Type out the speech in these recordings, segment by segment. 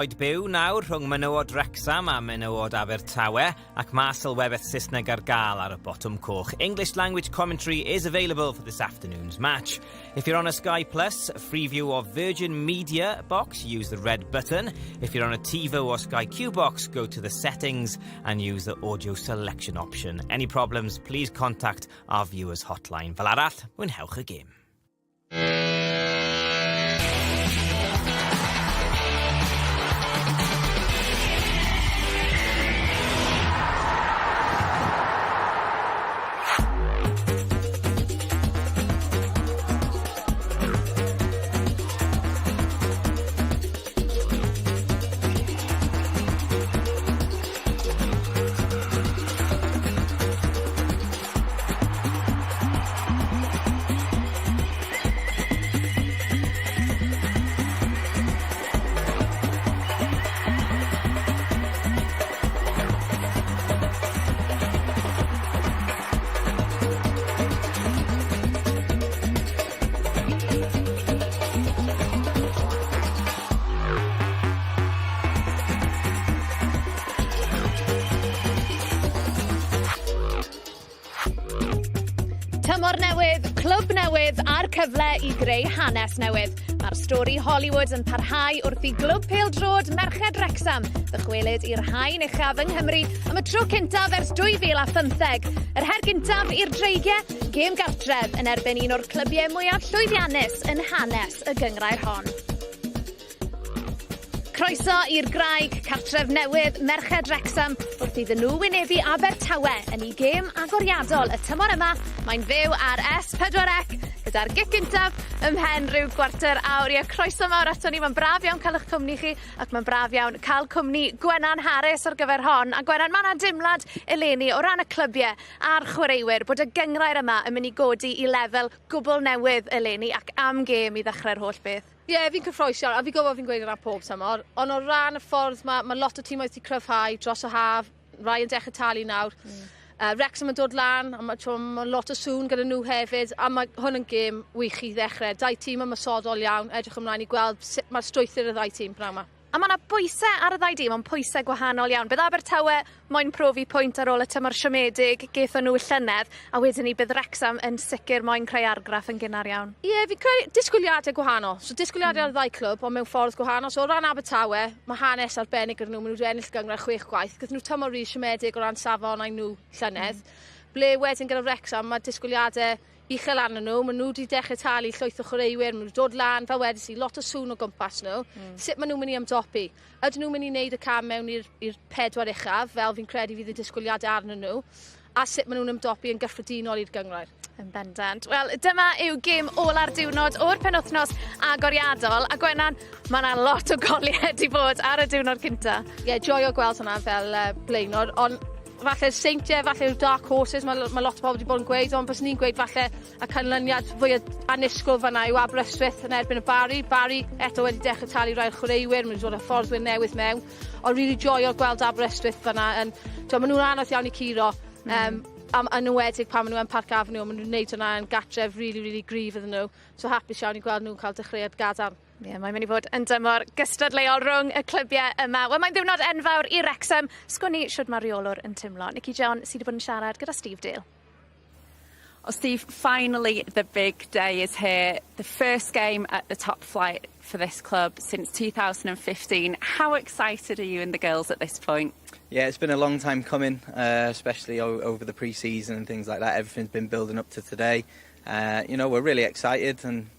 Oed byw nawr rhwng menywod Wrecsam a menywod Abertawe, ac mae sylwebaeth Saesneg ar gael ar y botwm coch. English language commentary is available for this afternoon's match. If you're on a Sky Plus, Freeview or Virgin Media box, use the red button. If you're on a TiVo or Sky Q box, go to the settings and use the audio selection option. Any problems, please contact our viewers hotline. Fel arall, mwynhewch y gêm. Tymor newydd, clwb newydd a'r cyfle i greu hanes newydd. Mae'r stori Hollywood yn parhau wrth i glwb pêl-droed Merched Wrecsam ddychwelyd i'r haen uchaf yng Nghymru am y tro cyntaf ers 2015. Yr her gyntaf i'r Dreigiau, gêm gartref yn erbyn un o'r clybiau mwyaf llwyddiannus yn hanes y gynghrair hon. Croeso i'r Graig, cartref newydd Merched Wrecsam, wrth iddyn nhw wynebu Abertawe yn eu gêm agoriadol y tymor yma. Mae'n fyw ar S4C gyda'r gic gyntaf ymhen rhyw gwarter awr. Ie, croeso mawr ato ni, mae'n braf iawn cael eich cwmni chi ac mae'n braf iawn cael cwmni Gwenan Harris ar gyfer hon. A Gwenan, mae yna dimlad eleni o ran y clybiau a'r chwaraewyr bod y gynghrair yma yn mynd i godi i lefel gwbl newydd eleni ac am gêm i ddechrau'r holl beth. Ie, yeah, fi'n cyffroes iawn, a fi'n gwybod fi'n gweud yna pob tymor, ond o ran y ffordd mae, ma lot o tîmoedd wedi cryfhau dros y haf, rai yn dechrau talu nawr. Wrexham yn dod lan, a mae, ma lot o sŵn gyda nhw hefyd, a mae hwn yn gêm wych i ddechrau. Dau tîm ymosodol iawn, edrych ymlaen i gweld sut mae'r strwythur y ddau tîm pnawn 'ma. A mae 'na bwysau ar y ddau dîm, ond pwysau gwahanol iawn. Bydd Abertawe moyn profi pwynt ar ôl y tymor siomedig gaethon nhw llynedd, a wedyn ni bydd Wrecsam yn sicr moyn creu argraff yn gynnar iawn. Ie, yeah, fi'n credu disgwyliadau gwahanol. So disgwyliadau ar y ddau clwb, ond mewn ffordd gwahanol. So o ran Abertawe, mae hanes arbennig gyda nhw. Maen nhw wedi ennill gynghrair chwech gwaith. Gaethon nhw tymor rili siomedig o ran safonau nhw llynedd. Ble wedyn gyda Wrecsam, mae disgwyliadau uchel arnyn nhw, maen nhw wedi dechrau talu llwyth o chwaraewyr, maen nhw wedi dod lan, fel wedes i, lot o sŵn o gwmpas nhw. Sut maen nhw'n mynd i ymdopi? Ydyn nhw'n mynd i wneud y cam mewn i'r pedwar uchaf, fel fi'n credu fydd y disgwyliadau arnyn nhw, a sut maen nhw'n ymdopi yn gyffredinol i'r gynghrair? Yn bendant. Wel, dyma yw gêm ola'r diwrnod o'r penwythnos agoriadol, a Gwenan, mae yna lot o goliau wedi bod ar y diwrnod cynta. Ie, yeah, joio gweld hwnna fel blaenor, ond falle'r Seintiau, falle'r Dark Horses, mae, ma lot o bobl wedi bod yn gweud, ond bys ni'n gweud falle y canlyniad fwy annisgwyl fanna yw Aberystwyth yn erbyn y Barri. Barri eto wedi dechrau talu rhai'r chwaraewyr, maen nhw'n dod â fforddwyr newydd mewn, ond really joio gweld Aberystwyth fanna. Yn, maen nhw'n anodd iawn i curo. Am, yn enwedig pan maen nhw yn Park Avenue, maen nhw'n gwneud hwnna yn gatref really, really gryf iddyn nhw. So hapus iawn i gweld nhw'n cael dechreuad gadarn. Ie, mae'n mynd i fod yn dymor gystadleuol rhwng y clybiau yma. Wel, mae'n ddiwrnod enfawr i Wrecsam. Sgwn i shwd mae'r reolwr yn teimlo. Nicky John sydd wedi bod yn siarad gyda Steve Dale. Well, Steve, finally the big day is here. The first game at the top flight for this club since 2015. How excited are you and the girls at this point? Yeah, it's been a long time coming, especially over the pre-season and things like that. Everything's been building up to today. We're really excited, and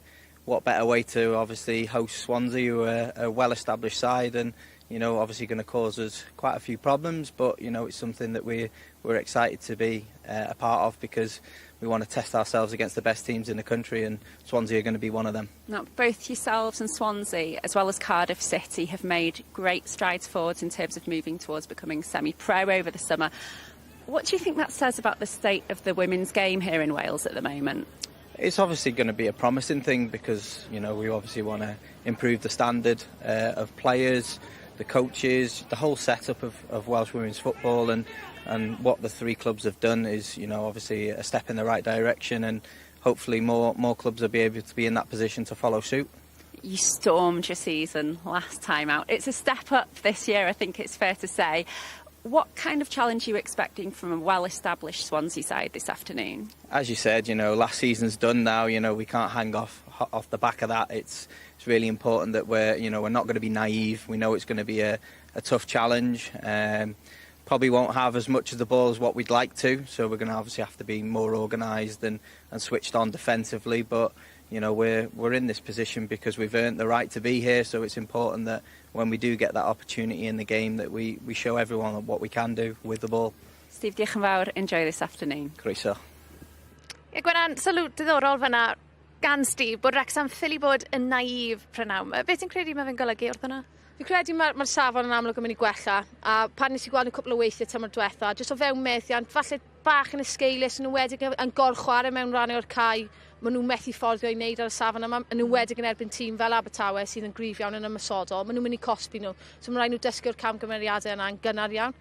what better way to obviously host Swansea, who are a well-established side and, obviously going to cause us quite a few problems, but, it's something that we're excited to be a part of because we want to test ourselves against the best teams in the country, and Swansea are going to be one of them. Now, both yourselves and Swansea, as well as Cardiff City, have made great strides forwards in terms of moving towards becoming semi-pro over the summer. What do you think that says about the state of the women's game here in Wales at the moment? It's obviously going to be a promising thing because, we obviously want to improve the standard of players, the coaches, the whole setup of Welsh women's football, and what the three clubs have done is, obviously a step in the right direction, and hopefully more clubs will be able to be in that position to follow suit. You stormed your season last time out. It's a step up this year, I think it's fair to say. What kind of challenge are you expecting from a well-established Swansea side this afternoon? As you said, last season's done now. We can't hang off the back of that. It's really important that we're you know we're not going to be naive. We know it's going to be a tough challenge. Probably won't have as much of the ball as what we'd like to, so we're going to obviously have to be more organised and switched on defensively. But we're in this position because we've earned the right to be here. So it's important that when we do get that opportunity in the game, that we show everyone what we can do with the ball. Steve, diolch yn fawr. Enjoy this afternoon. Croeso. Ie, Gwenan, sylw diddorol fyna gan Steve bod Wrexham ffili bod yn naif prynawn 'ma. Beth ti'n credu mae fe'n golygu wrth hwnna? Fi'n credu mae'r safon yn amlwg yn mynd i gwella, a pan nes i gweld nhw cwpl o weithiau tymor diwetha, jyst o fewn meddiant, falle bach yn esgeulus, yn enwedig yn gorchwarae mewn rannau o'r cae, maen nhw'n methu fforddio i wneud ar y safon yma, yn enwedig yn erbyn tîm fel Abertawe sydd yn gryf iawn yn ymosodol, maen nhw'n mynd i cosbi nhw. So mae'n rhaid nhw dysgu'r camgymeriadau yna yn gynnar iawn.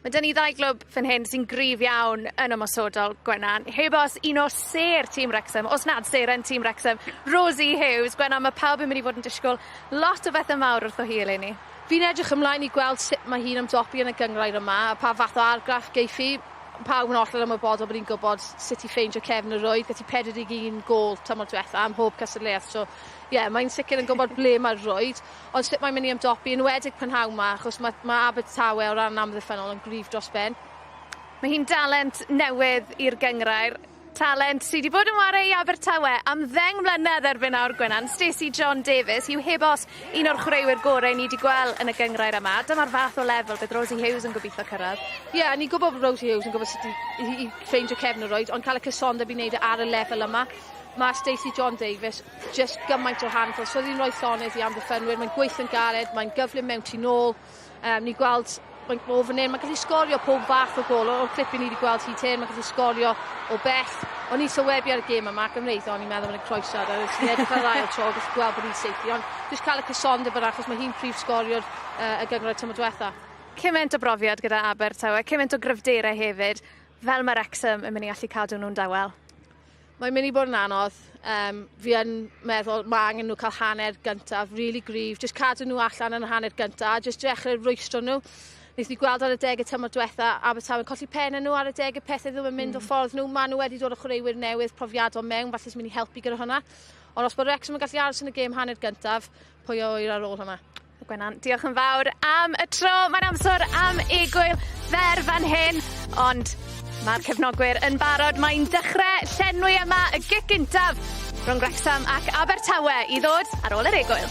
Mae 'da ni ddau glwb fan hyn sy'n gryf iawn yn ymosodol, Gwenan. Heb os un o sêr tîm Wrexham, os nad seren tîm Wrexham, Rosie Hughes. Gwenan, mae pawb yn mynd i fod yn disgwyl lot o bethau mawr wrtho hi eleni. Fi'n edrych ymlaen i gweld sut mae hi'n ymdopi yn y gynghrair yma, a pa fath o argraff geiff hi. Pawb yn hollol ymwybodol bod hi'n gwybod sut i ffeindio cefn y rwyd, gyda 41 gôl tymor diwetha am mhob cystadleuaeth. So, ie, yeah, mae'n sicr yn gwybod ble mae'r rwyd, ond sut mae'n mynd i ymdopi, yn enwedig prynhawn 'ma, achos mae Abertawe o ran amddiffynnol yn gryf dros ben. Mae hi'n dalent newydd i'r gynghrair. Talent sydd wedi bod yn whare i Abertawe am 10 mlynedd erbyn nawr, Gwenan. Stacey John Davis yw heb os un o'r chwaraewyr gorau ni wedi gweld yn y gynghrair yma. Dyma'r fath o lefel bydd Rosie Hughes yn gobeithio cyrraedd. Ie, yeah, ni'n gwybod bod Rosie Hughes yn gwybod sut i ffeindio cefn y rwyd, ond cael y cysondeb i wneud e ar y lefel yma. Mae Stacey John Davis just gymaint o handful. So hi'n rhoi llonydd i amddiffynwyr, mae'n gweithio'n galed, mae'n gyflym mewn tu nôl. Ni'n gweld mae'n o fan hyn, mae'n gallu sgorio pob fath o gol. O'r clip i ni wedi gweld hyd hyn, mae'n gallu sgorio o bell. O'n i'n sylwebu ar y gêm yma ac yn wneud, o'n i'n meddwl mae'n croesiad. A nes i'n edrych ar ail tro, gallu gweld bod hi'n saethu. Ond jyst cael y cysondeb yna, achos mae hi'n prif sgoriwr y gynghrair tymor diwetha. Cymaint o brofiad gyda Abertawe, cymaint o gryfderau hefyd, fel mae Wrexham yn mynd i allu cadw nhw'n dawel. Mae'n mynd i bod yn anodd. Fi yn meddwl mae angen nhw cael hanner gyntaf, really gryf. Just cadw nhw allan yn y hanner gyntaf, a just dechrau rwystro nhw. Wnaethon ni gweld ar adegau tymor diwetha Abertawe yn colli pen nhw ar adegau pethau ddim yn mynd o ffordd nhw. Maen nhw wedi dod o chwaraewyr newydd profiadol mewn, falle sy'n mynd i helpu gyda hwnna. Ond os bod Wrexham yn gallu aros yn y gêm hanner gyntaf, pwy a ŵyr ar ôl hwnna. Gwenan, diolch yn fawr am y tro. Mae'n amser am egwyl fer fan hyn, ond mae'r cefnogwyr yn barod. Mae'n dechrau llenwi yma y gic gyntaf rhwng Wrexham ac Abertawe i ddod ar ôl yr egwyl.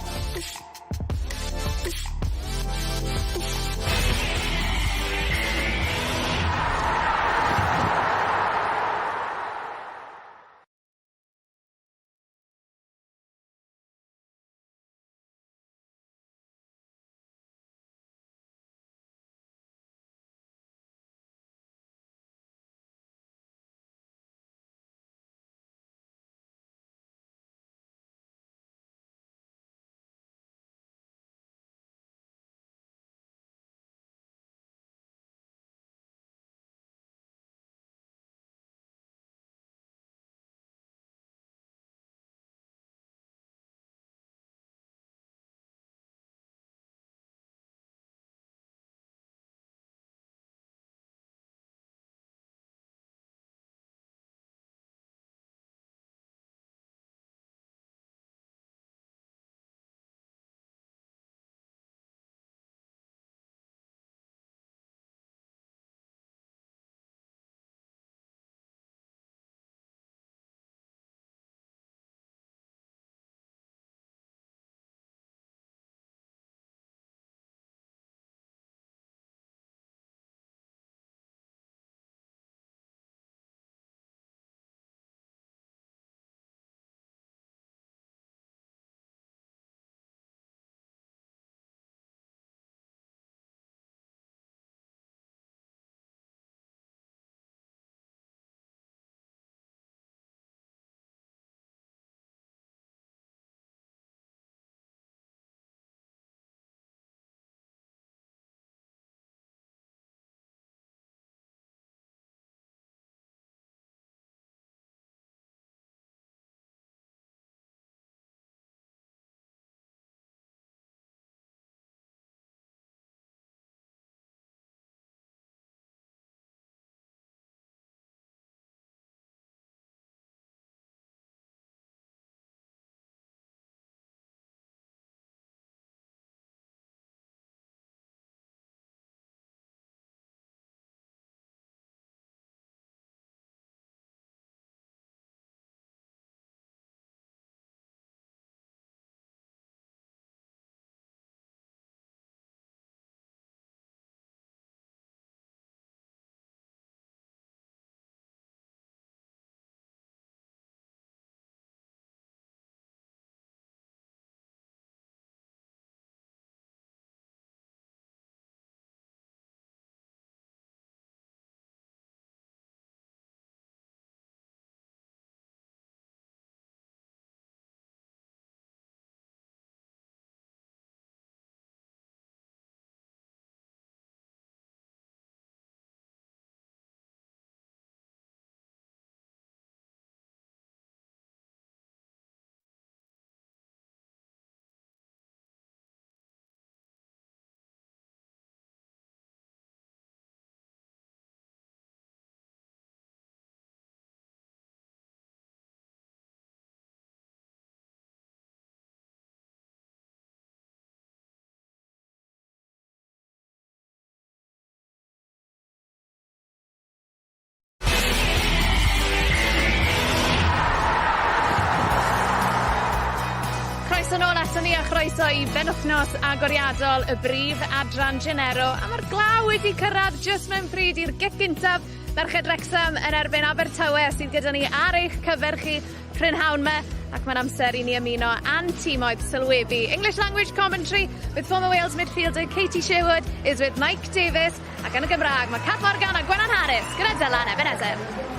croeso i benwthnos agoriadol y brif adran Genero a ma'r glaw wedi cyrradd jyst mewn pryd i'r gic gyntaf Merched Wrecsam yn erbyn Abertawe sydd gyda ni ar eich cyfer chi prynhawn 'ma ac mae'n amser i ni ymuno â'n timoedd sylwebu. English language commentary with former Wales midfielder Katie Sherwood is with Mike Davis ac yn y Gymraeg mae Cat Morgan a Gwennan Harris gyda Dylan Ebenezer.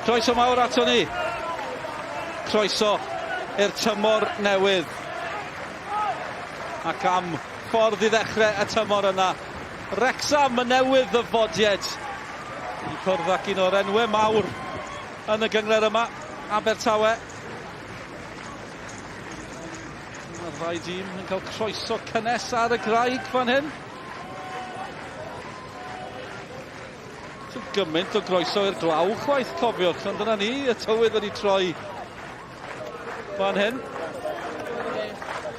Croeso mawr ato ni. Croeso i'r tymor newydd. Ac am ffordd i ddechrau y tymor yna. Wrecsam y newydd ddyfodied i cwrdd ac un o'r enwau mawr yn y gyngred yma, Abertawe. Mae'r ddau dîm yn cael croeso cynnes ar y graig fan hyn. Dim gymaint o groeso i'r glaw chwaith, cofiwch, ond dyna ni, y tywydd wedi troi fan hyn.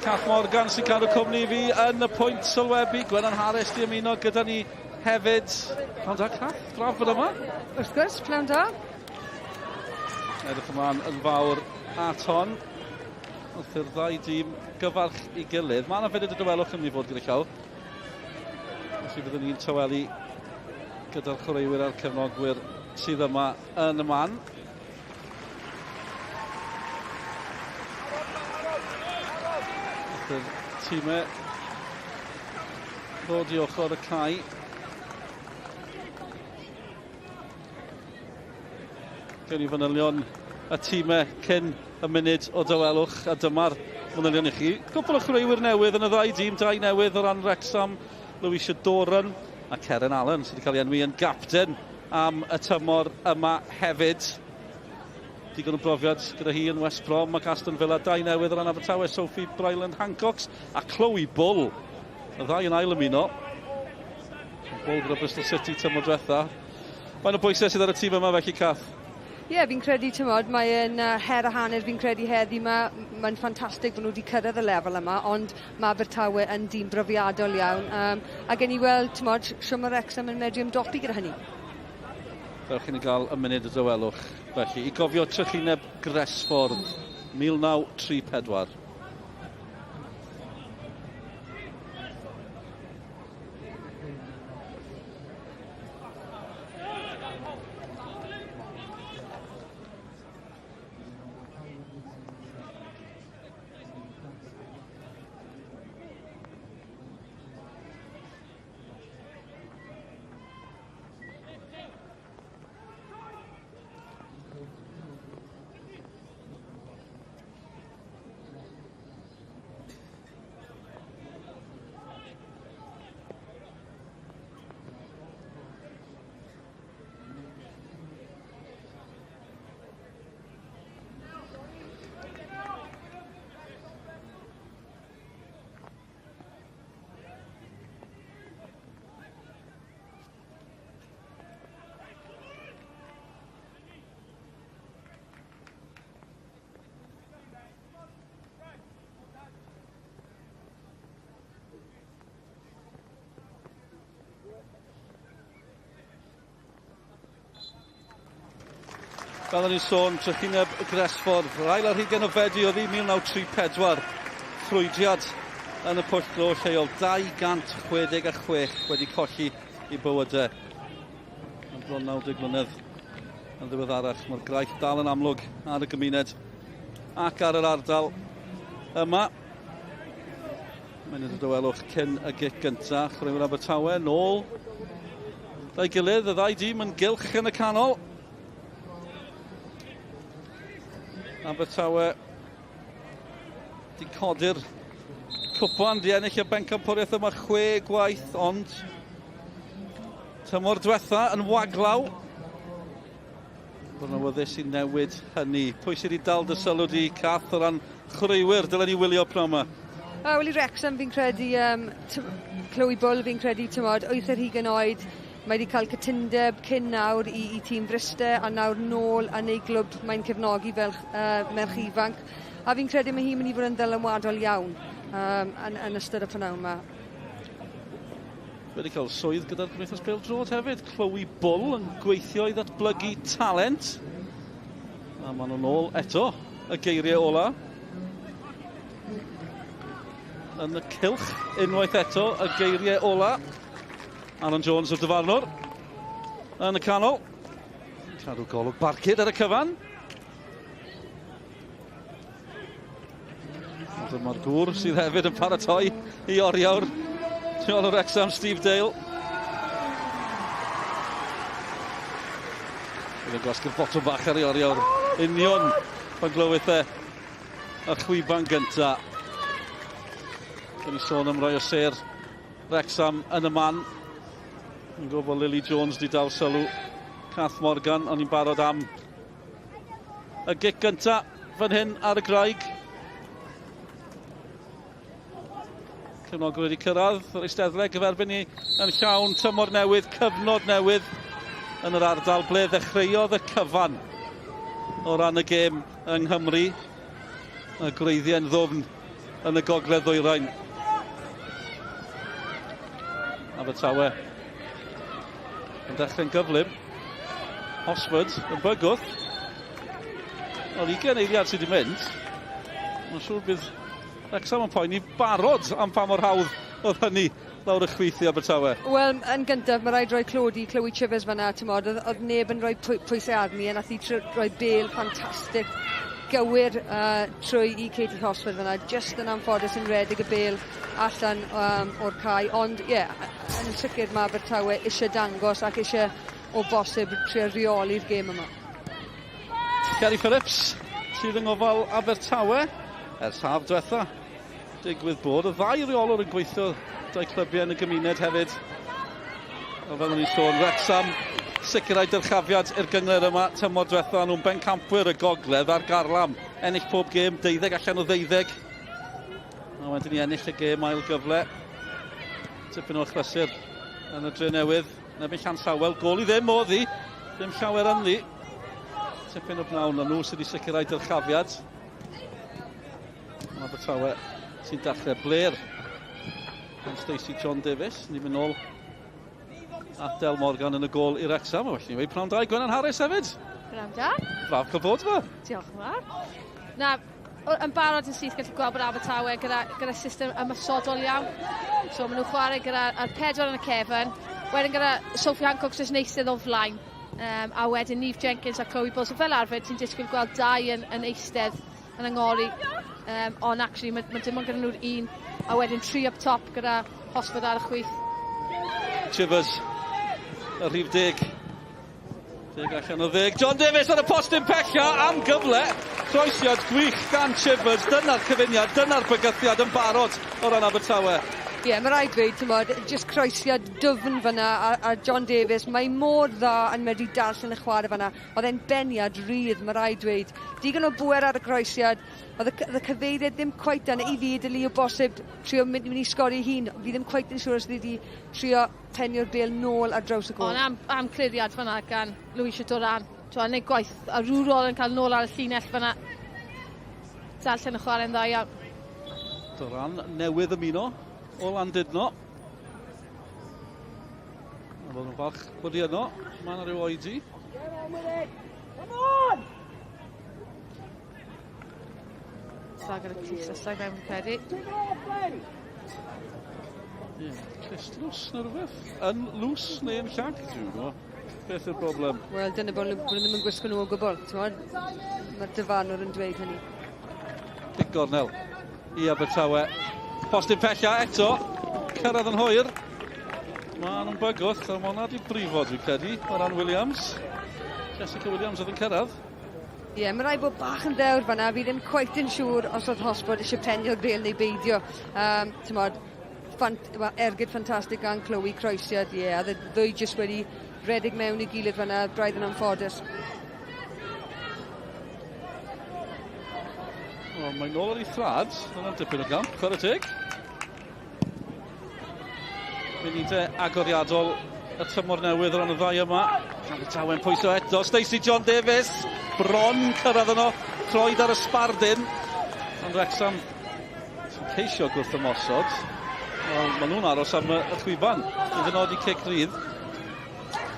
Cath Morgan sy'n cadw cwmni i fi yn y pwynt sylwebu. Gwennan Harris di ymuno gyda ni hefyd. Pnawn da, Cath. Braf bod yma. Wrth gwrs, pnawn da. Edrych ymlaen yn fawr at hon. Wrth i'r ddau dîm gyfarch i gilydd. Mae yna funud o dawelwch yn mynd i fod gyda llaw. Felly fyddwn ni'n tawelu gyda'r chwaraewyr a'r cefnogwyr sydd yma yn y man. Wrth i'r tîmau ddod i ochr y cae. Gewn ni fanylion y tîmau cyn y munud o dawelwch, a dyma'r manylion i chi. Cwpl o chwaraewyr newydd yn y ddau dîm, dau newydd o ran Wrexham, Louisa Doran a Keren Allen sydd wedi cael ei enwi yn gapten am y tymor yma hefyd. Digon o brofiad gyda hi yn West Brom ac Aston Villa, dau newydd o ran Abertawe, Sophie Bryland Hancox a Chloe Bull. Y ddau yn ail ymuno. Bull gyda Bristol City tymor diwetha. Faint o bwysau sydd ar y tîm yma felly, Cath? Ie, yeah, fi'n credu, tymod, mae'n her a hanner fi'n credu heddi yma. Mae'n ffantastig bod nhw wedi cyrraedd y lefel yma, ond mae Abertawe yn dîm brofiadol iawn. Um, a gen i weld, tymod, siwr mae Wrexham yn medru ymdopi gyda hynny. Dewch i ni gael y munud o dawelwch, felly, i gofio trychineb Gresffordd 1934. Fel o'n i'n sôn, trychineb Gresffordd, yr ail ar hugain o Fedi oedd hi 1934. Ffrwydriad yn y pwll glo lleol, 266 wedi colli i bywydau. Yn bron 90 mlynedd yn ddiweddarach, mae'r graith dal yn amlwg ar y gymuned ac ar yr ardal yma. Munud o dawelwch cyn y gic gynta. Chwaraewyr Abertawe nôl. Da'i gilydd, y ddau dîm yn gylch yn y canol. Abertawe di codi'r cwpan, di ennill y bencampwriaeth yma chwe gwaith, ond tymor diwetha yn waglaw. Bod yn awyddus i newid hynny. Pwy sydd wedi dal dy sylw di, Cath, o ran chwaraewyr dylen ni wylio pnawn yma? Wel i Wrexham fi'n credu, um, Chloe Bull fi'n credu, tymod, 8 ar hugain oed, mae wedi cael cytundeb cyn nawr i, i tîm Bryste a nawr nôl yn ei glwb mae'n cefnogi fel uh, merch ifanc. A fi'n credu mae hi'n mynd i fod yn ddylanwadol iawn um, yn, yn ystod y prynawn yma. Wedi cael swydd gyda'r Gymdeithas Bêl-droed hefyd. Chloe Bull yn gweithio i ddatblygu talent. A maen nhw'n ôl eto y geiriau ola. Yn y cylch unwaith eto y geiriau ola. Aaron Jones yw'r dyfarnwr. Yn y canol. Cadw golwg barcud ar y cyfan. Dyma'r gŵr sydd hefyd yn paratoi i oriawr. Rheolwr Wrexham, Steve Dale. Bydd yn gwasgu'r botwm bach ar ei oriawr. Union pan glywith e y chwiban gynta. Dyn ni sôn am rai o sêr Wrexham yn y man. Yn gwybod bod Lily Jones di dal sylw Cath Morgan, o'n i'n barod am Y gic gynta fan hyn ar y graig. Cefnogwyr wedi cyrraedd yr eisteddle gyferbyn ni yn llawn tymor newydd, cyfnod newydd yn yr ardal ble ddechreuodd y cyfan o ran y gêm yng Nghymru. Y gwreiddiau'n ddwfn yn y gogledd ddwyrain. Abertawe yn dechrau'n gyflym. Hosford yn bygwth. Wel, 20 eiliad sydd wedi mynd. Mae'n siŵr bydd Wrexham yn poeni barod am pa mor hawdd oedd hynny lawr y chwith i Abertawe. Wel, yn gyntaf, mae rhaid rhoi clod i Chloe Chivers fanna, ti'n oedd, oedd neb yn rhoi pwysau arni, a nath hi rhoi bel ffantastig gywir trwy i Katie Hosford fanna, jyst yn anffodus yn redeg y bel allan um, o'r cae, ond ie, yeah, yn sicr mae Abertawe eisiau dangos ac eisiau o bosib trio reoli'r gêm yma. Gary Phillips sydd yng ngofal Abertawe ers haf diwetha. Digwydd bod y ddau reolwr yn gweithio dau clybiau yn y gymuned hefyd. A fel o'n i'n sôn, Wrexham sicrhau dyrchafiad i'r gynghrair yma tymor diwetha. Nhw'n bencampwyr y gogledd ar garlam. Ennill pob gêm, deuddeg allan o ddeuddeg. A wedyn i ennill y gêm ail gyfle. Tipyn o achlysur yn y dre newydd. Nebyn Llansawel, gol i ddim oedd hi. Ddim llawer ynddi. Tipyn o bnawn, a nhw sydd wedi sicrhau dyrchafiad. Abertawe sy'n dechrau bler gan Stacey John Davies. Ni'n mynd nôl at Del Morgan yn y gol i Wrexham. A felly ni wedi pnawn da i Gwenan Harris hefyd. Pnawn da. Braf cael bod yma. Diolch yn fawr. Na, yn barod yn syth gallu gweld bod Abertawe gyda, gyda system ymosodol iawn. So maen nhw'n chwarae gyda ar pedwar yn y cefn, wedyn gyda Sophie Hancock sy'n eistedd o flaen, um, a wedyn Neve Jenkins a Chloe Bull. So fel arfer ti'n disgwyl gweld dau yn, yn eistedd yn yngori, um, ond actually mae, mae dim ond gyda nhw'r un, a wedyn tri up top gyda Hosford ar y chwith. Chivers, y rhif deg. Deg allan o ddeg. John Davies ar y postyn pella am gyfle. Croesiad gwych gan Chivers. Dyna'r cyfuniad, dyna'r bygythiad yn barod o ran Abertawe. Ie, yeah, mae rhaid dweud, ti'n bod, jyst croesiad dwfn fyna a, a John Davies, mae mor dda yn medru darllen y chwarae fyna. Oedd e'n beniad rhydd, mae rhaid dweud. Digon o bwer ar y croesiad, oedd y, oedd y cyfeiriad ddim cweit yna i fi, dylu o bosib trio mynd, mynd i sgori hun. Fi ddim cweit yn siŵr os ydi trio penio'r bêl nôl ar draws y gôl. Ond am, am cliriad fanna gan Louisa Doran. Twa, neud gwaith arwrol yn cael nôl ar y llinell fanna. Darllen y chwarae'n dda iawn. Doran newydd ymuno o Landudno. A bod nhw'n falch bod hi yno. Mae yna rhyw oedi. Get on with it! Come on! Dda gyda clustdlysau mewn, fi'n credu. Ie, clustdlws neu rhywbeth? Yn lws neu yn llac? Dwi'n gwybod. Beth yw'r broblem? Wel, dyna bod nhw ddim yn gwisgo nhw o gwbl, ti'n Mae'r dyfarnwr yn dweud hynny. Dic gornel i Abertawe. Postyn pella eto. Cyrraedd yn hwyr. Mae nhw'n bygwth, a mae hwnna wedi brifo, dwi'n credu, o ran Williams. Jessica Williams oedd yn cyrraedd. Ie, yeah, mae rhaid bod bach yn ddewr fanna. Fi ddim cweit yn siŵr os oedd Hosford eisiau penio'r bel neu beidio. Um, Tymod, ffant, well, ergyd ffantastig gan Chloe Croesiad, ie. Yeah, a ddwy jyst wedi redeg mewn i gilydd fanna, braidd yn anffodus. Wel, mae'n nôl ar ei thrad. Dyna'n dipyn o gamp, chwarae teg. Munudau agoriadol y tymor newydd o ran y ddau yma. Abertawe'n pwyso eto. Stacey John Davies, bron cyrraedd yno. Troed ar y sbardun. Ond Wrexham sy'n ceisio gwrth ymosod. Wel, maen nhw'n aros am y chwiban i ddynodi cic rydd.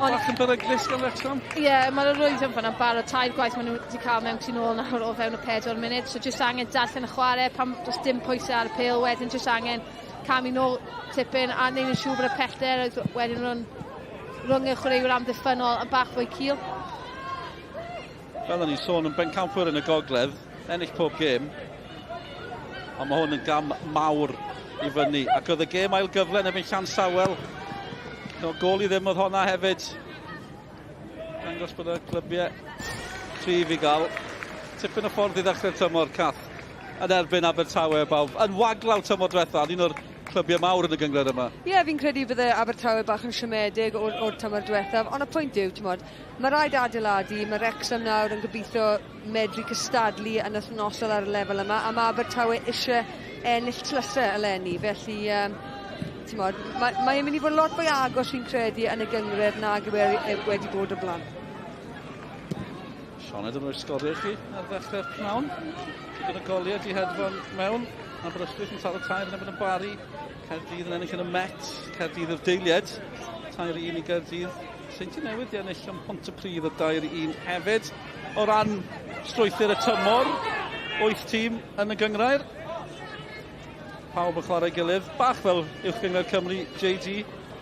Ond bach yn beryglus gan Wrexham. Ie, yeah, mae'r arwyddion fanna'n barod. Tair gwaith maen nhw wedi cael mewn tu nôl nawr o fewn y 4 munud. So jyst angen darllen y chwarae pan does dim pwysau ar y pêl wedyn jyst angen camu nôl tipyn a neud yn siŵr bod y pellter oedd wedyn rhwng, rhwng y chwaraewyr amddiffynnol yn bach fwy cul. Fel o'n i'n sôn yn bencampwyr yn y gogledd, ennill pob gêm. Ond mae hwn yn gam mawr i fyny. Ac oedd y gêm ail gyfle yn erbyn Llansawel. No, gol i ddim oedd honna hefyd. Dangos bod y clybiau cryf i gael. Tipyn o ffordd i ddechrau'r tymor, Cath, yn erbyn Abertawe bawb. Yn waglaw tymor diwetha, un o'r clybiau mawr yn y gynghrair yma. Ie, yeah, fi'n credu bydde Abertawe bach yn siomedig o'r, or tymor diwethaf, ond y pwynt yw, ti'n mae rhaid adeiladu, mae Wrexham nawr yn gobeithio medru cystadlu yn wythnosol ar y lefel yma, a mae Abertawe eisiau ennill tlysau eleni, felly um, timod, mae, mae e'n mynd i fod lot fwy agos fi'n credu yn y gynghrair nag yw e, e wedi bod o blaen. Sioned yn rhoi sgorio i chi ar ddechrau'r pnawn. Digon o goliau di hedfan mewn. Aberystwyth yn taro tair yn erbyn y Bari. Caerdydd yn ennill yn y Met. Caerdydd yw'r deiliad. 3-1 i Gaerdydd. Seintiau Newydd di ennill ym Mhontypridd o 2-1 hefyd. O ran strwythur y tymor, 8 tîm yn y gynghrair. Pawb yn chwarae gilydd, bach fel Uwch Gynghrair Cymru, JD.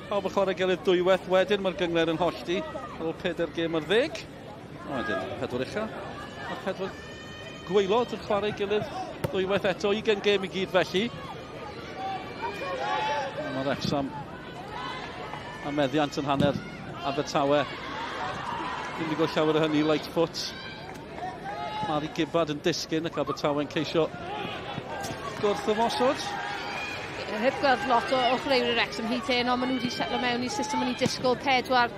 Pawb yn chwarae gilydd dwywaith wedyn, mae'r gynghrair yn hollti ar ôl pedair gêm ar ddeg. A wedyn, pedwar ucha, a pedwar gwaelod yn chwarae gilydd ddwywaith eto, 20 gêm i gyd felly. Mae Wrexham a meddiant yn hanner Abertawe. Ddim wedi gweld llawer o hynny, Lightfoot. Mari Gibbard yn disgyn ac Abertawe'n ceisio gwrth ymosod. Heb gweld lot o, o chwaraewyr Wrexham hyd hyn, ond maen nhw wedi setlo mewn i system o'n i disgwyl pedwar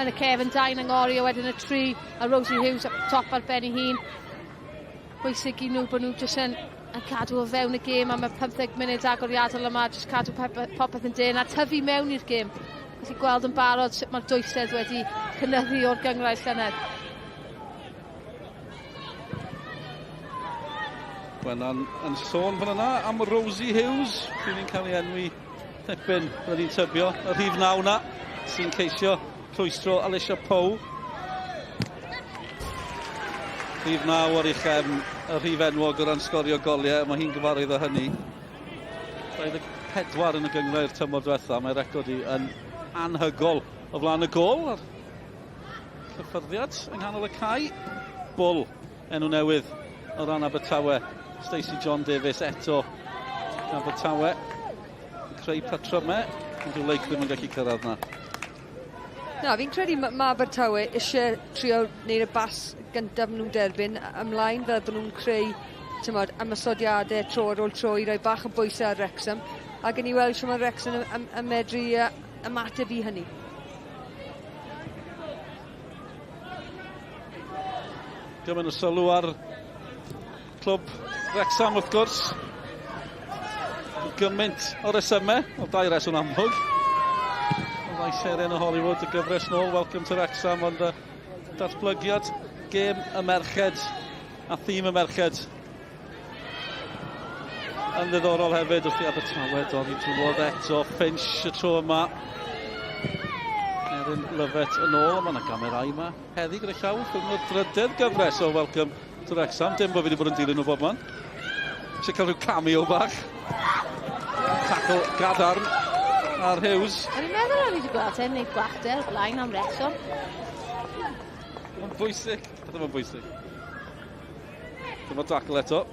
yn y cefn, dau'n angori a wedyn y tri, a Rosie Hughes up top ar ben ei hun. Bwysig i nhw bod nhw jyst yn, yn cadw o fewn y gêm am y 15 munud agoriadol yma, jyst cadw popeth yn dyn a tyfu mewn i'r gêm. Gallu gweld yn barod sut mae'r dwysedd wedi cynyddu o'r gynghrair llynedd. Gwenan yn sôn fan yna am Rosie Hughes. Dwi'n ni'n cael ei enwi tipyn, byddwn ni'n tybio. Y rhif naw na sy'n ceisio rhwystro Alicia Poe. Rhif naw ar ei chefn, y rhif enwog o ran sgorio goliau, mae hi'n gyfarwydd â hynny. 24 yn y gynghrair tymor diwetha, mae record hi yn anhygol o flaen y gôl. A'r cyffyrddiad yng nghanol y cae. Bull, enw newydd o ran Abertawe. Stacey John Davies eto Abertawe. Yn creu patrymau, ond dyw Lake ddim yn gallu cyrraedd na. Na, fi'n credu mae ma Abertawe eisiau trio wneud y bas gyntaf nhw'n derbyn ymlaen fel bod nhw'n creu tymod, ymosodiadau tro ar ôl tro i roi bach o bwysau ar Wrexham. A gen i weld shwt mae Wrexham yn, yn, yn medru ymateb i hynny. Gymaint o sylw ar clwb Wrexham wrth gwrs. Gymaint o resymau, o dau reswm amlwg. O ddau seren o Hollywood, y gyfres nôl, Welcome to Wrexham, ond uh, datblygiad gêm y merched a thîm y merched yn ddiddorol hefyd wrth i Abertawe dorri drwodd eto. Finch y tro yma. Erin Lovett yn ôl. Mae yna gamerau yma heddi gyda llaw. Ffilmio'r drydedd gyfres o Welcome to Wrexham. Dim bod fi wedi bod yn dilyn nhw bob man. Eisiau cael rhyw cameo bach. Tackle gadarn ar Hughes. O'n i'n meddwl o'n i wedi gweld e'n gwneud gwachder o'r blaen am reswm. Mae'n bwysig. Beth mae'n bwysig. Dyma tackle eto.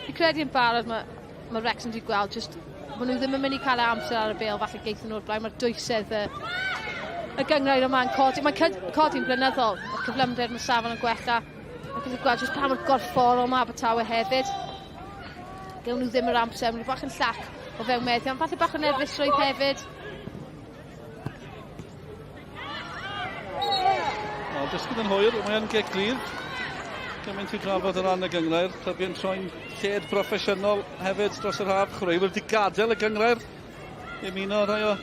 Fi'n credu yn barod mae, mae Wrexham wedi gweld just maen nhw ddim yn mynd i cael amser ar y bêl falle geithon nhw'r blaen. Mae'r dwysedd y, y gynghrair yma'n codi. Mae'n codi'n blynyddol. Mae'r cyflymder, mae safon yn gwella. Mae'n gallu gweld jyst pa mor gorfforol mae Abertawe hefyd. Gewn nhw ddim yr amser, maen nhw bach yn llac o fewn meddiant. Falle bach o nerfusrwydd hefyd. O, dysgu yn hwyr, mae yn gic glir. Gymaint i'w drafod o ran y gynghrair. Clybiau'n troi'n lled broffesiynol hefyd dros yr haf. Chwaraewyr wedi gadael y gynghrair. Ymuno rhai o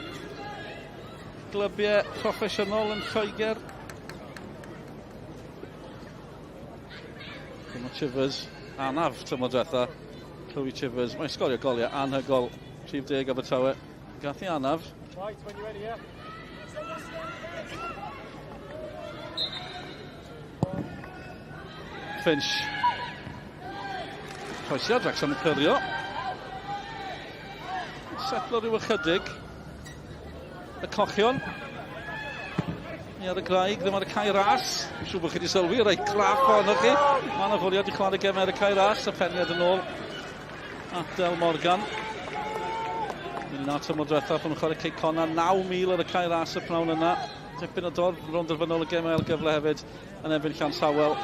glybiau proffesiynol yn Lloegr. Dyma Chivers, anaf tymor diwetha. Chloe Chivers, mae'n sgorio goliau anhygol. Rhif deg Abertawe. Gath i anaf. Right, when you're ready, yeah. Finch. Croesiad, Wrexham yn clirio. Setlo rhyw ychydig. Y cochion. Ni ar y graig, ddim ar y cae ras. Dwi'n siŵr bod chi wedi sylwi, rei claff ohonoch chi. Mae yna fwriad i chwarae gemau ar y cae ras, a pheniad yn ôl. Adel Morgan. Mynd yna tymor diwethaf, pan nhw'n chwarae Cei Connah, 9,000 ar y cae ras y pnawn yna. Tipyn o dorf rownd derfynol y gemau ail gyfle hefyd yn erbyn Llansawel.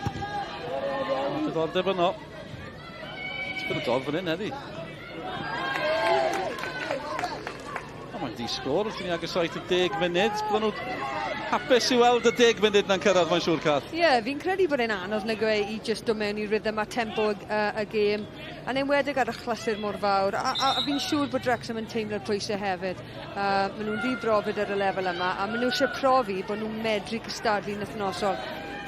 Mae diddordeb yno. Tipyn o dorf fan hyn heddi. O, mae'n di sgôr wrth i ni agosáu at y 10 munud. Bydden nhw hapus i weld y 10 munud na'n cyrraedd, mae'n siŵr, Cath. Ie, yeah, fi'n credu bod e'n anodd nag yw e i jyst dod mewn i rhythm a tempo y, y, y gêm, yn enwedig ar achlysur mor fawr. A, a, a fi'n siŵr bod Wrexham yn teimlo'r pwysau hefyd. Maen nhw'n ddibrofiad ar y lefel yma, a maen nhw eisiau profi bod nhw'n medru cystadlu'n wythnosol.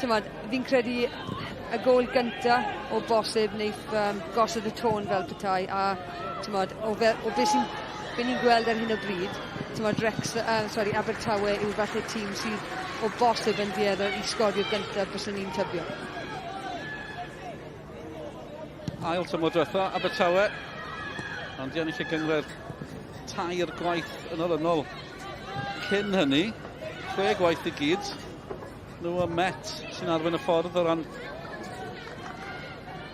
T'mod, fi'n credu y gôl gynta o bosib wneith um, gosod y tôn fel petai, a t'mod, o, fe, o beth sy'n be ni'n gweld ar hyn o bryd, t'mod, Rex, sorry, Abertawe yw'r falle tîm sydd o bosib yn dueddol i sgorio'r gyntaf byswn ni'n tybio. Ail tymor diwetha, Abertawe. Ond di ennill y gynghrair tair gwaith yn olynol cyn hynny. Chwe gwaith i gyd. Nhw a Met sy'n arwain y ffordd o ran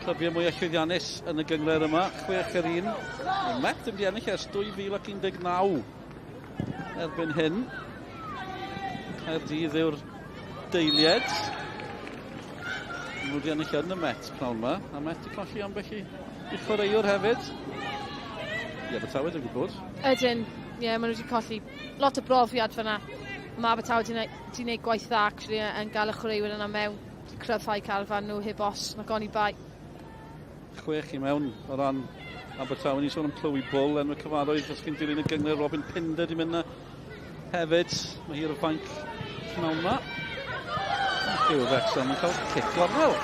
clybiau mwyaf llwyddiannus yn y gynghrair yma. Chwech yr un. Mae Met ddim wedi ennill ers 2019 erbyn hyn. Caerdydd yw'r deiliad. Nhw wedi ennill yn y Met pnawn yma. A Met wedi colli ambell i, i chwaraewr hefyd. I Abertawe, dwi'n gwybod. Ydyn, ie, yeah, maen nhw wedi colli lot o brofiad fyna. Mae Abertawe wedi gwneud gwaith dda, actually, yn gael y chwaraewyr yna mewn, wedi cryfhau carfan nhw heb os, nac oni bai. Chwech i mewn o ran Abertawe. Ni'n sôn am Chloe Bull, enw cyfarwydd, os chi'n dilyn y gynghrair, Robin Pinder di mynd na hefyd. Mae hi ar y fainc pnawn yma. Ac yw Wrexham yn cael cic gornel.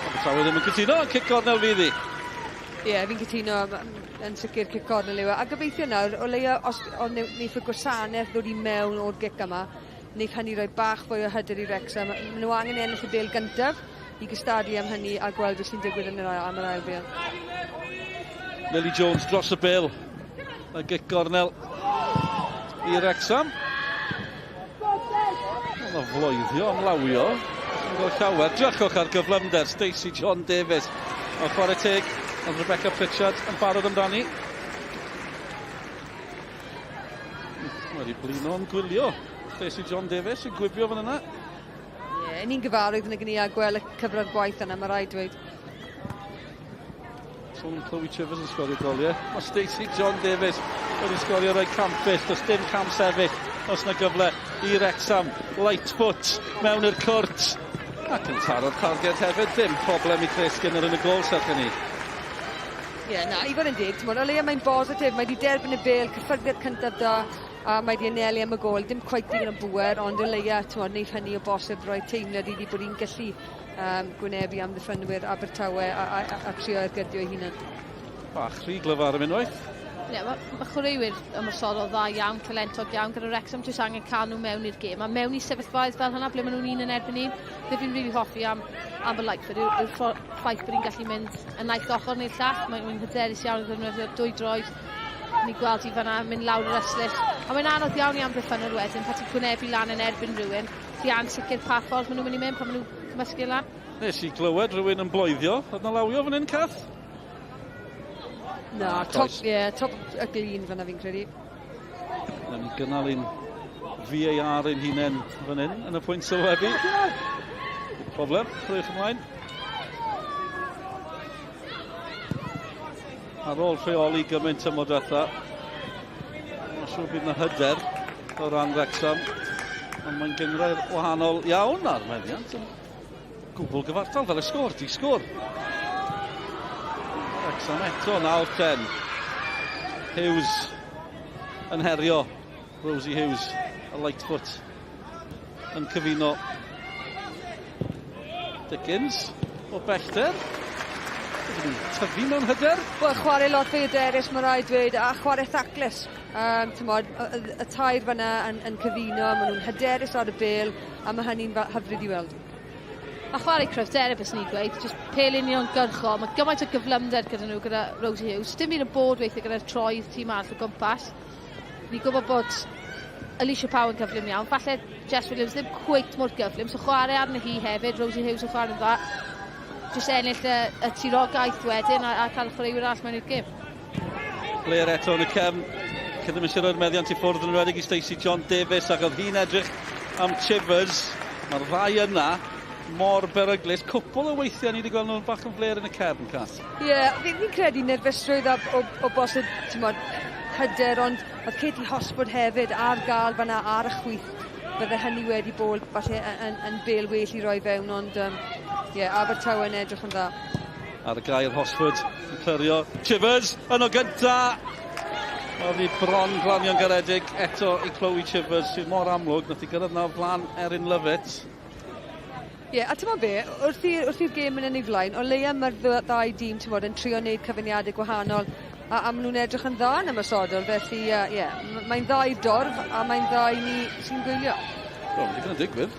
Abertawe ddim yn cytuno, cic gornel fydd hi. Ie, yeah, fi'n cytuno, yn sicr cic gornel yw e. A gobeithio nawr, o leia, os o, wneith y gwasanaeth ddod i mewn o'r gic yma, wneith hynny roi bach fwy o hyder i Wrexham. Maen nhw angen ennill y bêl gyntaf i gystadlu am hynny a gweld beth sy'n digwydd yn yr ail, am yr ail bêl. Lily Jones dros y bêl. Y gic gornel i Wrexham. Oedd o floeddio am lawio. Yn gweld llawer. Drychwch ar gyflymder Stacey John Davies. Ond chwarae teg, oedd Rebecca Pritchard yn barod amdani. Wedi blino yn gwylio. Stacey John Davies yn gwibio fan yna. Ie, yeah, ni'n gyfarwydd yn y gni a gweld y cyfradd gwaith yna, mae rhaid dweud. Sôn am Chloe Chivers yn sgorio goliau. Mae Stacey John Davies wedi sgorio rhai campus. Does dim cam sefyll os na gyfle i Wrexham. Lightfoot mewn i'r cwrt. Ac yn taro'r targed hefyd. Ddim problem i Chris Skinner yn y gol serch hynny. Ie, yeah, na, i fod yn deg, t'mod, o leia mae'n bositif, mae wedi derbyn y bêl, cyffyrddiad cyntaf da, a mae wedi anelu am y gôl, dim cweit digon o bŵer, ond o leia, t'mod, wneud hynny o bosib roi teimlad iddi bod hi'n gallu um, gwynebu amddiffynwyr Abertawe a, a, a, a trio ergydio ei hunan. Bach rhy glyfar am unwaith. Ie, yeah, mae ma chwaraewyr ymosodol dda iawn, talentog iawn gyda Wrexham, jyst angen cael nhw mewn i'r gêm. A mewn i sefyllfaoedd fel hynna, ble maen nhw'n un yn erbyn un. Be fi'n rili hoffi am Amber Lightfoot yw'r yw ffaith bod hi'n gallu mynd y naill ochr neu'r llall. Mae'n mae hyderus iawn yn ddefnyddio dwy droed. Ni gweld hi fanna mynd lawr yr ystlys. A mae'n anodd iawn i amddiffynwyr wedyn, pan ti'n gwynebu lan yn erbyn rhywun. Ti ansicr pa ffordd maen nhw'n mynd i mynd pan maen nhw'n cymysgu lan. Nes i glywed rhywun yn bloeddio. Oedd na lawio fan hyn, Cath? Na, top, yeah, top y glin fanna fi'n credu. Nawn ni gynnal ein VAR ein hunain fan hyn yn y pwynt sylwebu. Problem, chwaraewch ymlaen. Ar ôl rheoli gymaint tymor diwetha, mae'n siŵr bydd yna hyder o ran Wrexham, ond mae'n gynghrair wahanol iawn a'r meddiant yn gwbl gyfartal fel y sgôr, di sgôr. Wrexham eto, nawr ten. Hughes yn herio Rosie Hughes a Lightfoot yn cyfuno Dickens o bellter. Ydyn nhw'n tyfu mewn hyder? Wel, chwarae lot fwy hyderus, mae rhaid dweud, a chwarae thaclus. T'mod, y tair fyna yn cyfuno, maen nhw'n hyderus ar y bêl, a mae hynny'n hyfryd i weld. A chwarae cryfder, beth ni'n gweud, just pêl uniongyrchol. Mae gymaint o gyflymder gyda nhw, gyda Rosie Hughes. Dim byd yn bod weithiau gyda'r troedd tîm arall o gwmpas. Ni'n gwybod bod Alicia Powell yn gyflym iawn. Falle Jess Williams ddim cweit mor gyflym, so chwarae arni hi hefyd. Rosie Hughes yn chwarae'n dda. Just ennill y tirogaeth wedyn a cael y chwaraewyr arall mewn i'r gêm. Blair eto yn y cefn. Cyn ddim eisiau rhoi'r meddiant i ffwrdd yn enwedig i Stacey John Davies ac oedd hi'n edrych am Chivers. Mae'r ddau yna mor beryglus. Cwpl o weithiau ni wedi gweld nhw'n bach yn fler yn y cefn, Cath. Ie, yeah, fi'n credu nerfusrwydd o bosib, t'mod, hyder, ond oedd Katie Hosford hefyd ar gael fanna ar y chwith. Bydde hynny wedi bod falle yn bêl well i roi fewn, ond yeah, Abertawe yn edrych yn dda. Ar y gair Hosford yn clirio. Chivers yn o gynta! Oedd hi bron glanio'n garedig eto i Chloe Chivers, sydd mor amlwg. Nath i gyrraedd na o flaen Erin Lovett. Ie, yeah, a ti'n be, wrth i'r gêm yn ei flaen, o leia mae'r ddau dîm, ti'n bod, yn trio wneud cyfuniadau gwahanol, a maen nhw'n edrych yn dda yn ymosodol, felly ie, yeah, mae'n dda i'r dorf, a mae'n dda i ni sy'n gwylio. Wel, mae'n digon yn digwydd.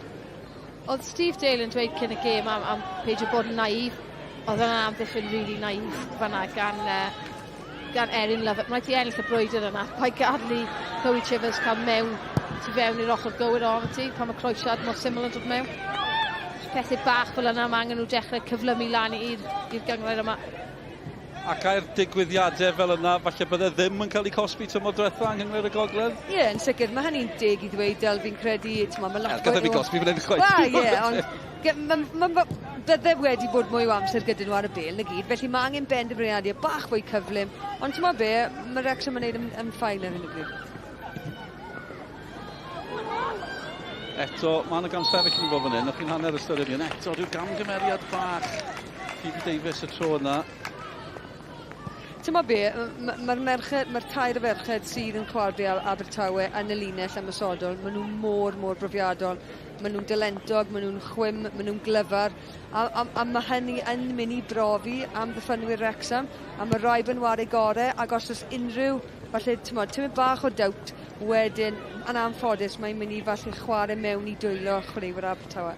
Oedd Steve Dale yn dweud cyn y gêm am peidio bod yn naif. Oedd yna amddiffyn really naif fanna gan Erin Lovett. Mae rhaid i ennill y brwydr yna. Paid gadael i Chloe Chivers cael mewn tu fewn i'r ochr gywir ohono ti pan mae croesiad mor syml yn dod mewn. Pethau bach fel yna, mae angen nhw dechrau cyflymu lan i'r gynghrair yma. Ac ai'r digwyddiadau fel yna, falle bydde ddim yn cael eu cosbi tymor diwetha yng Nghynghrair y Gogledd? Ie, yeah, yn sicr, mae hynny'n deg i ddweud, Del, fi'n credu, t'mo, mae lot Er, gath e fi gosbi fan hyn chwaith. Wel, ie, ond bydde wedi bod mwy o amser gyda nhw ar y bêl na gyd, felly mae angen benderfyniadau bach fwy cyflym, ond ti'n be, mae Wrexham yn neud yn fine ar hyn o bryd. Eto, mae yna gamsefyll yn bod fan hyn, o'ch chi'n hanner ystyried ni, eto, rhyw gamgymeriad bach. Phoebe Davies y tro yna. Ti'n be, mae'r merched, mae'r tair o ferched sydd yn chwarae Abertawe yn y linell ymosodol, maen nhw mor, mor brofiadol. Maen nhw'n dalentog, maen nhw'n chwim, maen nhw'n glyfar, a mae hynny yn mynd i brofi am ddiffynwyr Wrexham, a mae rhaid bod yn whare gorau, ac os oes unrhyw, falle, ti'n tymed bach o doubt, wedyn, yn anffodus, mae'n mynd i falle chwarae mewn i dwylo chwaraewyr Abertawe.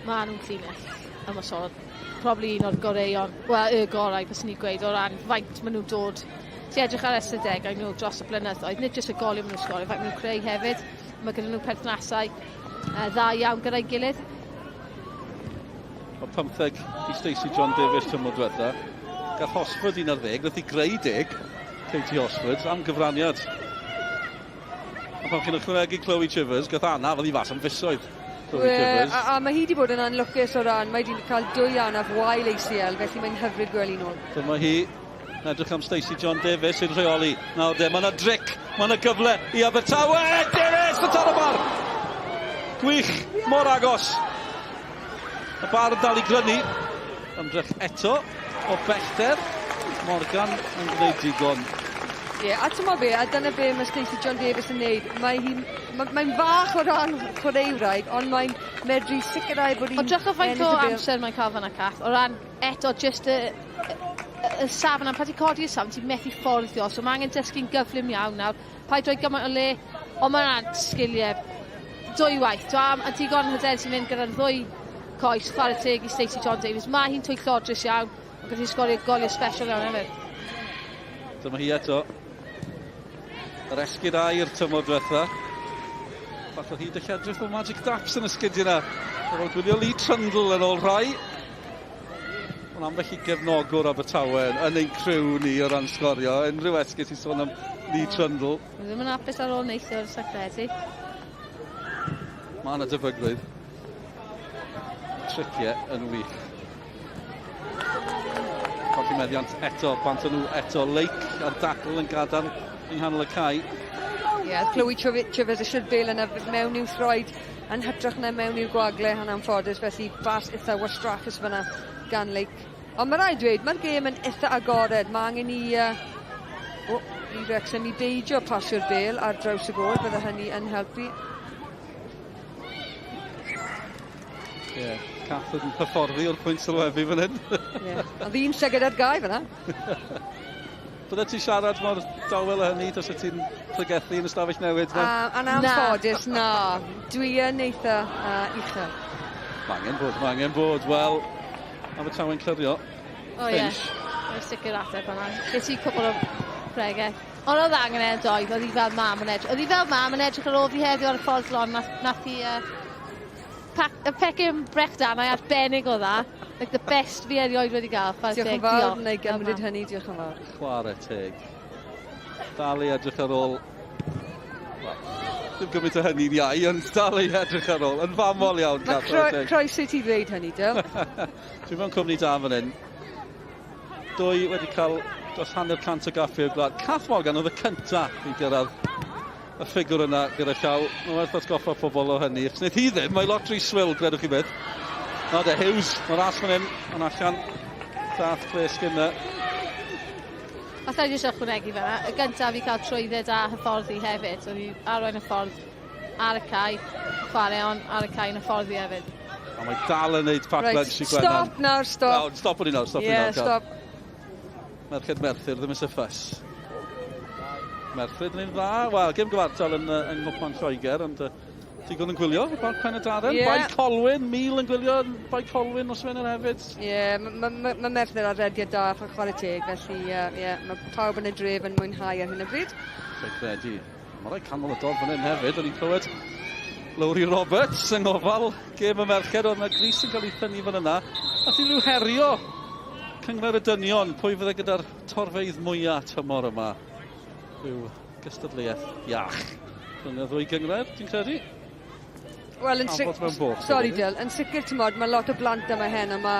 Mae nhw'n llinell ymosod. Probably un o'r goreuon, wel, y gorau, byswn i'n gweud, o ran faint maen nhw'n dod. Ti edrych ar ystadegau nhw dros y blynyddoedd, nid jyst y goliau maen nhw'n sgorio, faint maen nhw'n creu hefyd. Mae gyda nhw perthnasau dda iawn gyda'i gilydd. O 15 i Stacey John Davies tymor diwetha. Gath Hosford 11, nath i greu 10, Katie Hosford, am gyfraniad. A pan chi'n ychwanegu Chloe Chivers, gath anaf, oedd hi fas am fisoedd. Chloe Chivers. A mae hi wedi bod yn anlwcus o ran, mae wedi cael dwy anaf wael ACL, felly mae'n hyfryd gweld hi nôl. Dyma hi, yn edrych am Stacey John Davies sy'n rheoli. Nawr de, mae yna dric, mae yna gyfle i Abertawe! Davies, y tan y bar! Gwych, mor agos. Y bar yn dal i grynu. Ymdrech eto o bellter. Morgan yn gwneud digon. Ie, yeah, a ti'n be, a dyna be mae Stacey John Davies yn neud. Mae'n fach o ran chwaraewraig, ond mae'n medru sicrhau bod hi'n Ond drychwch faint o amser mae'n cael fan'na, Cath, o ran eto just y safon, am pan ti'n codi y safon, ti'n methu fforddio, so mae angen dysgu'n gyflym iawn nawr. Paid rhoi gymaint o le, ond mae'n sgiliau dwywaith. A digon hyder sy'n mynd gyda'r ddwy coes, chwarae teg i Stacey John Davies. Mae hi'n twyllodrus iawn, ond gyda hi sgorio goliau special iawn hefyd. Dyma hi eto. Yr esgid aur tymor diwetha. Bach o hyd y lledrith o Magic Daps yn y sgidiau yna. Ar ôl gwylio Lee Trundle yn ôl rhai. Ond ambell i gefnogwr Abertawe yn ein criw ni o ran sgorio. Unrhyw esgid sy'n sôn am Lee Trundle. Dwi ddim yn hapus ar ôl neithiwr, sa credu. Mae yna debygrwydd. Triciau yn wych. Colli meddiant eto, bant nhw eto. Lake a'r dacl yn gadarn yng nghanol y cae. Ie, yeah, Chloe Chivers eisiau'r bêl yna mewn i'w throed yn hytrach na mewn i'r gwagle yn anffodus, felly bas eitha wastraffus fyna gan Lake. Ond mae rhaid dweud, mae'r gêm yn eitha agored. Mae angen i Wrexham i beidio pasio'r bêl ar draws y gôl, bydde hynny yn helpu. Ie, yeah, Cath yn hyfforddi o'r pwynt sylwebu fan hyn. Ie, yeah. Oedd un llygad ar gau fyna. Bydde ti'n siarad mor dawel â hynny os ti'n pregethu yn y stafell newid? Na? Yn anffodus, na. Dwi yn eitha uchel. Mae angen bod, mae angen bod. Wel, Abertawe'n clirio. O ie, mae'n sicr ateb hwnna. Ges i cwpl o pregeth. Ond oedd angen e yn doedd, oedd hi fel mam yn edrych. Oedd hi fel mam yn edrych ar ôl fi heddiw ar y ffordd lon, nath, nath hi pac, y pecyn brechdanau arbennig o dda. Like the best fi erioed wedi gael. Chwarae Diolch teg, yn fawr, diolch. na i gymryd Fel mam. hynny, diolch yn fawr. Chwarae teg. Dal i edrych ar ôl... Wel, ddim gymaint o hynny'n iau, ond dal i edrych ar ôl. Yn famol iawn, Mae Cath, chwarae teg. croeso i ti ddweud hynny, Dyl. Dwi'n mewn cwmni da fan hyn. Dwy wedi cael dros 150 o gaffi o'r gwlad. Cath Morgan oedd y cynta i gyrraedd y ffigwr yna gyda llaw. Mae'n werth atgoffa pobl o hynny. Achos wnaeth hi ddim, mae lot rhy swil, gredwch chi beth. Na de, Hughes, mae'r as fan hyn, yn allan. Dath Claire Skinner. Alla i jyst ychwanegu fan'na, y gyntaf i cael trwydded a hyfforddi hefyd. So, oedd hi arwain y ffordd ar y cae, chwarae on ar y cae yn hyfforddi hefyd. A mae dal yn neud pac Right, lunch i Gwennan. stop nawr, stop. Iawn, stop ni nawr, stop Ie, ni nawr. stop. Merched Merthyr ddim eisiau ffys. Merthyr yn un dda. Wel, gêm gyfartal yn, yng Nghwpan Lloegr, ond digon yn gwylio, Parc Pen y Darren. Ie. Bae Colwyn, 1000 yn gwylio, Bae Colwyn nos Wener hefyd. Ie, yeah, mae ma, ma, ma Merthyr ar rediad da a chwarae teg, felly ie, yeah, yeah, mae pawb yn y dref yn mwynhau ar hyn o bryd. Lle credu. Mae rai canol y dorf fan hyn hefyd, o'n i'n clywed Lowri Roberts yng ngofal gêm y merched, oedd yna gris yn cael ei thynnu fan yna. Nath i rhyw herio Cynghrair y Dynion, pwy fydde gyda'r torfeydd mwyaf tymor yma? Rhyw gystadleuaeth iach. Rhwng y ddwy gynghrair, ti'n credu? Wel, yn Afod mewn boch, Sorry, really. Dyl, yn sicr, ti'n modd, mae lot o blant yma hen yma,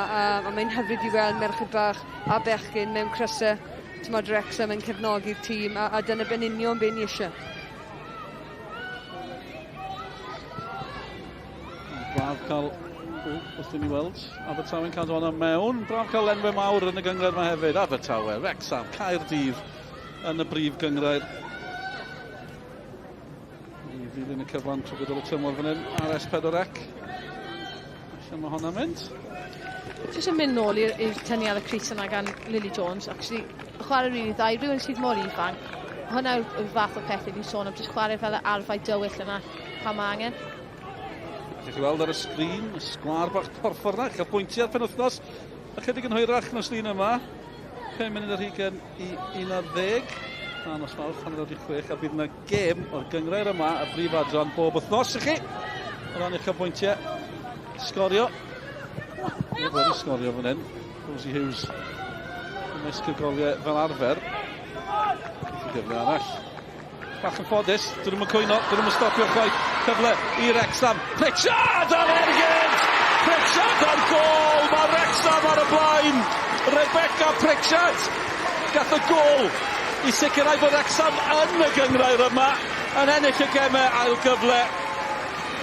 a mae'n hyfryd i weld merched bach a bechgyn mewn crysau, ti'n modd, Wrexham yn cefnogi'r tîm, a dyna be'n union be ni eisiau. Braf cael, o, wrth i ni weld, Abertawe'n cadw hwnna mewn. Braf cael enwau mawr yn y gynghrair yma hefyd. Abertawe, Wrexham, Caerdydd yn y brif gynghrair. I ddilyn y cyfan trwy gydol y tymor fan hyn ar S4C. Allan mae hwnna'n mynd. Jyst yn mynd nôl i'r tynnu ar y crys yna gan Lily Jones. Actually, chwarae rili dda i rhywun sydd mor ifanc. Hwnna yw'r fath o pethau ni'n sôn am, jyst chwarae fel y arfau dywyll yna pan mae angen. Allwch chi weld ar y sgrin, y sgwâr bach porffor yna, uchafbwyntiau'r penwythnos. Ychydig yn hwyrach nos Lun yma. 5 munud ar hugain i 11. A nos Fawrth, 5:30, a bydd yna gêm o'r gynghrair yma, y brif adran bob wythnos i chi. O ran uchafbwyntiau, sgorio. Neb wedi sgorio fan hyn. Rosie Hughes ymysg y goliau fel arfer. Gyfle arall. Bach yn ffodus, dyn nhw'n cwyno, dyn nhw'n stopio chwaith. Cyfle i Wrexham. Pritchard ar ergyd! Pritchard ar gôl! Mae Wrexham ar y blaen! Rebecca Pritchard gath y gôl i sicrhau bod Wrexham yn y gynghrair yma yn ennill y gemau ail gyfle.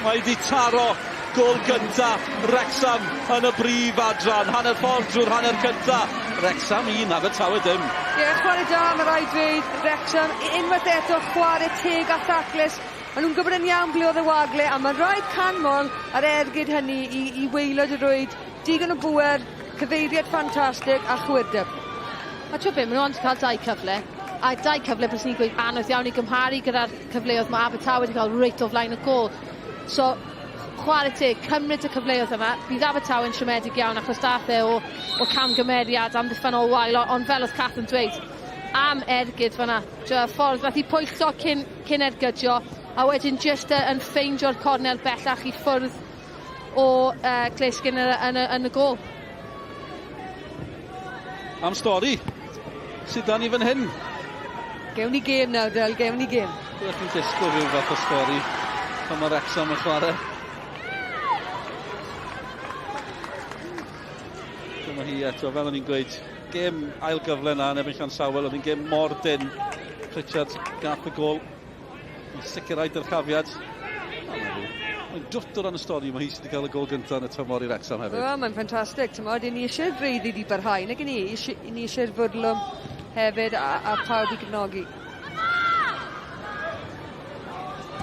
Mae wedi taro gôl gynta Wrexham yn y brif adran. Hanner ffordd drwy'r hanner cynta. Wrexham 1, Abertawe dim. Ie, yeah, chwarae da, mae rhaid dweud, Wrexham, unwaith eto chwarae teg a thaclus. Maen nhw'n gwybod yn iawn ble oedd y wagle, a mae'n rhaid canmol ar ergyd hynny i waelod y rwyd. Digon o bŵer, cyfeiriad ffantastig a chwyrdeb. A ti'n beth, maen nhw ond cael dau cyfle. A dau cyfle, bys ni'n gweud anodd iawn i gymharu gyda'r cyfleoedd mae Abertawe wedi cael reit o flaen y gôl. So, chwarae teg, cymryd y cyfleoedd yma. Bydd Abertawe yn siomedig iawn achos dath e o camgymeriad amddiffynnol wael, ond fel oedd Cath yn dweud, am ergyd fan'na. Y ffordd nath i pwyllo cyn ergydio, a wedyn jyst yn ffeindio'r cornel bellach i ffwrdd o Claire Skinner yn y gôl. Am stori, sydd dan ni fan hyn? Gewn ni gêm nawr, Del, gewn ni gêm. Byddwch chi'n disgwyl rhyw fath o stori pan mae Wrexham yn chwarae. Dyma hi eto, fel o'n i'n gweud, gêm ail gyfle na yn erbyn Llansawel, oedd hi'n gêm mor dynn. Pritchard gath y gôl i sicrhau dyrchafiad. Mae'n dwt o ran y stori, mae hi sydd wedi cael y gôl gyntaf yn y tymor i Wrexham hefyd. Wel, mae'n ffantastig, tymod, ni eisiau'r breuddwyd i barhau, nag ni, ni eisiau'r fwrlwm hefyd a pawb i gefnogi.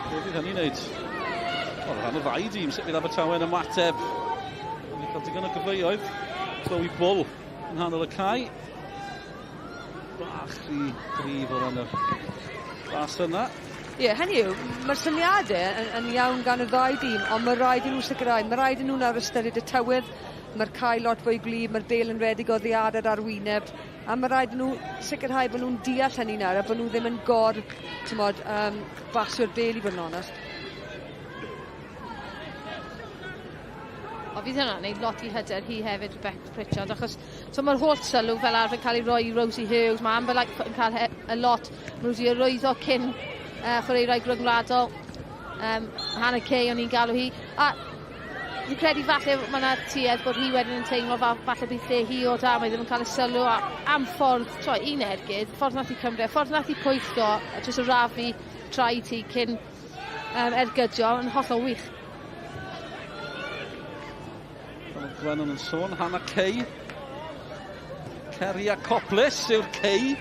Be fydd hynny'n neud? O, rhan o ddau dîm, sut fydd Abertawe yn ymateb Cael digon o gyfleoedd. Chloe Bull yng nghanol y cae. Bach rhy gryf o ran y bas yna. Ie, yeah, hynny yw, mae'r syniadau yn, yn iawn gan y ddau dîm, ond mae rhaid i nhw sicrhau, mae rhaid i nhw nawr ystyried y tywydd, mae'r cae lot fwy gwlyb, mae'r bel yn redig oddi ar yr arwyneb, a mae rhaid i nhw sicrhau bod nhw'n deall hynny nawr, a bod nhw ddim yn gor, tymod, um, basio'r bel i fod yn onest. O, fydd hwnna'n neud lot i hyder hi hefyd, Rebecca Pritchard, achos so mae'r holl sylw fel arfer yn cael ei roi i Rosie Hughes, mae Amber Lightfoot yn cael he, y lot, mae nhw wedi arwyddo cyn uh, chwaraewraig ryngwladol, um, Hannah Kay o'n i'n galw hi, a fi'n credu falle mae yna tuedd bod hi wedyn yn teimlo fel falle bydd lle hi o da, mae ddim yn cael y sylw a, am ffordd, tro, un ergyd, ffordd nath i Cymru, ffordd nath i pwyllgo, a jyst o rafu traed hi cyn um, ergydio yn hollol wych. Fel oedd Gwennon yn sôn, Hannah Kay. Ceria Coplis yw'r Kay.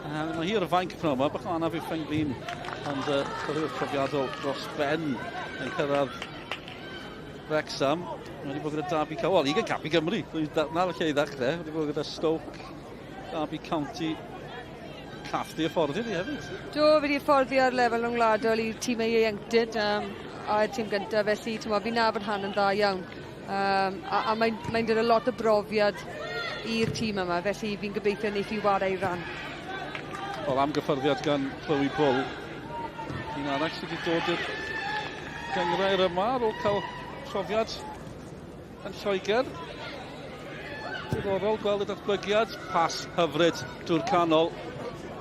Uh, mae hi ar y fainc pnawn yma, bach o anaf i'w phen-glin, ond uh, chwaraewr profiadol dros ben yn cyrraedd Wrexham. Mae wedi bod gyda Derby County, wel, ugain cap i Gymru, na'r lle i ddechrau, wedi bod gyda Stoke, Derby County, Cath di hyfforddi di hefyd? Do, fi di hyfforddi ar lefel rhyngwladol i'r tîmau ieuenctid um, a'r tîm gyntaf, felly ti'n fi'n nabod Han yn dda iawn. Um, a a mae'n mae dod â lot o brofiad i'r tîm yma, felly fi'n gobeithio wneith i warae ran. Wel, am gyffyrddiad gan Chloe Bull. Un arall sydd wedi dod i'r gynghrair yma ar ôl cael profiad yn Lloegr. Diddorol gweld y datblygiad. Pas hyfryd drwy'r canol.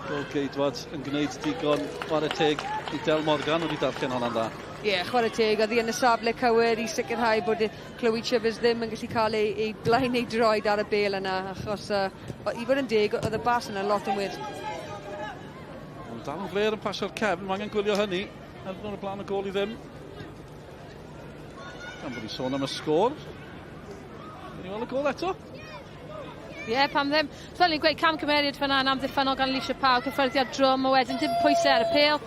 Gol geidwad yn gwneud digon chwarae teg i Del Morgan wedi darllen hwnna'n dda. Ie, yeah, chwarae teg. Oedd hi yn y safle cywir i sicrhau bod Chloe Chivers ddim yn gallu cael ei, ei blaen ei droed ar y bel yna, achos uh, i fod yn deg, oedd y bas yna lot yn wir. Ond dal yn fler yn pasio'r cefn, mae angen gwylio hynny. Er bod y blaen y gol i ddim. Gan bod ni'n sôn am y sgôr. Ni weld y gol eto? Ie, yeah, pam ddim. Fel ni'n gweud, cam cymeriad fyna yn amddiffynnol gan Alicia Pawb, cyffyrddiad drwm, a wedyn dim pwysau ar y pêl.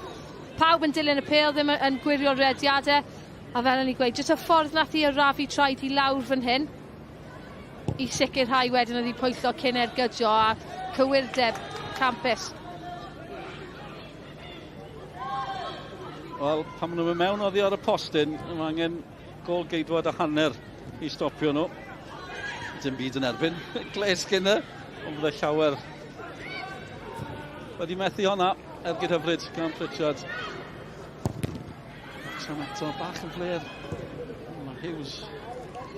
Pawb yn dilyn y pêl, ddim yn gwirio'r rediadau. A fel o'n i'n gweud, jyst y ffordd nath i arafu traed i lawr fan hyn i sicrhau wedyn oedd hi pwyllo cyn ergydio a cywirdeb campus. Wel, pan maen nhw'n mynd mewn oddi ar y postyn, mae angen gol geidwad a hanner i stopio nhw. Dim byd yn erbyn Claire Skinner, ond bydde llawer wedi methu honna. Ergyd hyfryd gan Pritchard. Sam eto, bach yn fler. Mae Hughes,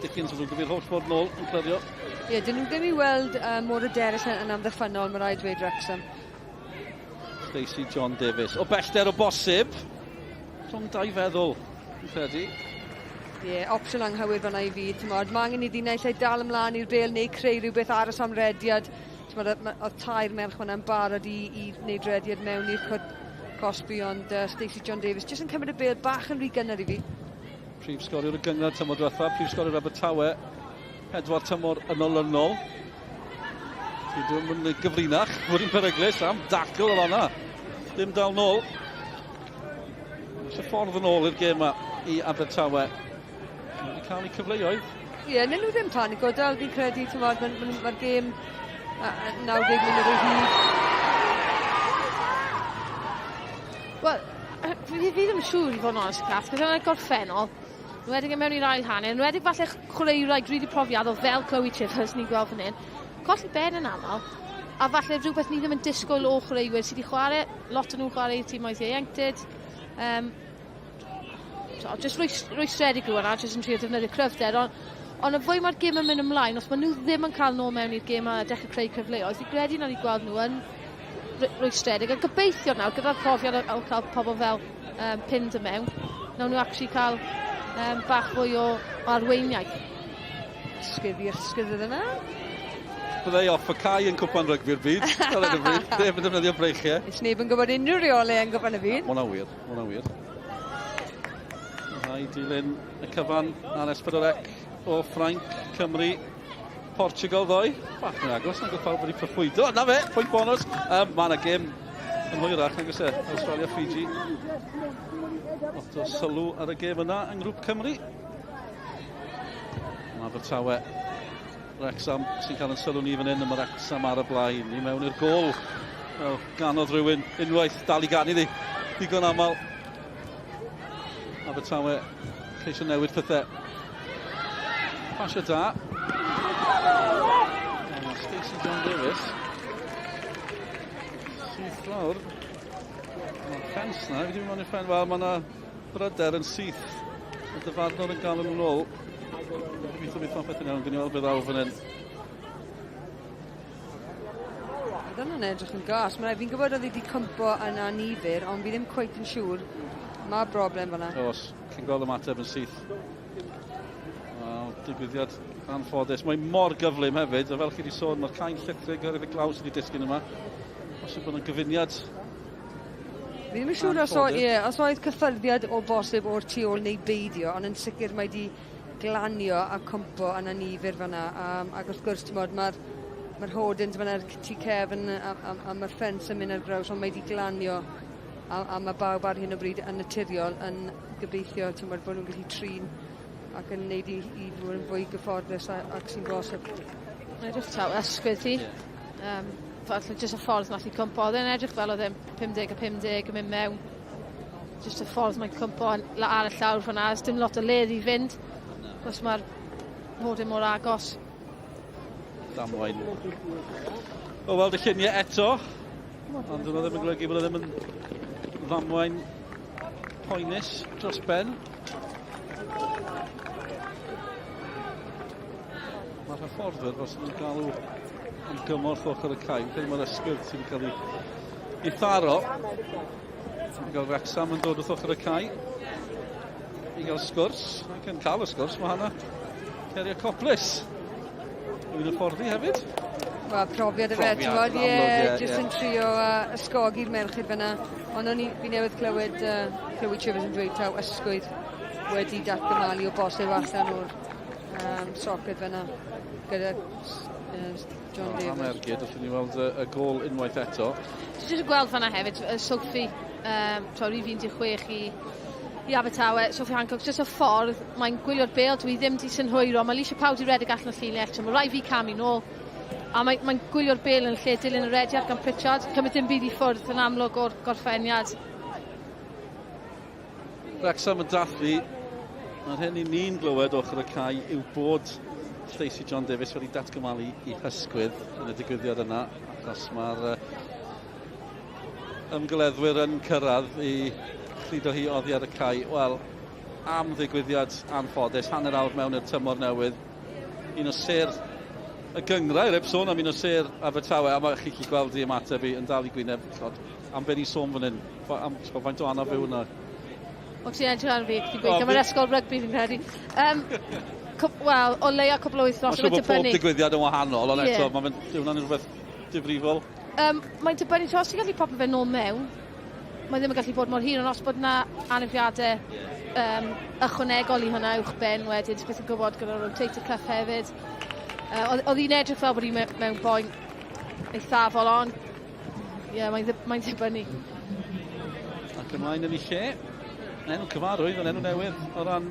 Dickens yn ddrwg holl ffordd nôl yn clirio. Ie, yeah, dyn nhw ddim i weld um, mor hyderus yn amddiffynnol, mae rhaid dweud Wrexham. Stacey John Davies. O bellter o bosib. Rhwng dau feddwl, fi'n credu. Ie, yeah, opsiwn anghywir fanna i fi, t'mod. Mae angen iddi naill ai dal ymlaen i'r bêl neu creu rhywbeth aros am rediad. T'mod, oedd tair merch fanna'n barod i, i wneud rediad mewn i'r cwrt cosbi, ond uh, Stacey John Davies jyst yn cymryd y bêl bach yn rhy gynnar i fi. Prif sgoriwr y gynghrair tymor diwetha, prif sgoriwr Abertawe, pedwar tymor yn olynol. Ti ddim yn gyfrinach, fod yn peryglus am dacl o fanna. Dim dal nôl. Eisiau ffordd yn ôl i'r gêm yma i Abertawe. Mae wedi cael eu cyfleoedd. Ie, yeah, nhw ddim panico, dal fi'n credu, ti'n mae'r ma, ma, ma gêm 90 munud o hyd. Wel, fi, fi ddim yn siŵr i fod yn onest, Cath, cos yn y gorffennol, enwedig yn mewn i'r ail hanner, enwedig falle chwaraewraig rili profiadol fel Chloe Chivers ni'n gweld fan hyn, colli ben yn aml, a falle rhywbeth ni ddim yn disgwyl o chwaraewyr sydd wedi chwarae, lot o'n nhw'n chwarae i'r timoedd ieuenctid, um, so, jyst rwystredig rwan a jyst yn trio defnyddio cryfder, ond ond y fwy mae'r gêm yn mynd ymlaen, os maen nhw ddim yn cael nôl mewn i'r gêm a dechrau creu cyfleoedd, fi'n credu nawn ni gweld nhw yn rwystredig. A gobeithio nawr, gyda'r profiad o cael pobl fel um, Pind y mewn, nawn nhw actually cael um, bach fwy o, o arweiniaeth. Ysgyd i ysgyd ydyn yna. Byddai off y cae yn cwpan rygbi'r byd. Ar hyn o bryd. Neb yn defnyddio breichiau. Is neb yn gwybod unrhyw reolau yn gwpan y byd. Mae hwnna'n wir. Mae hwnna'n wir. Rhaid dilyn y cyfan ar S4C o Ffrainc, Cymru, Portugal ddoe. Bach yn agos, nag oedd pawb wedi proffwydo. Na fe, pwynt bonus. Um, mae yna gêm yn hwyrach, nag oes e, Australia Fiji. Lot o sylw ar y gêm yna yng Ngrŵp Cymru. Abertawe. Wrexham sy'n cael yn sylw ni fan hyn, a mae Wrexham ar y blaen. I mewn i'r gol. Wel, ganodd rhywun unwaith dal i ganu ddi. Digon aml. Abertawe ceisio newid pethau. Pasio da. Stacey John Davis. Syth lawr. Mae'r ffens na, fi wedi mynd i'r ffen, wel, mae yna bryder yn syth. Y dyfarnwr yn gael yn ôl. Gobeithio bydd popeth yn iawn, gwni weld beth ddaw fan hyn. Oedd hwnna'n edrych yn gas. Mae fi'n gwybod oedd wedi cwmpo yn anifyr, ond fi ddim cweit yn siŵr. Mae broblem fyna. Oes, chi'n gweld ymateb yn syth. Wel, digwyddiad anffodus. Mae mor gyflym hefyd, a fel chi wedi sôn, mae'r cain llithrig oherwydd y glaw sydd wedi disgyn yma. Bosib bod yna gyfuniad. Fi ddim yn siŵr os, o, ie, os oedd cyffyrddiad o bosib o'r tu ôl neu beidio, ond yn sicr mae wedi glanio a cwmpo yn anifyr fyna. Ac wrth gwrs, ti'n bod, mae'r mae hoardings fyna tu cefn a, a, a mae'r ffens yn mynd ar draws, ond mae wedi glanio a, a mae bawb ar hyn o bryd yn naturiol yn gobeithio ti'n bod, bod nhw'n gallu trin ac yn neud i, i fod yn fwy gyfforddus a, ac sy'n bosib. Mae'n edrych taw ysgwydd hi. Yeah. Falle jyst y ffordd nath i cwmpo. Oedd e'n edrych fel oedd e'n 50 a 50 yn mynd mewn. Jyst y ffordd mae'n cwmpo ar y llawr fyna. Dim lot o le i fynd. Os mae'r hodyn mor agos. Damwain. O weld y lluniau eto. Ond dyna ddim yn golygu bod e ddim yn ddamwain poenus dros ben. Mae'r hyfforddwyr fel sydd yn galw am gymorth ochr y cae. Fi'n credu mae'r ysgwydd sydd wedi cael ei, ei tharo. Yn gael Wrexham yn dod wrth ochr y cae. I gael sgwrs, ac yn cael y sgwrs, mae hwnna Ceria Coplis. Rwy'n hyfforddi hefyd. Wel, profiad y fe, ti'n bod, ie, jyst yn trio ysgogi'r merched fyna. Ond o'n i, fi newydd clywed Chloe Chivers yn dweud taw ysgwydd wedi datgymalu o bosib allan o'r socket fyna gyda John Davies. Am ergyd, allwn ni weld y, y gol unwaith eto. Ti'n jyst yn gweld fanna hefyd, Sophie, to, rhif 16 i, i Abertawe, Sophie Hancock, jyst y ffordd mae'n gwylio'r bêl, dwi ddim di synhwyro, mae Alicia Pawd i redeg allan o llinell, so mae rhaid fi camu nôl. A mae'n mae gwylio'r bêl yn lle dilyn y rediad gan Pritchard, cymryd dim byd i ffwrdd yn amlwg o'r gorffeniad. Wrexham yn dathlu. Mae'r hyn i ni'n glywed ochr y cae yw bod Stacey John Davies wedi datgymalu i hysgwydd yn y digwyddiad yna, achos mae'r ymgyleddwyr yn cyrraedd i chludo hi oddi ar y cae. Wel, am ddigwyddiad anffodus, hanner awr mewn i'r tymor newydd, un o sêr y gynghrair, heb sôn am un o sêr Abertawe, a mae chi'n gallu gweld i ymateb i yn dal i gwyneb, chod, am be ni sôn fan hyn, am faint o anaf yw hwnna. O, ti'n edrych ar fi, ti'n gweithio, mae'r ysgol rygbi fi'n credu. Wel, o leia cwpl o wythnos, mae'n dibynnu. Mae'n siŵr bod pob digwyddiad yn wahanol, ond eto, mae'n hwnna'n rhywbeth difrifol. Mae'n dibynnu, os ti'n gallu popio fe nôl mewn, mae ddim yn gallu bod mor hir, ond os bod yna anafiadau ychwanegol i hwnna uwch ben wedyn, ti'n beth yn gwybod gyda rotator cuff hefyd. Oedd hi'n edrych fel bod hi mewn boen eithafol, ond ie, yeah, mae'n mae dibynnu. Ac ymlaen yn ei lle, enw cyfarwydd, yn enw newydd o ran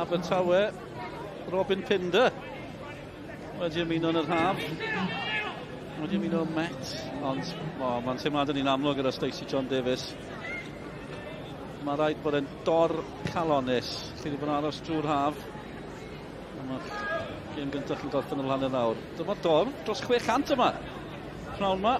Abertawe, Robin Pinder. Wedi ymuno yn yr haf. Wedi ymuno ym Met, ond oh, mae'n teimlad yn un amlwg gyda Stacey John Davies. Mae rhaid bod e'n dor calonus. Chi wedi bod yn aros drwy'r haf. A mae'ch gêm gyntaf chi'n gorffen yn hanner awr. Dyma dor dros 600 yma. Pnawn yma.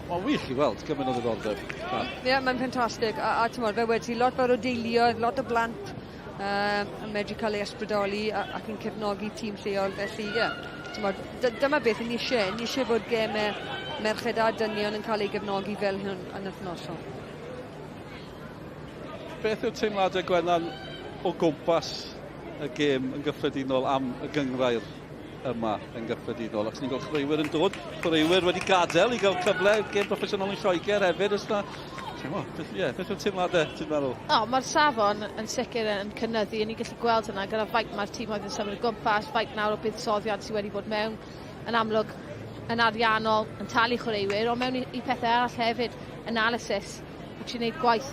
Mae'n wych i weld gymaint o ddiddordeb. Ie, yeah, mae'n ffantastig. A, a ti'n fel wedi, lot fawr o deuluoedd, lot o blant yn medru cael ei ysbrydoli ac yn cefnogi tîm lleol. Felly, ie, yeah, dyma beth ni eisiau. Ni eisiau bod gemau merched a dynion yn cael ei gefnogi fel hyn yn wythnosol. Beth yw'r teimladau, Gwennan, o gwmpas y gêm yn gyffredinol am y gynghrair yma yn gyffredinol? Ac ni'n gweld chwaraewyr yn dod, chwaraewyr wedi gadael i gael cyfle gêm broffesiynol yn Lloegr hefyd. Oes na, beth, yeah, beth yw'r teimladau, ti'n meddwl? O, mae'r safon yn sicr yn cynyddu, a ni'n gallu gweld hynna gyda faint mae'r tîm oedd yn symud o gwmpas, faint nawr o buddsoddiad sydd wedi bod mewn, yn amlwg yn ariannol, yn talu chwaraewyr, ond mewn i, i pethau arall hefyd, analysis, actually gwneud gwaith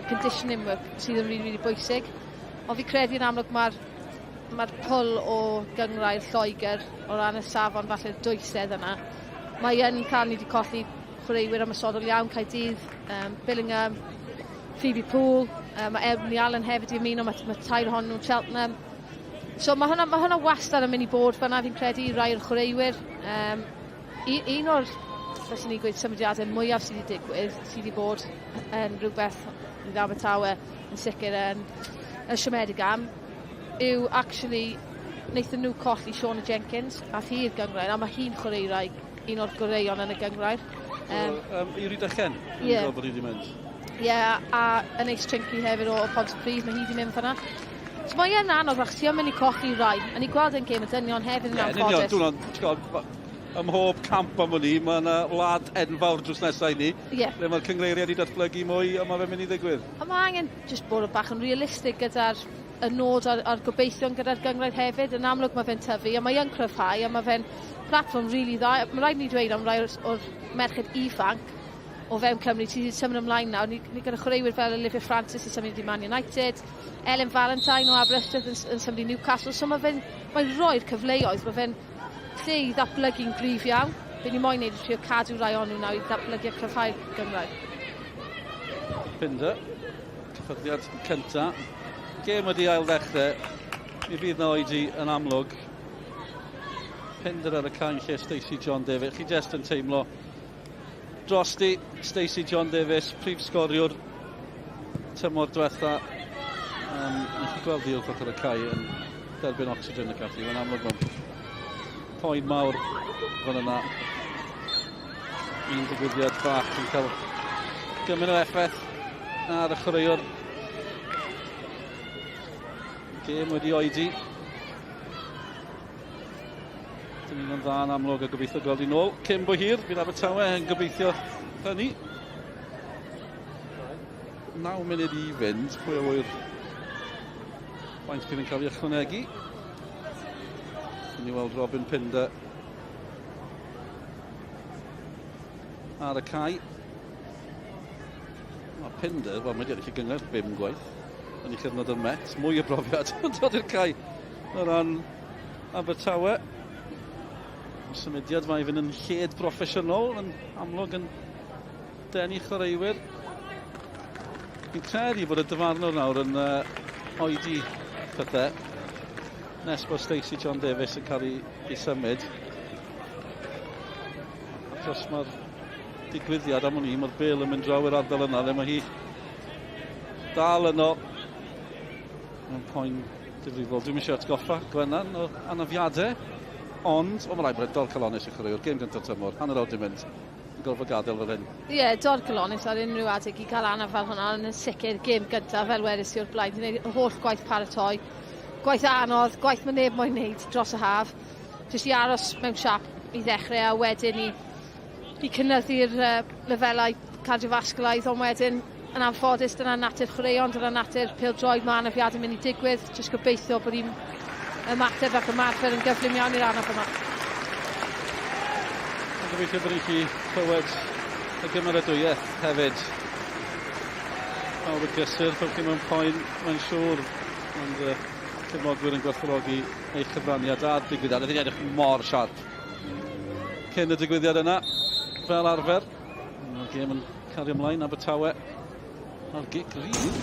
conditioning work sydd yn really, really bwysig. Ond fi credu yn amlwg mae'r mae'r pwl o gynghrair Lloegr o ran y safon falle'r dwysedd yna. Mae yn cael ni wedi colli chwaraewyr ymosodol iawn, Caerdydd, Billingham, Phoebe Poole, mae Ebony Allen hefyd i ymuno, mae tair ohonyn nhw'n Cheltenham. So mae hwnna, mae hwnna wastad yn mynd i bod fanna fi'n credu i rai o'r chwaraewyr. Un o'r, fyswn i'n gweud, symudiadau mwyaf sydd wedi digwydd, sydd wedi bod yn rhywbeth i Abertawe yn sicr yn siomedig am, yw actually wnaethon nhw colli Shauna Jenkins, a hi i'r gynghrair, a mae hi'n chwaraewraig un o'r goreuon yn y gynghrair. I Rydychen, yn yeah. Bod hi wedi mynd. Ie, yeah, a Ynys Trinkley hefyd o Pontypridd, mae hi wedi mynd fanna. So mae e'n anodd, achos ti yn mynd i colli rai. A ni gweld yn gêm y dynion hefyd yn anffodus. Ie, yn union, ym mhob camp am wn i, mae yna wlad enfawr drws nesaf i ni, lle mae'r cyngreiriau wedi datblygu mwy, a mae fe'n mynd i ddigwydd. A mae angen just bod bach yn realistig gyda'r y nod a'r gobeithion gyda'r gynghrair hefyd. Yn amlwg mae fe'n tyfu a mae e'n cryfhau a mae fe'n platfform rili really dda. Mae rhaid ni dweud am rai o'r merched ifanc o fewn Cymru sydd wedi symud ymlaen nawr. Ni gyda chwaraewyr fel Olivia Francis sy'n symud i Man United, Ellen Valentine o Aberystwyth yn symud i Newcastle. So mae fe'n mae rhoi'r cyfleoedd, mae fe'n lle i ddatblygu'n gryf iawn. Be ni moyn neud yw trio cadw rai ohonyn nhw nawr i ddatblygu a cryfhau'r gynghrair. Pinder, cyffyrddiad cynta. Gêm wedi ail ddechrau. Mi fydd na oedi yn amlwg. Pinder ar y cae lle Stacey John Davies. Chi jyst yn teimlo drosti Stacey John Davies, prif sgoriwr tymor diwetha. Nes i gweld hi wrth ochr y cae yn derbyn oxygen y ati. Mae'n amlwg mewn poen mawr fan yna. Un digwyddiad bach yn cael gymaint o effaith ar y chwaraewr. Gêm wedi oedi. Dymuno'n dda yn amlwg a gobeithio gweld hi nôl cyn bo hir. Bydd Abertawe yn gobeithio hynny. 9 munud i fynd, pwy a ŵyr faint bydd yn cael ei ychwanegu. Ni weld Robin Pinder ar y cae. Mae Pinder, wel, mae wedi ennill y gynghrair 5 gwaith yn ei chyfnod yn Met. Mwy o brofiad yn dod i'r cae o ran Abertawe. Symudiad mae i fynd yn lled broffesiynol, yn amlwg yn denu chwaraewyr. Fi'n credu bod y dyfarnwr nawr yn oedi pethau nes bod Stacey John Davies yn cael ei symud. Achos mae'r digwyddiad am wn i, mae'r bêl yn mynd draw i'r ardal yna, le mae hi dal yno. Mae'n poen difrifol. Dwi'm eisiau atgoffa Gwennan o anafiadau, ond o, mae rhaid bod e'n dorcalonnus i chwaraewr. Gêm gyntaf tymor, hanner awr di mynd, yn gorfod gadael fel hyn. Ie, yeah, dorcalonnus ar unrhyw adeg i gael anaf fel hwnna, ond yn sicr gêm gyntaf, fel wedys i o'r blaen, di wneud y holl gwaith paratoi, gwaith anodd, gwaith mae neb moyn wneud dros y haf, jyst i aros mewn siap i ddechrau a wedyn i cynyddu'r lefelau cardiofasgwlaidd, ond wedyn yn anffodus dyna natur chwaraeon, dyna natur pêl-droed, mae anafiadau yn mynd i digwydd, jyst gobeithio bod hi'n ymateb ac ymarfer yn gyflym iawn i'r anaf yma. Yn gobeithio bod chi clywed y gymeradwyaeth hefyd. Pawb y gysur, pawb chi mewn poen, mae'n siŵr, ond cefnogwyr yn gwerthfawrogi eich cyfraniad a'r digwyddiad. Oedd hi'n edrych mor siarp cyn y digwyddiad yna, fel arfer. Mae'r gêm yn cario ymlaen, Abertawe ar gic rydd.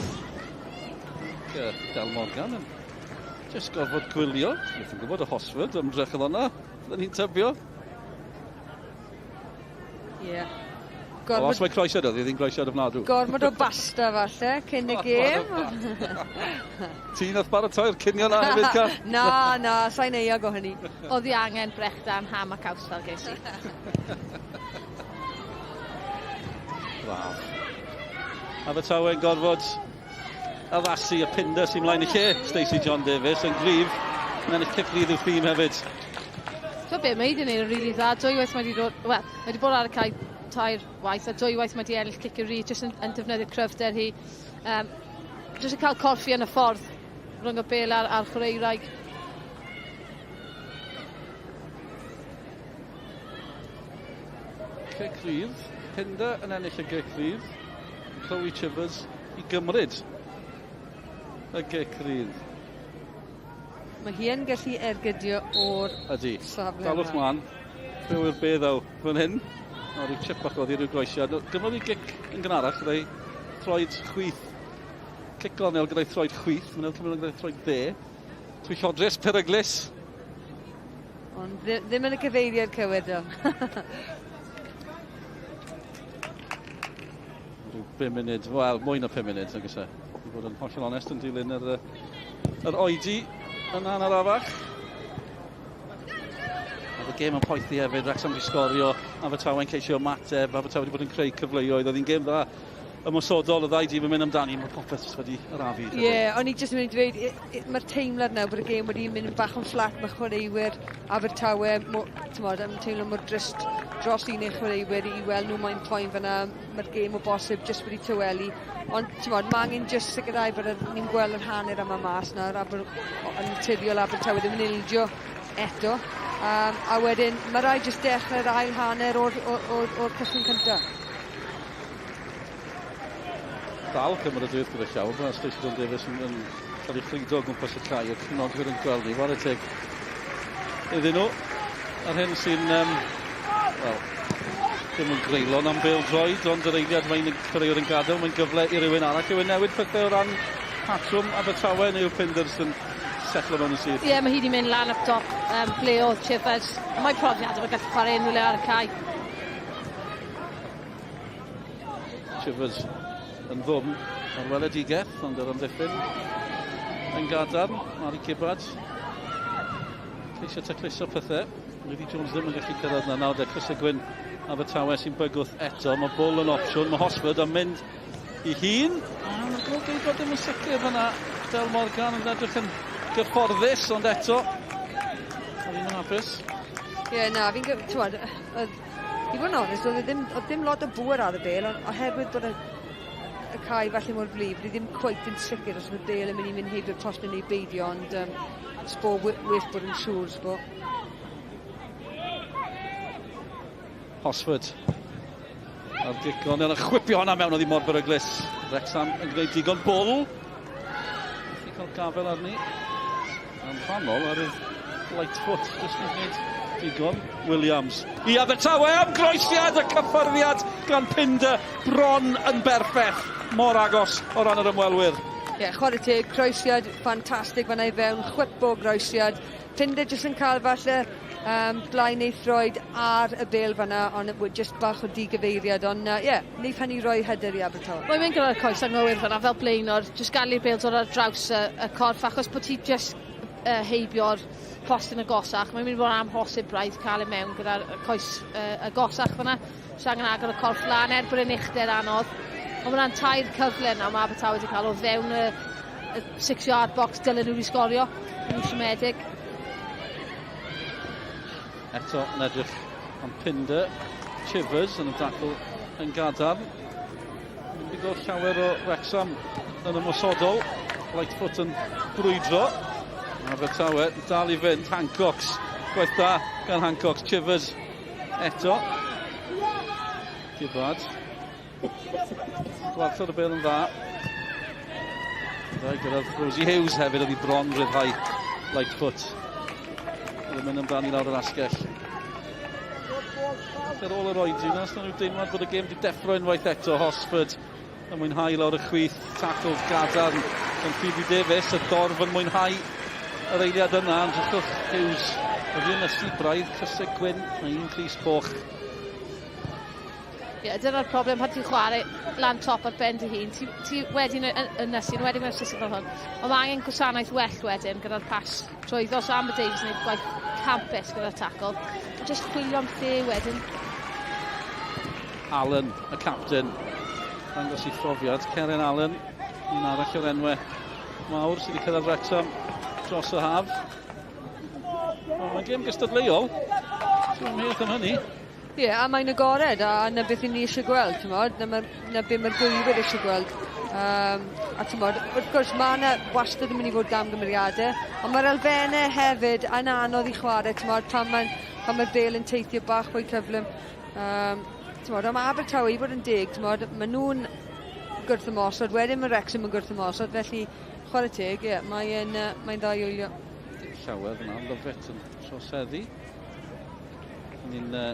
Del Morgan yn jyst gorfod gwylio. Dwi'n gwybod y Hosford ymdrech oedd hwnna, byddwn ni'n tybio. Ie. Yeah. Gormod... Os mae croesiad oedd, ddim croesiad ofnadw. Gormod o basta falle, cyn y gêm. Ti nath baratoi'r cinio na hefyd, Car? Na, sa'n euog o hynny. Oedd hi angen brechdan, ham a caws fel ges i. Braf. Abertawe'n gorfod addasu y Pinder sy'n mlaen i lle. Stacey John Davies yn gryf. Yn ennill cic rydd i'w thîm hefyd. So be, mae hi wedi gwneud yn rili dda. Dwywaith mae wedi dod, wel, mae wedi bod ar y cae tair waith, a dwywaith mae wedi ennill cic rydd, jyst yn defnyddio cryfder hi. Jyst yn cael corffi yn y ffordd rhwng y bêl a'r chwaraewraig. Cic rydd. Pinder yn ennill y gic rydd. Chloe Chivers i gymryd y gic rydd. Mae hi yn gallu ergydio o'r Ydy. safle. Dalwch mlaen. Be yw'r be ddaw fan hyn? O, rhyw chip bach oedd i ryw groesiad. Gymrodd i gic yn gynharach gyda'i throed chwith. Cic gornel gyda'i throed chwith. Mae'n cymryd gyda'i throed dde. Twyllodrus, peryglus. Ond ddim yn y cyfeiriad cywir, do. Rhyw 5 munud, wel, mwy na 5 munud, nag oes e. I fod yn hollol onest yn dilyn yr oedi yna'n arafach. Oedd y gêm yn poethi hefyd, Wrexham wedi sgorio, Abertawe'n ceisio ymateb, Abertawe wedi bod yn creu cyfleoedd, oedd hi'n gêm dda ymosodol, y ddau dîm yn mynd amdani, mae popeth jyst wedi arafu. Ie, yeah, o'n i jyst yn mynd i dweud, mae'r teimlad nawr bod y gêm wedi mynd yn bach yn fflat, mae chwaraewyr Abertawe, t'mod, yn teimlo mor drist dros un eu chwaraewyr i weld nhw mae'n poen fyna, mae'r gêm o bosib jyst wedi tawelu. Ond, t'mod, mae angen jyst sicrhau bod ni'n gweld yr hanner yma mas nawr, a bod yn naturiol Abertawe ddim yn ildio eto. A wedyn, mae rhaid jyst dechrau'r ail hanner o'r cychwyn cyntaf. Dal cymeradwyaeth gyda llaw, mae Stacey John Davies yn cael ei chludo o gwmpas y cae, y cefnogwyr yn gweld ni, whare teg iddyn nhw. A'r hyn sy'n, wel, ddim yn greulon am bêl droed, ond yr eiliad mae'n chwaraewr yn gadael, mae'n gyfle i rywun arall. Yw e'n newid pethau o ran patrwm Abertawe neu yw Pinders yn setlo mewn yn syth? Ie, yeah, mae hi wedi mynd lan up top, ble oedd Chivers. Mae profiad, mae'n gallu chwarae unrhyw le ar y cae. Chivers yn ddwfn ar weledigaeth, ond yr amddiffyn yn gadarn. Mari Gibbard ceisio tacluso pethau. Lily Jones ddim yn gallu cyrraedd na nawr. Crysau Gwyn Abertawe sy'n bygwth eto. Mae Bull yn opsiwn. Mae Hosford yn mynd i hun. A mae'r gôl ddim yn sicr fyna. Del Morgan yn edrych yn gyfforddus, ond eto oedd hi'n hapus. Ie, yeah, na, fi'n, t'mod, i fod yn onest, oedd ddim lot o bŵer ar y bêl, ond oherwydd bod y cae falle mor wlyb, fi ddim cweit yn sicr os oedd y bêl yn mynd i mynd heibio'r postyn neu beidio, ond sbo well bod yn siŵr, sbo. Hosford. A'r gic gornel, a chwipio hwnna mewn, oedd hi mor beryglus. Wrexham yn gwneud digon. Bull. Methu cael gafel arni. Yn rhannol ar y Lightfoot, jyst yn gwneud digon. Williams i Abertawe am groesiad, y cyffyrddiad gan Pinder bron yn berffaith. Mor agos o ran yr ymwelwyr. Ie, yeah, chwarae teg, croesiad ffantastig fan'na i fewn, chwip o groesiad. Pinder jyst yn cael falle blaen ei throed ar y bêl fan'na, ond jyst bach o digyfeiriad, ond ie, yeah, neith hynny roi hyder i Abertawe. Mae'n mynd gyda'r coes anghywir fan'na fel blaenor, jyst gadael i'r bêl dod ar draws y corff, achos bod ti jyst heibio'r postyn agosach, mae'n mynd i fod yn amhosib braidd cael e mewn gyda'r coes agosach fan'na. So angen agor y corff lan, er bod e'n uchder anodd. Ond mae'n tair cyfle nawr mae Abertawe wedi cael o fewn y 6 yard box dylen nhw wedi sgorio. Yn siomedig. Eto yn edrych am Pinder. Chivers yn y dacl yn gadarn. Mynd i gweld llawer o Wrexham yn ymosodol. Lightfoot yn brwydro. Abertawe dal i fynd. Hancox. Gwaith da gan Hancox. Chivers eto. Gibbard. Gwarchod y bêl yn dda. Dda i gyrraedd Rosie Hughes hefyd, oedd hi bron rhyddhau Lightfoot. Oedd yn mynd amdani lawr yr asgell. Ar ôl yr oedi yna, os rhyw deimlad bod y gêm wedi deffro unwaith eto, Hosford yn mwynhau lawr y chwith, tackle gadarn gan Phoebe Davies, y dorf yn mwynhau yr eiliad yna, ond drwchwch Hughes, oedd hi'n ysu braidd, crysau gwyn a un crys coch. Ie, yeah, dyna'r problem pan ti'n chwarae lan top ar ben dy hun. Ti wedyn yn ysu, yn wedyn mewn system fel hwn. Ond mae angen gwasanaeth well wedyn gyda'r pas trwyddo. So Amber Davies yn gwneud gwaith campus gyda'r tackle. Just chwilio am lle wedyn. Allen, y captain, dangos i phrofiad. Karen Allen, un arall o'r enwau mawr sydd wedi cyrraedd Wrexham dros y haf. Mae'n gêm gystadleuol. Ti'n amheuaeth am hynny. Ie, yeah, a mae'n agored, a 'na beth i ni eisiau gweld, ti'n modd, na beth mae'r gwylwyr eisiau gweld. A ti'n modd, wrth gwrs, mae yna wastad yn mynd i fod gamgymeriadau, ond mae'r elfennau hefyd yn anodd i chwarae, ti'n modd, pan mae'r bêl yn teithio bach fwy cyflym. Ti'n modd, am Abertawe, i fod yn deg, ti'n modd, maen nhw'n gwrth ymosod, wedyn mae Wrexham yn gwrth ymosod, felly chwarae teg, ie, yeah, mae'n mae dda i wylio. Llawer yna, Lovett yn troseddu. Ni'n uh,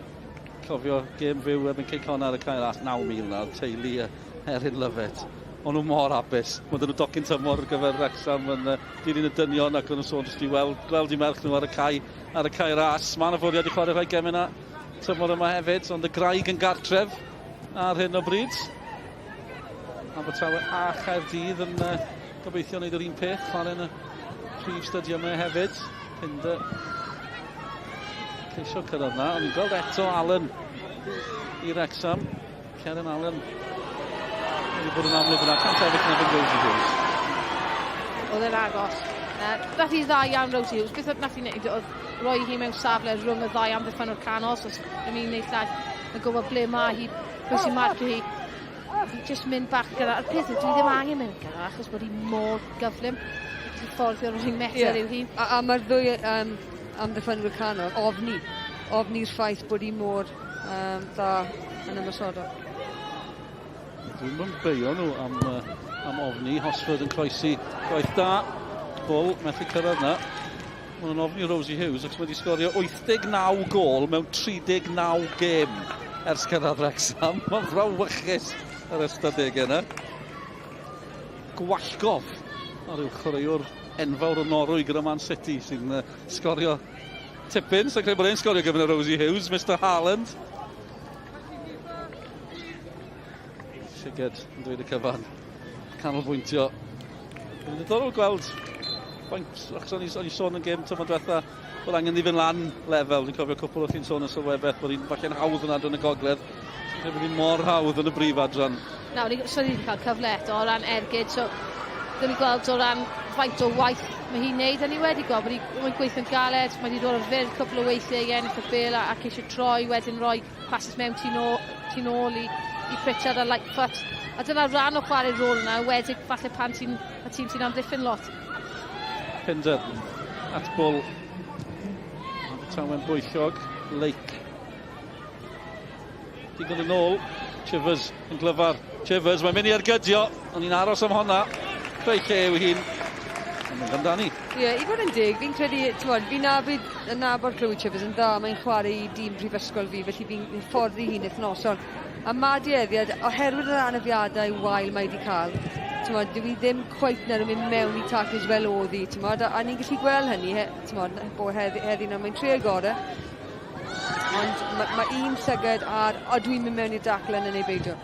cofio gêm fyw erbyn Cei Connah ar y cae ras 9,000 na, teulu uh, Erin Lovett. O'n nhw mor hapus. Mae nhw docyn tymor ar gyfer Wrexham yn uh, dilyn y dynion ac o'n nhw'n sôn jyst i weld, gweld i merch nhw ar y cae, ar y cae ras. Mae yna fwriad i chwarae rhai gemau yna tymor yma hefyd, ond y graig yn gartref ar hyn o bryd. Abertawe a Chaerdydd yn uh, gobeithio wneud yr un peth, chwarae yn y prif stadiymau hefyd. Pinder ceisio cyrraedd na, ond ni'n gweld eto Allen i Wrexham. Karen Allen wedi bod yn amlwg yna, cant efo yn erbyn Rosie Hughes. Oedd e'n agos. Uh, nath hi dda iawn Rosie Hughes. Beth oedd nath hi wneud oedd roi hi mewn safle rhwng y ddau amddiffyn o'r canol, so ddim un neu llall yn gwybod ble mae hi, pwy sy'n marcio hi. Fi jyst mynd bach gyda, a'r peth yw, dwi ddim angen mynd gyda, achos bod hi mor gyflym. Ti'n fforddio'r rhwng metr yeah. yw hi. A, a mae'r ddwy um, amddiffynwyr canol ofni, ofni'r ffaith bod hi mor um, dda yn ymosodol. Dwi'n mynd beio nhw am, uh, am ofni. Hosford yn croesi gwaith da. Bull methu cyrraedd na. Maen nhw'n ofni Rosie Hughes ac mae wedi sgorio 89 gôl mewn 39 gêm ers cyrraedd Wrexham. Mae'n frawychus yr ystadegau yna. Gwallgof ar yw chwaraewr enfawr o Norwy gyda Man City sy'n uh, sgorio tipyn. Sa'n credu bod e'n sgorio gyda Rosie Hughes, Mr Haaland. Sigurd yn dweud y cyfan. Canolbwyntio. Mae'n ddiddorol gweld faint, achos o'n i sôn yn gêm tymor diwetha, bod angen i fynd lan lefel. Dwi'n cofio cwpl o chi'n sôn yn sylwebaeth bod hi'n falle'n hawdd yn adran y gogledd. Dwi'n credu bod hi'n mor hawdd yn y brif adran. Na, ni, so ni wedi cael cyfle eto o ran ergyd, so dyn ni gweld o ran faint o waith mae hi'n neud, a ni wedi gweld bod hi'n gweithio'n galed, mae wedi dod ar fyr cwpl o weithiau i ennill y bêl a, a ceisio troi, wedyn roi passes mewn tu nôl, tu nôl i, i Pritchard a Lightfoot. A dyna rhan o chwarae'r rôl yna, wedig falle pan ti'n y tîm sy'n amddiffyn lot. Pinder at Bull. Abertawe'n bwyllog. Lake. Digon yn ôl. Chivers yn glyfar. Chivers, mae'n mynd i ergydio. O'n i'n aros am honna. Creu lle yw hi'n. Yn mynd amdani. Ie, yeah, i fod yn deg, fi'n credu, ti'n fi'n nabod, yn nabod Chloe Chivers yn dda, mae'n chwarae i dîm prifysgol fi, felly fi'n hyfforddi hi'n wythnosol. A ma dueddiad, oherwydd yr anafiadau wael mae wedi cael, t'mod, dyw hi ddim cweit nawr yn mynd mewn i tacles fel o'dd hi, t'mod, a, a ni'n gallu gweld hynny, he, t'mod, bo heddi, heddi nawr mae'n trio gore. Ond mae ma un llygad ar, o dwi'n mynd mewn i'r dacl yna neu beidio.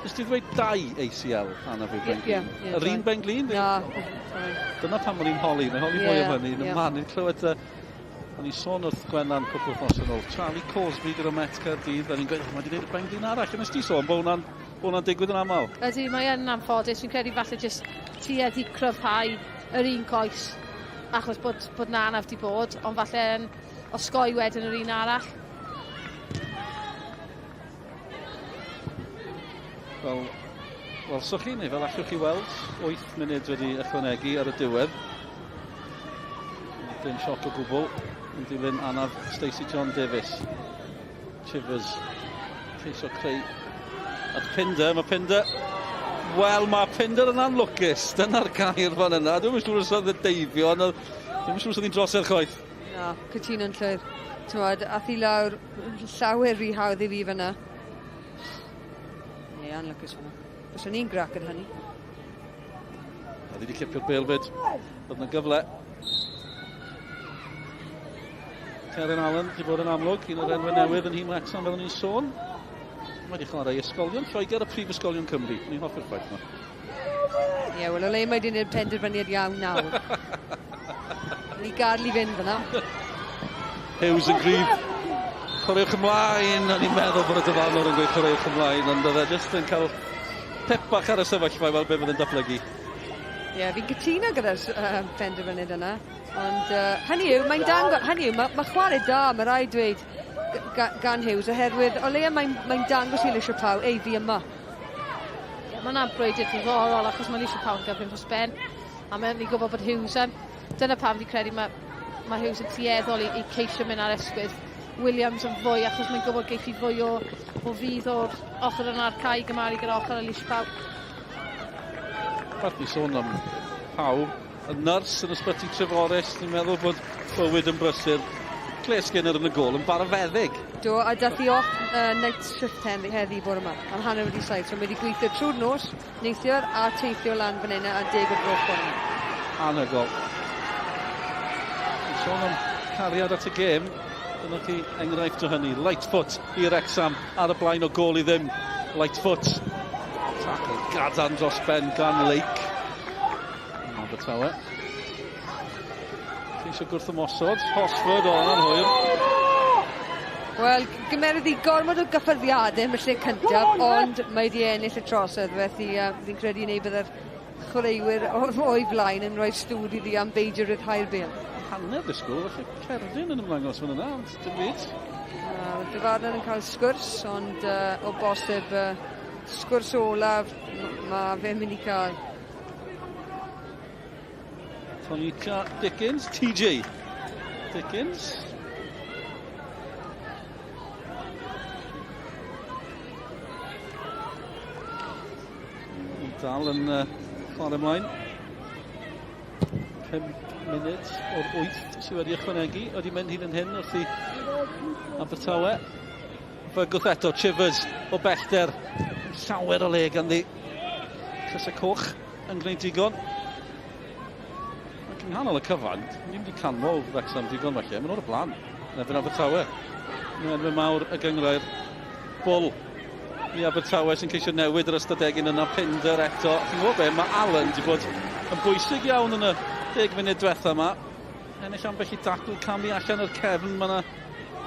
Nes ti ddweud dau ACL anaf i'r ben glin? Ie, ie. Yr un ben glin? Na. Dyna pam o'n i'n holi, mae'n holi mwy am hynny. Yn y man, ni'n clywed uh, O'n i'n sôn wrth Gwenan cwpl wythnos yn ôl, Charlie Cosby gyda Met Caerdydd, a ni'n gweud, oh, mae wedi gwneud y ben glin arall, a nes ti sôn bod hwnna'n bod hwnna'n digwydd yn aml. Ydy, mae yn anffodus. Fi'n credu falle jyst tueddu cryfhau yr un coes achos bod, bod na anaf di bod, ond falle yn osgoi wedyn yr un arall. Fel welsoch chi, neu fel allwch chi weld, 8 munud wedi ychwanegu ar y diwedd. Dim sioc o gwbl yn dilyn anaf Stacey John Davies. Chivers ceisio creu at Pinder. Mae Pinder... Wel, mae Pinder yn anlwcus. Dyna'r gair fan yna. Dwi'n siŵr os oedd y deifio. Dwi'n siŵr os oedd hi'n drosedd chwaith. Na, cytuno'n llwyr. T'mod, ath hi lawr llawer rhy hawdd i fi fyna. Ie, anlwcus fyna. Fyswn i'n grac yn hynny. Oedd wedi cipio'r bêl fyd. Oedd yna gyfle. Karen Allen wedi bod yn amlwg, un o'r enwau newydd yn nhîm Wrexham fel o'n i'n sôn. Mae wedi chwarae i ysgolion Lloegr a Prifysgolion Cymru. Ni'n hoffi'r ffaith yma. Ie, yeah, wel o le mae wedi gwneud penderfyniad iawn nawr. Ni gadw i fynd fyna. Hughes yn gryf. Chwaraewch ymlaen. O'n i'n meddwl bod y dyfarnwr yn gweud chwaraewch ymlaen, ond oedd e jyst yn cael pep bach ar y sefyllfa i weld be fydd yn datblygu. Ie, yeah, fi'n cytuno gyda'r uh, penderfyniad yna. Ond uh, hynny yw, mae'n dangos, hynny yw, mae ma chwarae da, mae rhaid dweud gan Hughes, oherwydd o leia mae'n mae dangos i Lisha Pau, ei fi yma. Ie, yeah, mae'n brwydr diddorol achos mae Lisha Pau yn gyflym dros ben, a mae'n ni'n gwybod bod Hughes yn. Dyna pam fi'n credu mae, mae Hughes yn tueddol i, i ceisio mynd ar ysgwydd Williams yn fwy achos mae'n gwybod geith hi fwy o, o fudd o'r ochr yna'r cae gymaru gyda ochr Alicia Pau. Fath ni sôn am Pau, Y nyrs yn ysbyty Treforys, ni'n meddwl bod bywyd yn brysur. Claire Skinner yn y gôl yn barafeddyg. Do, a dath hi off night shift heddi bore yma, am 7:30. So mae wedi gweithio trwy'r nos, neithiwr, a teithio lan fan hyn a 10 o'r gloch bore yma. Anhygoel. Yn sôn am cariad at y gêm, dyna chi enghraifft o hynny. Lightfoot i Wrecsam ar y blaen o gôl i ddim. Lightfoot. Tackle gadarn dros ben gan Lake. Abertawe. Ceisio gwrth ymosod. Hosford o yna'n hwyr. Wel, gymerodd hi gormod o gyffyrddiadau yn y lle cyntaf, ond mae wedi ennill y trosedd, felly fi'n credu neu bydde'r chwaraewyr o'i flaen yn rhoi stŵd iddi am beidio rhyddhau'r bêl. Hanner disgwyl, felly cerdyn yn ymddangos fan yna, ond dim byd. Dyfarnwr yn cael sgwrs, ond o bosib sgwrs olaf mae fe'n mynd i cael. Tonica Dickens, TJ Dickens. Dal yn chwarae ymlaen. 5 munud o'r 8 sydd wedi ychwanegu wedi mynd hyd yn hyn wrth i Abertawe. Fygwth eto, Chivers o bellter. Llawer o le ganddi. Crysau coch yn gwneud digon. Ac yng nghanol y cyfan, ni'n mynd i canmol Wrexham digon falle, maen nhw'r blaen. Yn erbyn Abertawe. Yn erbyn mawr y gynghrair. Bull i Abertawe sy'n ceisio newid yr ystadegyn yna, Pinder eto. Chi'n gwybod be, mae Allen wedi bod yn bwysig iawn yn y 10 munud diwetha yma. Ennill ambell i dacl, camu allan o'r cefn. Mae yna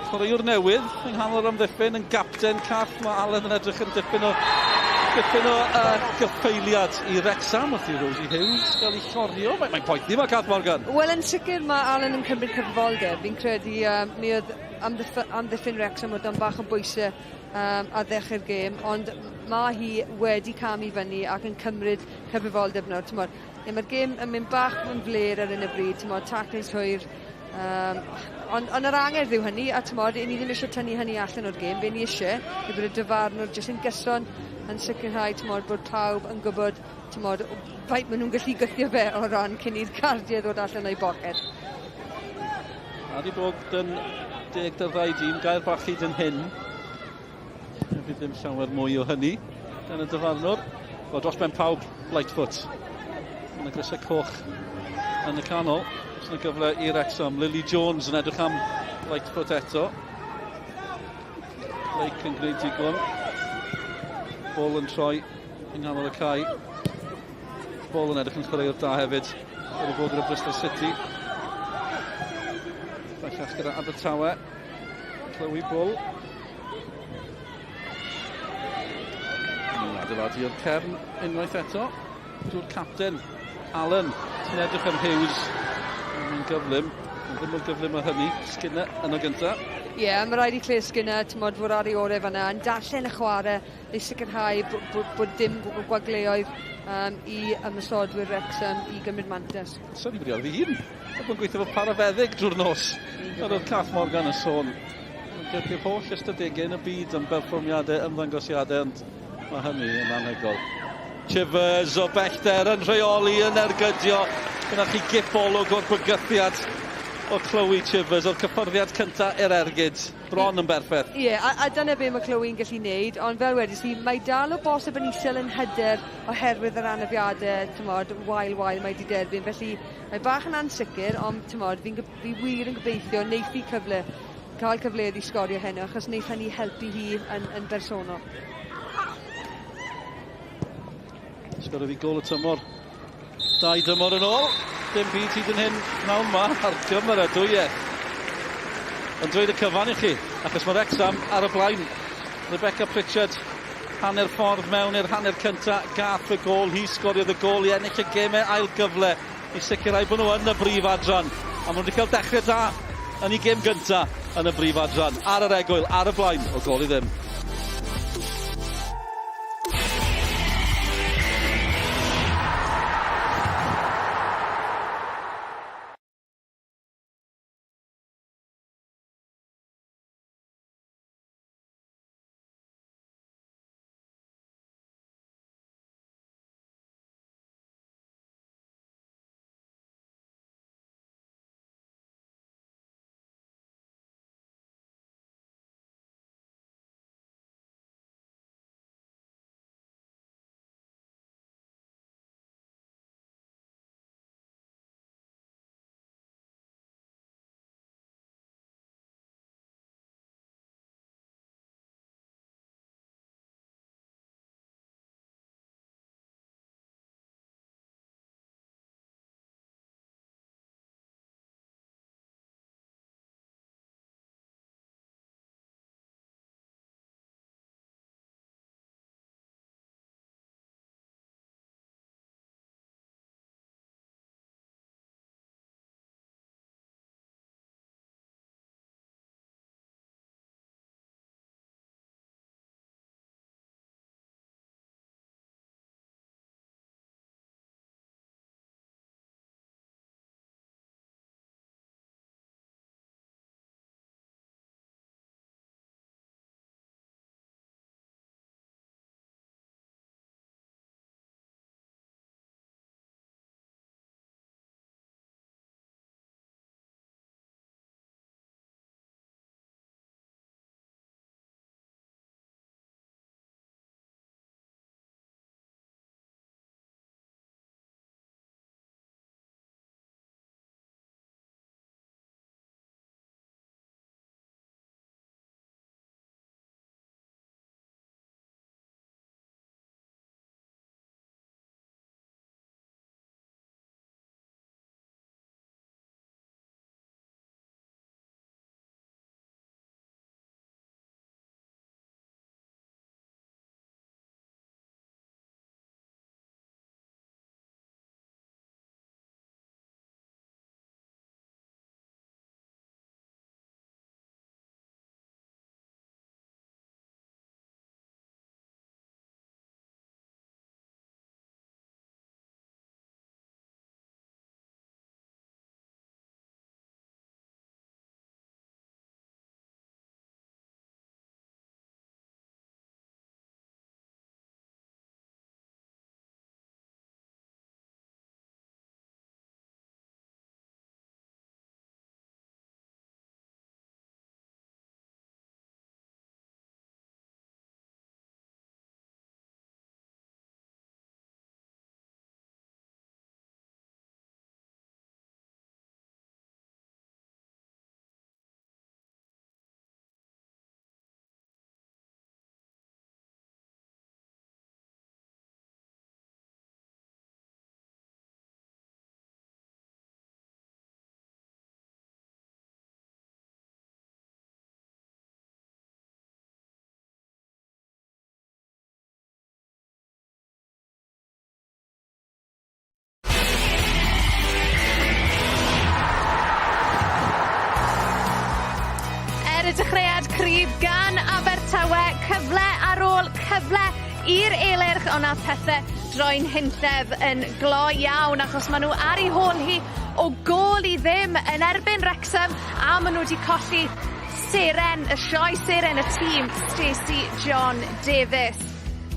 chwaraewr newydd yng nghanol yr amddiffyn yn gapten Cath. Mae Allen yn edrych yn dipyn o gyffeiliad i Wrexham wrth i Rosie Hughes gael ei llorio. Mae'n poethni mae Cath Morgan. Wel, yn sicr mae Allen yn cymryd cyfrifoldeb. Fi'n credu mi oedd amddiffyn Wrexham o dan bach o bwysau ar ddechrau'r gêm, ond mae hi wedi camu fyny ac yn cymryd cyfrifoldeb nawr. T'mod, ie, mae'r gêm yn mynd bach yn fler ar hyn o bryd, t'mod, taclings hwyr, ond yr angerdd yw hynny, a t'mod, ni ddim eisiau tynnu hynny allan o'r gêm. Be ni eisiau yw bod y dyfarnwr jyst yn gyson yn sicrhau, t'mod, bod pawb yn gwybod, t'mod, faint maen nhw'n gallu gwthio fe o ran cyn i'r cardiau ddod allan o'i boced. A di bod yn deg dy'r ddau dîm, gair bach hyd yn hyn. Fydd ddim llawer mwy o hynny gan y dyfarnwr. Wel, dros ben pawb, Lightfoot. Mae yna grysau coch yn y canol. Oes yna gyfle i Wrexham. Lily Jones yn edrych am Lightfoot eto. Blake yn gwneud digon. Bull yn troi yng nghanol y cae. Bull yn edrych yn chwaraewr da hefyd. Wedi bod gyda Bristol City. Bellach gyda Abertawe. Chloe Bull. Yn adeiladu o'r cefn unwaith eto. Drwy'r capten, Allen, sy'n edrych am Hughes. Mae'n gyflym, ond ddim mor gyflym o hynny. Skinner yn o gyntaf. Ie, yeah, mae rhaid i Claire Skinner, t'mod, fod ar ei orau fan'na, yn darllen y chwarae i sicrhau bod dim gwagleoedd i ymosodwyr Wrexham i gymryd mantais. So ni wedi fi hun. A bod yn gweithio fel parafeddyg drwy'r nos. Fel oedd Cath Morgan yn sôn. Mae'n holl ystadegau yn y byd am berfformiadau, ymddangosiadau, ond mae hynny yn anhygoel. Chivers o bellter yn rheoli, yn ergydio. Dyna chi gipolwg o'r bygythiad o Chloe Chivers, o'r cyffyrddiad cyntaf i'r ergyd. Bron yn berffaith. Ie, yeah, a dyna be mae Chloe'n gallu neud, ond fel wedys i, mae dal o bosib yn isel yn hyder oherwydd yr anafiadau, t'mod, wael wael mae wedi derbyn. Felly mae bach yn ansicr, ond t'mod, fi wir yn gobeithio wneith hi cael cyfleoedd i sgorio heno, achos wneith hynny helpu hi yn bersonol. Sgoriodd hi gôl y tymor. 2 dymor yn ôl. Dim byd hyd yn hyn nawn ma ar gymeradwyaeth. Yn dweud y cyfan i chi, achos mae Wrexham ar y blaen. Rebecca Pritchard, hanner ffordd mewn i'r hanner cynta, gath y gôl, hi sgoriodd y gôl i ennill y gemau ail gyfle i sicrhau bod nhw yn y brif adran. A maen nhw wedi cael dechrau da yn ei gêm gynta yn y brif adran. Ar yr egwyl, ar y blaen, o gôl i ddim. Er y dechreuad cryf gan Abertawe, cyfle ar ôl cyfle i'r Elyrch, ond nath pethe droi'n hunllef yn gloi iawn achos ma' nhw ar 'u hôl hi o gôl i ddim yn erbyn Wrecsam a ma' nhw 'di colli seren y sioe, seren y tîm, Stacey John Davies.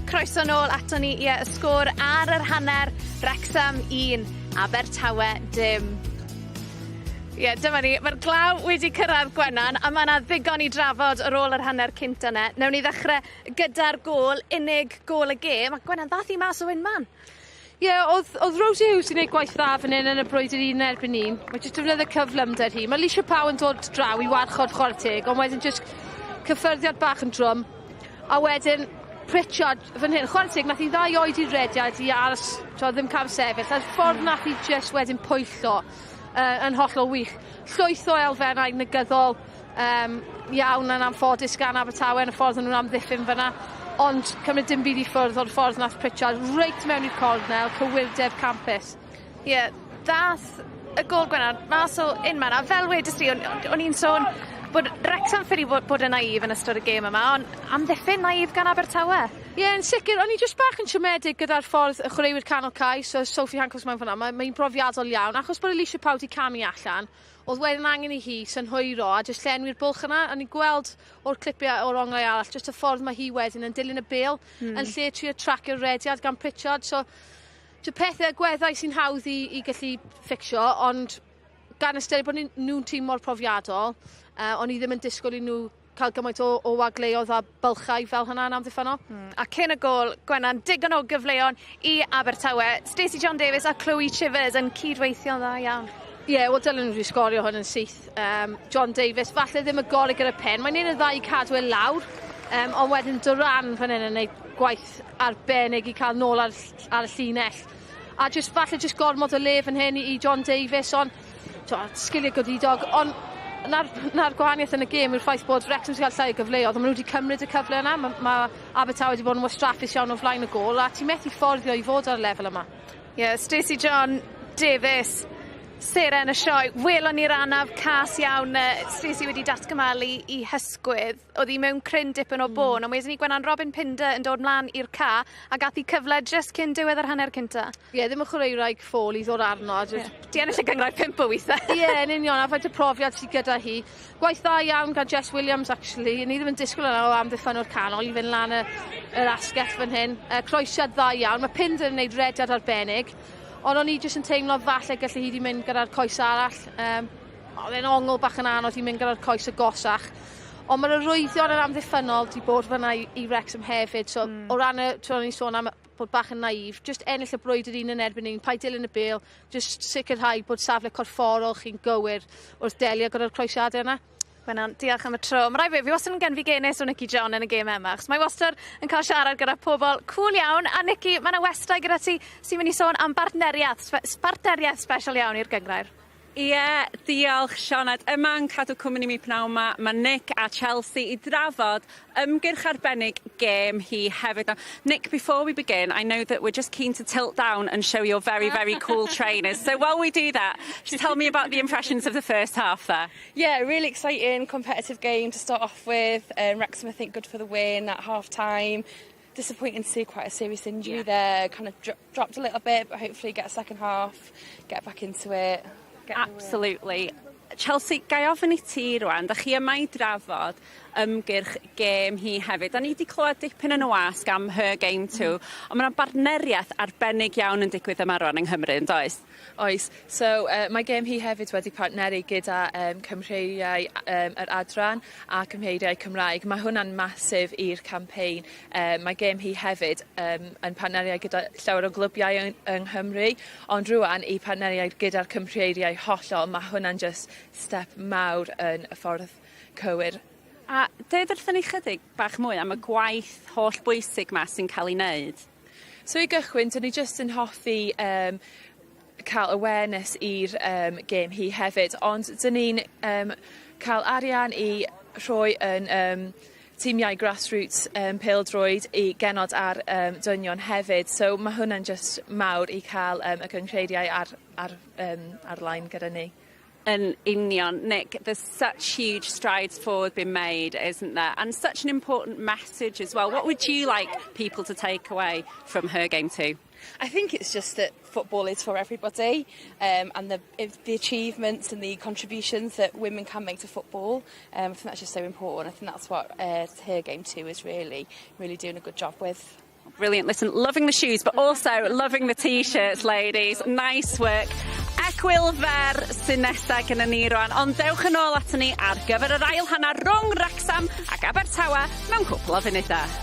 Croeso nôl aton ni, ie, y sgôr ar yr hanner, Wrecsam 1, Abertawe dim. Ie, dyma ni, ma'r glaw wedi cyrradd Gwenan a ma' 'na ddigon i drafod ar ôl yr hanner cynta 'ne. Newn ni ddechre gyda'r gôl, unig gôl y gêm, a Gwenan ddath 'i mas o unman. Ie, o'dd o'dd Rosie Hughes 'di neud gwaith dda fan 'yn yn y brwydyr un yn erbyn un. Mae jyst defnyddio cyflymder hi. Ma' Leisha Power yn dod draw i warchod chware teg ond wedyn jyst cyffyrddiad bach yn drwm a wedyn Pritchard fan hyn chware teg nath 'i ddau oed i rediad i aros t'o' ddim cam sefyll a'r ffordd nath 'i jyst wedyn pwyllo yy yn hollol wych. Llwyth o elfennau negyddol yym iawn yn anffodus gan Abertawe yn y ffordd o'n nhw'n amddiffyn fyna. Ond cymryd dim byd i ffwrdd o'r ffordd nath Pritchard reit mewn i'r cornel, cywirdeb campus. Ie, yeah, dath y gôl Gwenan mas o unman a fel wedes di o'n o'n i'n sôn bod Wrexham ffili bod, bod yn naïf yn ystod y gêm yma ond amddiffyn naïf gan Abertawe. Ie, yeah, yn sicr, o'n i jyst bach yn siomedig gyda'r ffordd y chwaraewyr canol cae, so Sophie Hancock mewn fan'na, mae mae'n brofiadol iawn, achos bod Alicia Pawd 'di camu allan, O'dd wedyn angen i hi synhwyro a jyst llenwi'r bwlch yna. O'n i'n gweld o'r clipiau o'r onglau arall jyst y ffordd mae hi wedyn yn dilyn y bêl mm. yn lle trio tracio'r rediad gan Pritchard. So, dy pethau agweddau sy'n hawdd i, i gallu fficsio, ond gan ystyried bod nhw'n tîm mor profiadol, uh, o'n i ddim yn disgwyl i nhw cael gymaint o, o wagleoedd a bylchau fel hynna yn amddiffynnol. Mm. A cyn y gôl, Gwenan, digon o gyfleon i Abertawe. Stacey John Davies a Chloe Chivers yn cydweithio'n dda iawn. Ie, yeah, wel dylen nhw wedi sgorio hwn yn syth. Um, John Davies, falle ddim y gorau gyda pen. Mae'n un o'r ddau i cadw e lawr. Um, ond wedyn Duran fan hyn yn gwneud gwaith arbennig i cael nôl ar, ar y llinell. A jyst falle jyst gormod o le fan hyn i, i John Davies, ond sgiliau godidog, ond 'na'r 'na'r gwahaniaeth yn y gêm yw'r ffaith bod Wrexham 'di cael llai o gyfleoedd, ond ma' nhw wedi cymryd y cyfle yna. Ma' ma' Abertawe wedi bod yn wastraffus iawn o flaen y gôl a ti methu fforddio i fod ar y lefel yma. Ie, yeah, Stacey John Davies, seren y sioe. Welon ni'r anaf cas iawn. Stacey wedi datgymalu i hysgwydd. O'dd 'i mewn cryn dipyn o bôn mm. ond wedyn ni Gwenan Robin Pinder yn dod mlan i'r ca a gath 'i cyfle jyst cyn diwedd yr hanner cynta. Ie, yeah, ddim yn chwaraewraig ffôl i ddod arno. Yeah. Di ennill y gynghrair pump o withe. Ie, yeah, yn union, a faint o profiad sydd gyda hi. Gwaith dda iawn gan Jess Williams, actually. Ni ddim yn disgwyl yna o amddiffyn o'r canol i fynd lan y, yr asgell fan hyn. Croesiad dda iawn. Mae Pinder yn gwneud rediad arbennig. Ond o'n i jyst yn teimlo falle gallu hi wedi mynd gyda'r coes arall. Um, Oedd e'n ongl bach yn anodd i mynd gyda'r coes agosach. Ond mae'r arwyddion yn amddiffynnol 'di bod fyna i, i Wrexham hefyd. So mm. o ran y, ti'n o'n i'n sôn am bod bach yn naif, just ennill y brwydr un yn erbyn un, paid dilyn y bêl, just sicrhau bod safle corfforol chi'n gywir wrth delio gyda'r croesiadau yna. Gwenan, diolch am y tro. Mae rai fi, fi wastad yn genfigennus o Nicky John yn y gêm yma, achos mae wastad yn cael siarad gyda pobl cŵl iawn, a Nicky, mae yna westai gyda ti sy'n mynd i sôn am bartneriaeth, bartneriaeth special iawn i'r gynghrair. Ie, diolch Sioned. Yma yn cadw cwmni mi pnawn 'ma, ma' Nick a Chelsea i drafod ymgyrch arbennig gêm hi hefyd. Now, Nick, before we begin, I know that we're just keen to tilt down and show your very, very cool trainers. So while we do that, just tell me about the impressions of the first half there. Yeah, really exciting, competitive game to start off with. Wrexham, I think, good for the win at half time. Disappointing to see quite a serious injury yeah. there, kind of dro dropped a little bit, but hopefully get a second half, get back into it. Get Absolutely. Chelsea, ga i ofyn i ti rwan, da chi yma i drafod ymgyrch gêm hi hefyd. Da ni wedi clywed dipyn yn y wasg am her game too, ond mae yna bartneriaeth arbennig iawn yn digwydd yma rwan yng Nghymru, yn does? Oes. So uh, mae gêm hi hefyd wedi partneru gyda um, cymheiriau um, yr adran a cymheiriau Cymraeg. Mae hwnna'n masif i'r campaign. Um, mae gêm hi hefyd um, yn partneriau gyda llawer o glybiau yng, yng Nghymru, ond rwan i partneriau gyda'r cymheiriau hollol, mae hwnna'n just step mawr yn y ffordd cywir. A dweud wrthyn ni chydig bach mwy am y gwaith holl bwysig ma sy'n cael ei wneud. So i gychwyn, dyn ni jyst yn hoffi um, cael awareness i'r um, gêm hi hefyd, ond dyn ni'n um, cael arian i rhoi yn um, tîmiau grassroots um, pêl-droed i genod ar um, dynion hefyd. So mae hwnna'n just mawr i cael um, y cynghreiriau ar, ar, um, ar-line gyda ni. Yn union. Nick, there's such huge strides forward been made, isn't there? And such an important message as well. What would you like people to take away from her game too? I think it's just that football is for everybody um, and the, if the achievements and the contributions that women can make to football, um, I think that's just so important. I think that's what uh, her game too is really, really doing a good job with. Brilliant. Listen, loving the shoes, but also loving the t-shirts, ladies. Nice work. Egwyl fer sy'n nesa gyda ni rwan, ond dewch yn ôl aton ni ar gyfer yr ail hanner rhwng Wrecsam ac Abertawe mewn cwpl o funudau.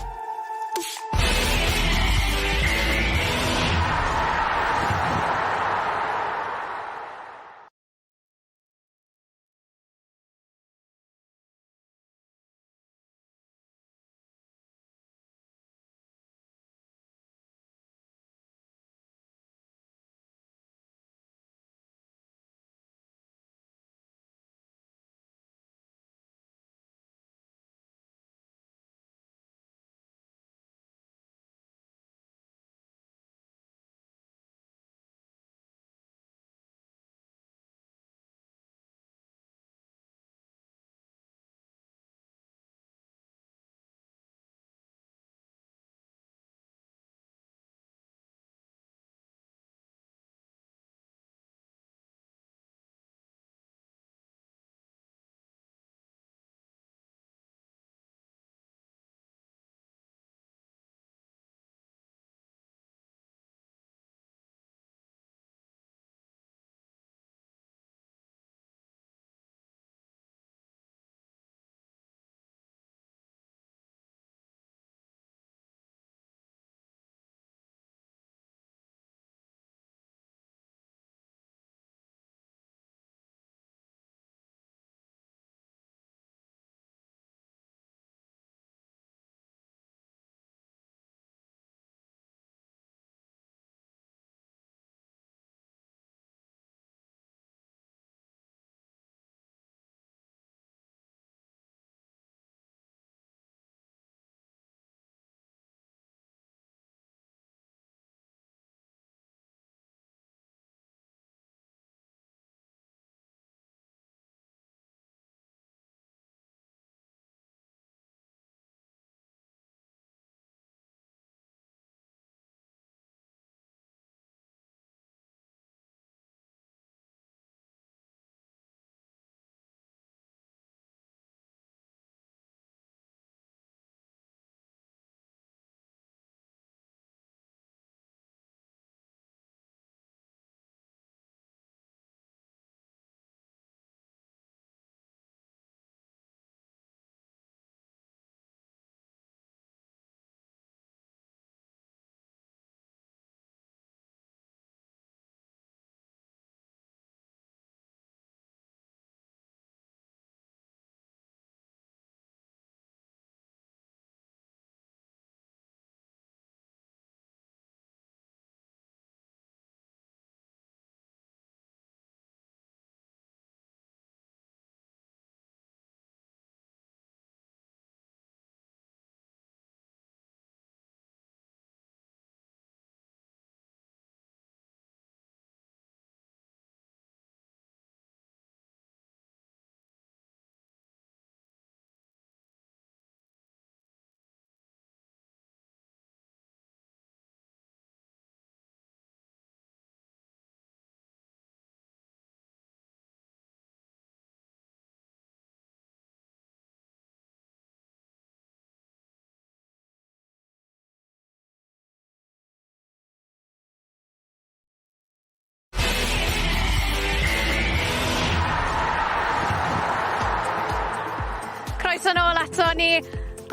Croeso nôl ato ni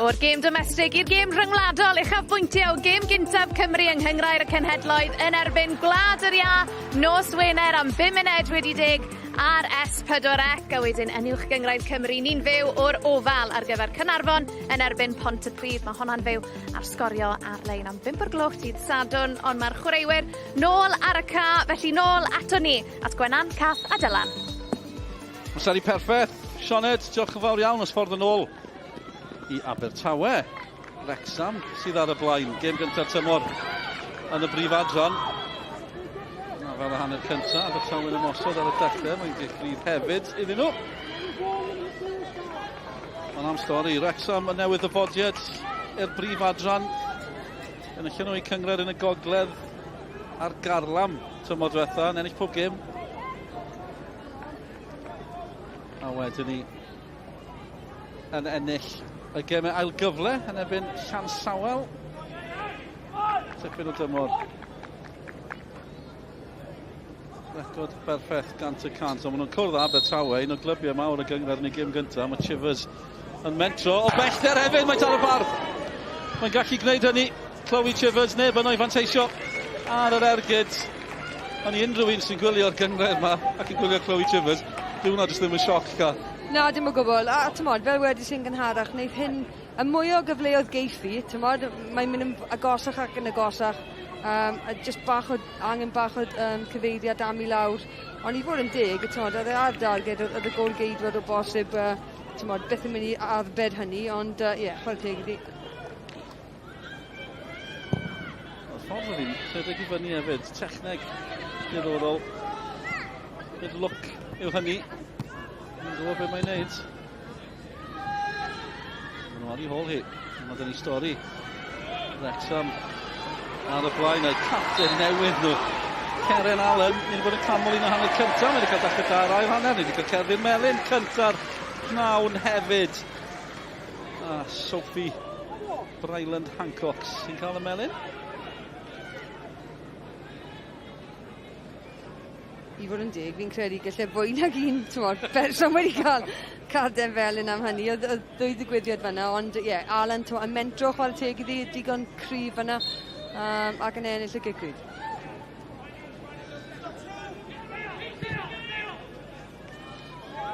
o'r gêm domestig i'r gêm rhyngwladol uchafbwyntiau o gêm gyntaf Cymru yng Nghynghrair y Cenhedloedd yn erbyn Gwlad yr Iâ nos Wener am 5 munud wedi deg ar S4C a wedyn yn Uwch Gynghrair Cymru ni'n fyw o'r Oval ar gyfer Caernarfon yn erbyn Pontypridd. Mae honna'n fyw ar sgorio ar-lein am 5 o'r gloch dydd Sadwrn ond mae'r chwaraewyr nôl ar y ca felly nôl ato ni at Gwenan, Cath a Dylan. Amseru perffaith. Sioned, diolch yn fawr iawn os ffordd yn ôl i Abertawe. Wrexham sydd ar y blaen. Gêm gyntaf tymor yn y brif adran. fel y hanner cyntaf, Abertawe'n ymosod ar y dechrau, mae'n gic rydd hefyd iddyn nhw. Ond am stori, Wrexham yn newydd ddyfodiad i'r brif adran. Enillon nhw eu cynghrair yn y gogledd ar garlam tymor diwetha, yn ennill pob gêm. A wedyn ni yn ennill y gemau ail gyfle yn erbyn Llansawel. Tipyn o dymor. Record berffaith gant y cant. Ond maen nhw'n cwrdd â Abertawe, un o glybiau mawr y gynghrair yn ei gêm gyntaf. Mae Chivers yn mentro o bellter hefyd, mae dan y bar. Mae'n gallu gwneud hynny. Chloe Chivers, neb yno i fanteisio ar yr ergyd. Ond i unrhyw un sy'n gwylio'r gynghrair yma ac yn gwylio Chloe Chivers, dyw hwnna jyst ddim yn sioc, Ca. Na, dim o gwbl. A t'mod, fel wedys i'n gynharach, wneith hyn y mwy o gyfleoedd geiff hi, t'mod, mae'n mynd yn agosach ac yn agosach. Um, a just bach o, angen bach o um, cyfeiriad am i lawr. Ond i fod yn deg, t'mod, oedd e ar darged, oedd y gol geidwad o bosib, uh, t'mod, beth yn mynd i arbed hynny, ond ie, uh, yeah, chwarae teg iddi. O'r ffordd oedd hi'n rhedeg i fyny hefyd, techneg diddorol. Nid lwc yw hynny. Mae'n gwybod beth mae'n neud. Maen nhw ar ei hôl hi. Mae dyn ni stori. Wrexham ar y blaen a'i capten newydd nhw. Karen Allen, ni wedi bod yn canmol un o hanner cyntaf, mae wedi cael dechrau da ar ail hanner, ni wedi cael cerdyn melyn cynta'r pnawn hefyd. A Sophie Bryland Hancock sy'n cael y melyn. I fod yn deg, fi'n credu gallai fwy nag un t'mod, person wedi cael carden felyn am hynny. Oedd, oedd ddwy ddigwyddiad fanna, ond ie, yeah, Alan t'mo, yn mentro chwarae teg iddi, digon cryf fanna, um, ac yn ennill y gic rydd.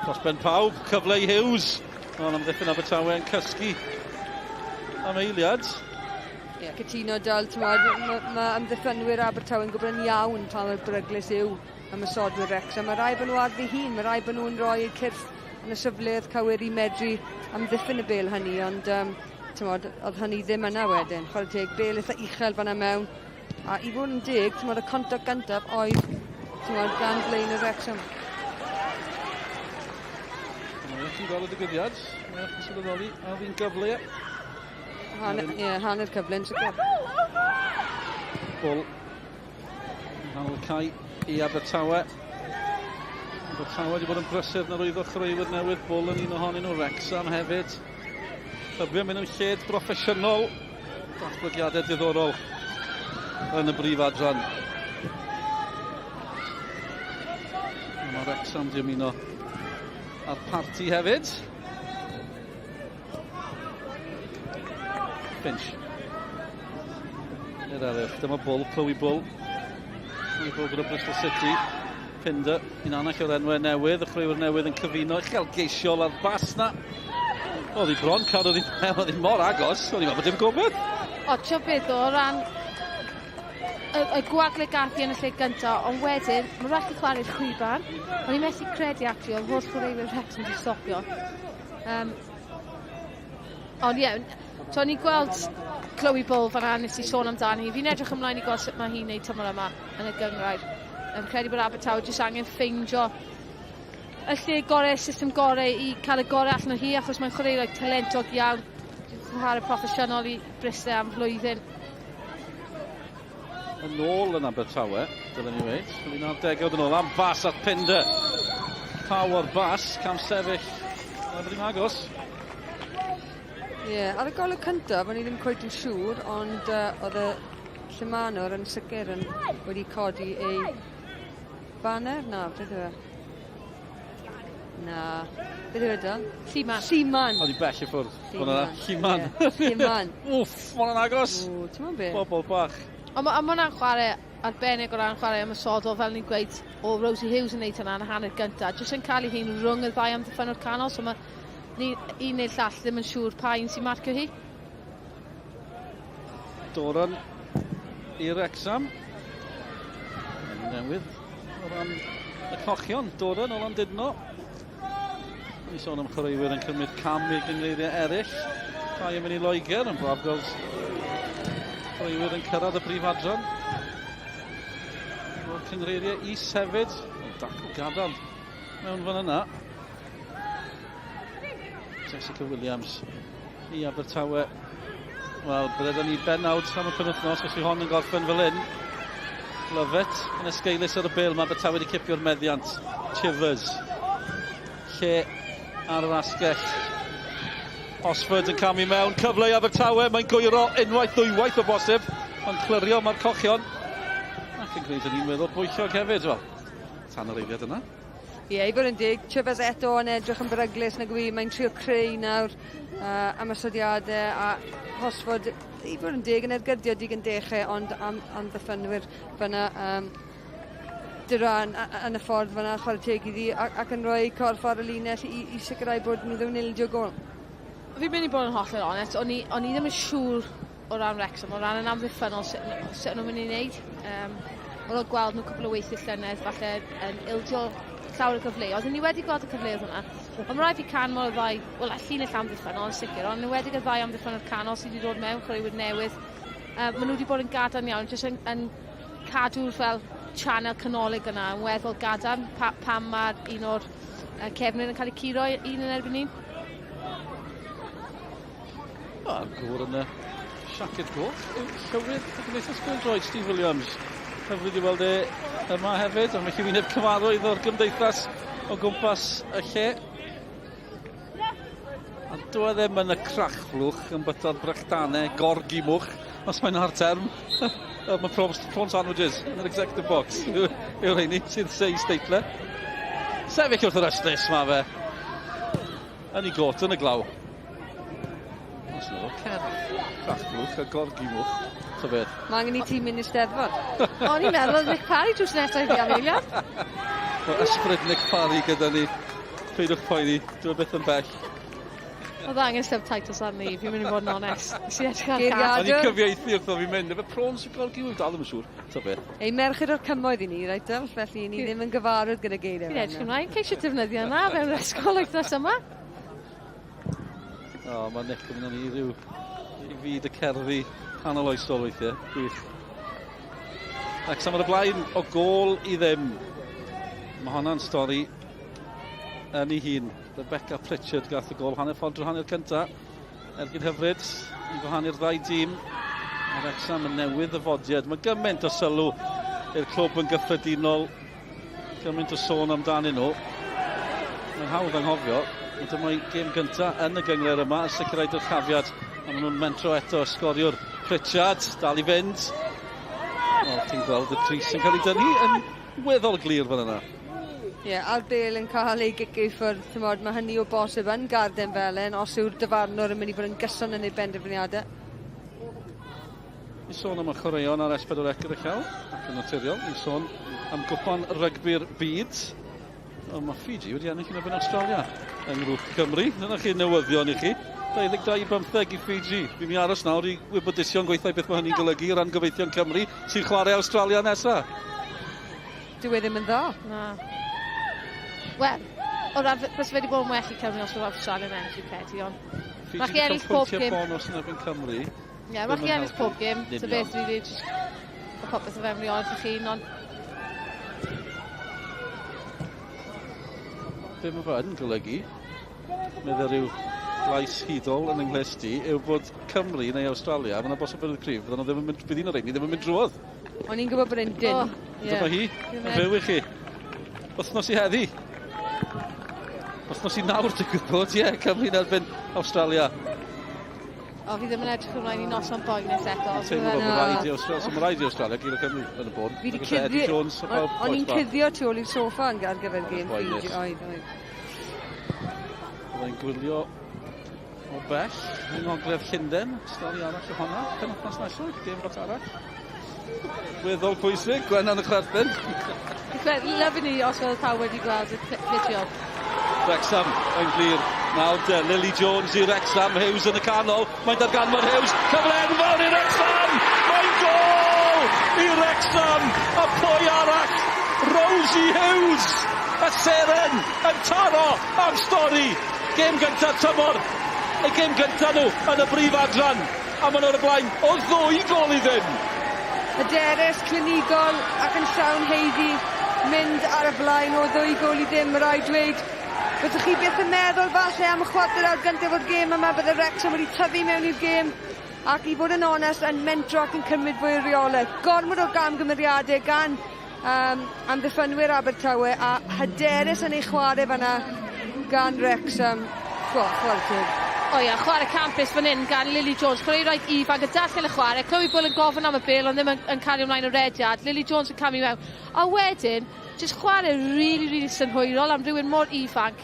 Dros ben pawb, cyfle i Hughes. Ond amddiffyn Abertawe yn cysgu am eiliad. Ie, yeah, cytuno dal, t'mod, mae ma amddiffynwyr Abertawe yn gwybod yn iawn pa mor beryglus yw ymosodwyr Wrexham. Mae rai bod nhw ar ddi-hun, mae rai bod nhw'n rhoi eu cyrff yn y safleoedd cywir i medru amddiffyn y bêl hynny, ond um, t'mod, oedd hynny ddim yna wedyn. Chwarae teg, bêl eitha uchel fanna mewn. A i fod yn deg, t'mod, y contact gyntaf oedd, t'mod, gan blaen y Wrexham. Mae chi'n gweld y digwyddiad, mae chi'n sylweddoli, a fi'n gyfle. Hanner, ie, yeah, hanner cyfle yn sicr. Bol. Nghanol y cae i Abertawe. Abertawe wedi bod yn brysur yn arwyddo chwaraewyr newydd, Bull yn un ohonyn nhw, Wrexham hefyd. Clybiau mynd yn lled broffesiynol. Datblygiadau diddorol yn y brif adran. Mae Wrexham di ymuno â'r parti hefyd. Finch. I'r eraill. Dyma Bull, Chloe Bull. Chloe Bull gyda Bristol City. Pinder, un arall o'r enwau newydd, y chwaraewyr newydd yn cyfuno uchelgeisiol ar bas na. Oedd hi bron cael, oedd hi, oedd hi mor agos, oedd hi'n meddwl bod dim gobeith. O, ti'n beth o ran y, y gwagle gath i yn y lle gyntaf, ond wedyn, mae rhaid i chwarae'r chwiban. O'n i'n methu credu, actually, oedd holl chwaraewyr Wrexham wedi stopio. Um, ond ie, yeah, so o'n i'n gweld Chloe Bull fan'na, nes i sôn amdani. Fi'n edrych ymlaen i gweld sut mae hi'n neud tymor yma yn y gynghrair. Yn credu bod Abertawe jyst angen ffeindio y lle gorau, system gorau i cael y gorau allan o hi, achos mae'n chwaraewraig talentog iawn, chwarae proffesiynol i Bryste am flwyddyn. Yn ôl yn Abertawe, dylen ni weud. Yn un ar degawd yn ôl, am bas at Pinder. Power bas, cam sefyll. Mae'n bod hi'n agos. Ie, yeah, ar y golwg cyntaf, o'n i ddim cweit yn siŵr, ond uh, oedd y Llymanwr yn sicr yn wedi codi ei banner. Na, beth yw e? Na. Beth yw e, Dan? Lliman. Lliman. Oedd hi bell i ffwrdd. Lliman. Lliman. Lliman. Wff, ma' hwnna'n agos. Ww, ti'n be? Bobol bach. Ond ma' hwnna'n chwarae arbennig o ran chwarae ymosodol, fel ni'n gweud, o Rosie Hughes yn neud hynna yn y hanner gynta. Jyst yn cael ei hun rhwng y ddau amddiffynnwr canol, so mae ni, un neu'r llall ddim yn siŵr pa un sy'n marcio hi. Doran i Wrexham. Newydd o ran y cochion. Doran o Landudno. Ni sôn am chwaraewyr yn cymryd cam i'r gynghreiriau eraill. Rhai yn mynd i Loegr, yn braf gweld chwaraewyr yn cyrraedd y brif adran. cyngreiriau is hefyd. Dacl gadarn mewn fan yna. Jessica Williams i Abertawe. Wel, bydde ni benawd am y penwythnos os yw hon yn gorffen fel hyn. Lovett yn esgeulus ar y bêl. Mae Abertawe wedi cipio'r meddiant. Chivers. Lle ar yr asgell. Osford yn camu mewn. Cyfle i Abertawe. Mae'n gwyro unwaith, ddwywaith o bosib. Ond clirio mae'r cochion. Ac yn gwneud hynny'n weddol bwyllog hefyd. Wel, tan yr eiliad yna. Ie, yeah, i fod yn deg, Chivers eto yn edrych yn beryglus nag yw i, mae'n trio creu nawr ymosodiadau a Hosford, i fod yn deg, yn ergydio digon dechrau, ond am, am ddiffynwyr fyna. Duran yn y ffordd fyna, chwarae teg iddi, ac, ac yn rhoi corff ar y linell i, i sicrhau bod nhw ddim yn ildio gol. Fi'n mynd i bod yn hollol onest, o'n i, o'n i ddim yn siŵr o ran Wrexham, o ran yn amddiffynnol sut, sut o'n nhw'n mynd i wneud. Um, ar ôl gweld nhw cwpl o weithiau llynedd, falle yn ildio llawer o gyfleoedd. Ni wedi gweld y cyfleoedd hwnna. Ond mae rhaid fi canmol y ddau, wel, y llinell amddiffynnol yn sicr, ond yn enwedig y ddau amddiffynnol canol sydd wedi dod mewn, chwaraewyr newydd. Um, maen nhw wedi bod yn gadarn iawn, jyst yn, yn cadw'r fel sianel canolig yna yn weddol gadarn pa, pam mae'r un o'r uh, cefnyn yn cael ei curo un yn erbyn un. A'r gŵr yn y siaced goch yw llywydd y Gymdeithas Bêl-droed, Steve Williams. Hyfryd i weld e yma hefyd, ond felly wyneb cyfarwydd o'r gymdeithas o gwmpas y lle. A dyw e ddim yn y crachflwch yn byta'r brechdanau gorgimwch, os mae'n ar term. Mae prawn, prawn sandwiches yn yr executive box yw'r rheini sydd sei steitler. Sefyll wrth yr ystlys mae fe. Yn ei got yn y glaw. Os yna cerdd crachflwch a gorgimwch. Ta beth. Mae angen i ti mynd i'r Steddfod. O'n i'n meddwl oedd Nick Parry drws nesaf i fi am eiliad. Mae ysbryd Nick Parry gyda ni. Peidiwch poeni, dyw e byth yn bell. Oedd angen subtitles arni, fi'n mynd i fod yn onest. Nes i edrych ar Geiriadur. O'n i'n cyfieithu wrtho fi'n mynd, efe prawns y golgi, wyf dal ddim yn siŵr. Ta beth. Ei merched o'r cymoedd i ni, reit Dyl, felly ni ddim yn gyfarwydd gyda geiriau. Fi'n edrych ymlaen, ceisio defnyddio yna fewn yr ysgol wythnos yma. O, mae Nick yn mynd â ni ryw i fyd y cerddi canol oesol weithiau. Gwych. Wrexham ar y blaen o gôl i ddim. Mae honna'n stori yn ei hun. Rebecca Pritchard gath y gol hanner ffordd drwy hanner cynta. Ergyd hyfryd yn gwahanu'r ddau dîm. Mae Wrexham yn newydd ddyfodiad. Mae gymaint o sylw i'r clwb yn gyffredinol. Gymaint o sôn amdanyn nhw. Mae'n hawdd anghofio. Ond dyma'i gêm gynta yn y gynghrair yma yn sicrhau dyrchafiad. A maen nhw'n mentro eto sgoriwr Pritchard. Dal i fynd. Wel, ti'n gweld y crys yn cael ei dynnu yn weddol glir fan yna. Ie, yeah, a'r bel yn cael ei gicio i ffwrdd, t'mod, mae hynny o bosib yn garden felen os yw'r dyfarnwr yn mynd i fod yn gyson yn ei benderfyniadau. Ni sôn am y chwaraeon ar S4C gyda llaw, ac yn naturiol, ni'n sôn am gwpan rygbi'r byd. Ond mae Fiji wedi ennill yn erbyn Australia yng ngrŵp Cymru. Dyna chi newyddion i chi. 22-15 i Fiji. Fi'n mynd aros nawr i wybodusion gweithio beth mae hynny'n golygu o ran gobeithion Cymru sy'n chwarae Awstralia nesaf. Dyw e ddim yn dda. Na. Wel, o ran, bys wedi bod yn well i Cymru os oedd Awstralia yn ennill fi'n credu, ond... Fiji Mae chi ennill pob gêm. bonus yn erbyn Cymru. Ie, yeah, mae chi ennill pob gêm. So beth really, just o popeth o fewn reolaeth i chi, ond... Be mae fe yn golygu, meddai rhyw lais hudol yn yng nghlust i, yw bod Cymru neu Awstralia, mae yna bosibilrwydd cryf, fydden nhw ddim yn mynd, bydd un o'r rheini ddim yn mynd drwodd. O'n i'n gwybod bod e'n dyn. Oh, yeah. Dyma hi, yn fyw i chi. Wythnos i heddi. Wythnos i nawr, digwydd bod, ie, yeah, Cymru'n erbyn Awstralia. O, fi ddim yn edrych ymlaen i noson boenus eto. Dwi'n teimlo bod rhaid i Awstralia, so mae rhaid i Awstralia guro Cymru yn y bôn. Fi wedi cuddio... O'n i'n cuddio tu ôl i'r soffa ar gyfer gêm Fiji. Oedd, oedd. Byddai'n gwylio o bell yng Ngogledd Llundain. Stori arall o honna, penwythnos nesaf, gêm fach arall. Weddol pwysig, Gwennan y chwerthin. Lyfyn ni os oedd pawb wedi gweld y fideo. Wrexham yn glir. Nawr de, Lily Jones i Wrexham, Hughes yn y canol. Mae'n darganfod Hughes, cyfle enfawr i Wrexham! Mae'n gôl i Wrexham! A pwy arall? Rosie Hughes! Y seren yn taro am stori! Gêm gyntaf tymor, y gêm gyntaf nhw yn y brif adran, a maen nhw ar y blaen o ddwy gôl i ddim! Hyderus, clinigol ac yn llawn haeddu mynd ar y blaen o ddwy gôl i ddim, ma' raid dweud. Byddwch chi byth yn meddwl falle am y chwarter awr gyntaf o'r gêm yma bydde Wrexham wedi tyfu mewn i'r gêm ac i fod yn onest yn mentro ac yn cymryd fwy o reolaeth. Gormod o gamgymeriadau gan um, amddiffynwyr Abertawe a hyderus yn ei chwarae fanna gan Wrexham. Go, chwarae teg. O ia, chwarae campus fan hyn gan Lily Jones. Chwaraewraig ifanc yn darllen y chwarae. Chloe Bull yn gofyn am y bêl ond ddim yn, yn cario ymlaen y rediad. Lily Jones yn camu mewn. A wedyn, jyst chwarae really, really synhwyrol am rhywun mor ifanc.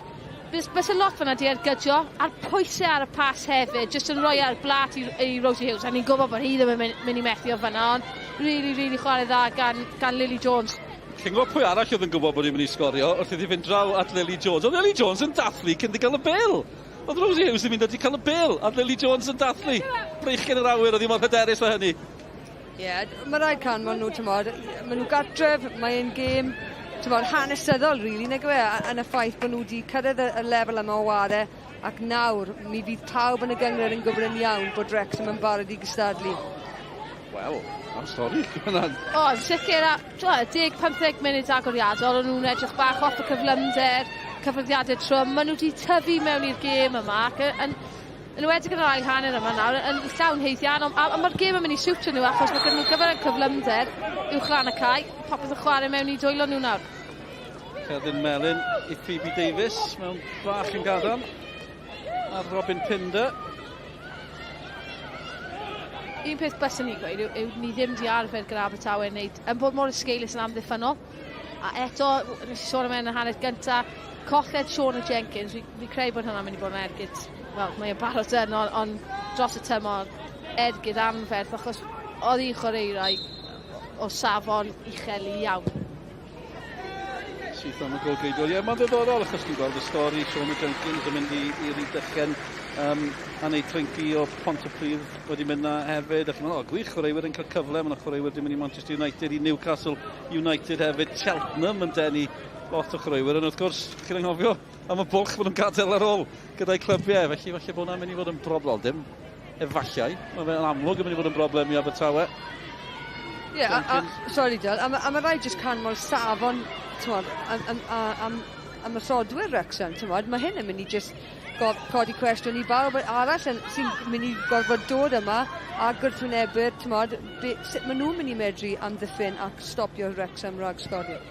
Bys, bys y lot fanna di ergydio, a'r pwysau ar y pas hefyd, jyst yn rhoi ar blat i, i Rosie Hughes. A ni'n gwybod bod hi ddim yn mynd, mynd i methu o fanna, ond really, really chwarae dda gan, gan Lily Jones. Chi'n gwybod pwy arall oedd yn gwybod bod hi'n mynd i sgorio wrth iddi fynd draw at Lily Jones? Oedd Lily Jones yn dathlu cyn iddi gael y bêl. Oedd Rosie Hughes ddim yn dod i cael y bêl, a Lily Jones yn dathlu. Breichien yr awyr, oedd hi mor hyderus â hynny. Ie, yeah, mae rhaid canmol nhw, tymod, maen nhw gartref, mae'n gêm, tymod, hanesyddol, really, nag yw e, yn y ffaith bod nhw wedi cyrraedd y, y lefel yma o ware, ac nawr mi fydd pawb yn y gynghrair yn gwybod yn iawn bod Wrexham yn barod i gystadlu. Wel, am stori. O, yn sicr, a 10-15 munud agoriadol, o'n nhw'n edrych bach off y cyflymder, cyffyrddiadau trwm, maen nhw wedi tyfu mewn i'r gêm yma, ac yn, Yn enwedig yn yr ail hanner yma nawr, yn llawn haeddiannol, a, a mae'r gêm yn mynd i siwtio nhw achos mae gyda nhw gyfer y cyflymder uwch lan y cae, popeth yn chwarae mewn i dwylo nhw nawr. Cerdyn melyn i Phoebe Davies mewn bach yn gadarn a Robin Pinder. Un peth byswn i'n gweud yw, yw ni ddim di arfer gyda Abertawe yn neud, yn bod mor esgeulus yn amddiffynnol. A eto, nes i sôn am e yn y hanner gynta, colled Shauna Jenkins, fi, fi credu bod hwnna'n mynd i bod yn ergyd, wel, mae e'n barod yn, ond on, dros y tymor, ergyd anferth, achos oedd hi'n chwaraewraig o safon uchel iawn. Syth am y gol geidwol. Ie, mae'n ddiddorol achos ti'n gweld y stori Shauna Jenkins yn mynd i, i Rydychen um, a neud Trinky o Pontypridd wedi mynd na hefyd. Ac chi'n meddwl, o, gwych, chwaraewyr yn cael cyfle. Mae yna chwaraewyr wedi mynd i Manchester United, i Newcastle United hefyd. Cheltenham yn denu lot o chwaraewyr. Ond wrth gwrs, chi'n anghofio am y bwlch maen nhw'n gadael ar ôl gyda'i clybiau. Felly, falle bod hwnna'n mynd i fod yn broblem. Dim efallai. Mae fe'n amlwg yn mynd i fod yn broblem i Abertawe. Ie, yeah, a, a, sorry Del, a, a mae rhaid jyst canmol safon, t'mod, am, am, am, am ymosodwyr Wrexham, t'mod, mae hyn yn mynd i jyst codi cwestiwn i bawb arall yn, sy'n mynd i gorfod dod yma a gwrthwynebu'r, t'mod, sut maen nhw'n mynd i medru amddiffyn ac stopio Wrexham rhag sgorio.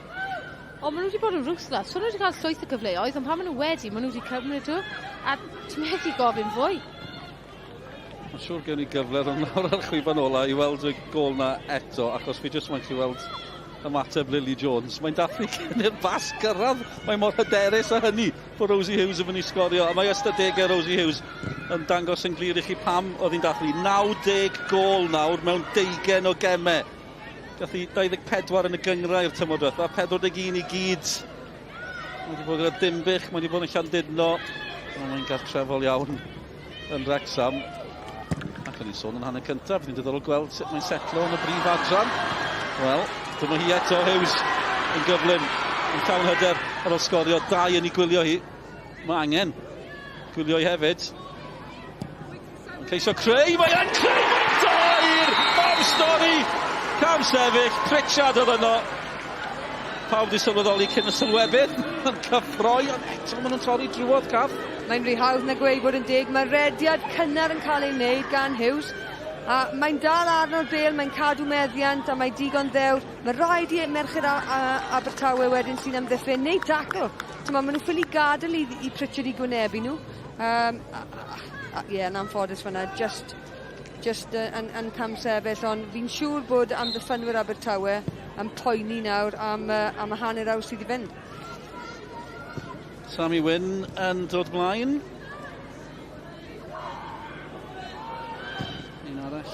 Ond maen nhw wedi bod yn ruthless. So, nhw wedi cael llwyth o gyfleoedd, ond pan maen nhw wedi, maen nhw wedi cymryd nhw. A ti'n methu gofyn fwy. Mae'n siŵr gen i gyfle rhwng nawr a'r chwiban ola i weld y gol na eto, achos fi jyst moyn chi weld ymateb Lily Jones. Mae'n dathlu cyn i'r bas gyrraedd. Mae mor hyderus â hynny bod Rosie Hughes yn mynd i sgorio. A mae ystadegau Rosie Hughes yn dangos yn glir i chi pam oedd hi'n dathlu. 90 gol nawr mewn deugen o gemau. Gath hi 24 yn y gynghrair tymor diwetha, 41 i gyd. Mae wedi bod gyda Dinbych, mae wedi bod yn Llandudno. Ond mae'n gartrefol iawn yn Wrexham. Ac o'n i'n sôn yn hanner cyntaf, bydd hi'n diddorol gweld sut mae'n setlo yn y brif adran. Wel, dyma hi eto, Hughes yn gyflym, yn llawn hyder ar ôl sgorio, dau yn ei gwylio hi. Mae angen gwylio hi hefyd. Yn ceisio creu, mae e'n creu, mae'n dair! Am stori! Cam sefyll, Pritchard oedd yno. Pawb wedi sylweddoli cyn y sylwebydd yn cyffroi, ond eto maen nhw'n torri drwodd, Cath. Mae'n rhy hawdd na gweud bod yn deg. Mae rediad cynnar yn cael ei wneud gan Hughes. A mae'n dal arno'r bel, mae'n cadw meddiant a mae digon ddewr. Mae rhaid i Merched a, a Abertawe wedyn sy'n amddiffyn neu dacl. Tyma, maen nhw ffili gadael i, i Pritchard i gwynebu nhw. Um, ie, yeah, yn anffodus fyna, just, just uh, yn, yn camsefyll, ond fi'n siŵr bod amddiffynwyr Abertawe yn poeni nawr am, uh, am y hanner awr sydd i fynd. Sammy Wynn yn dod mlaen. Un arall.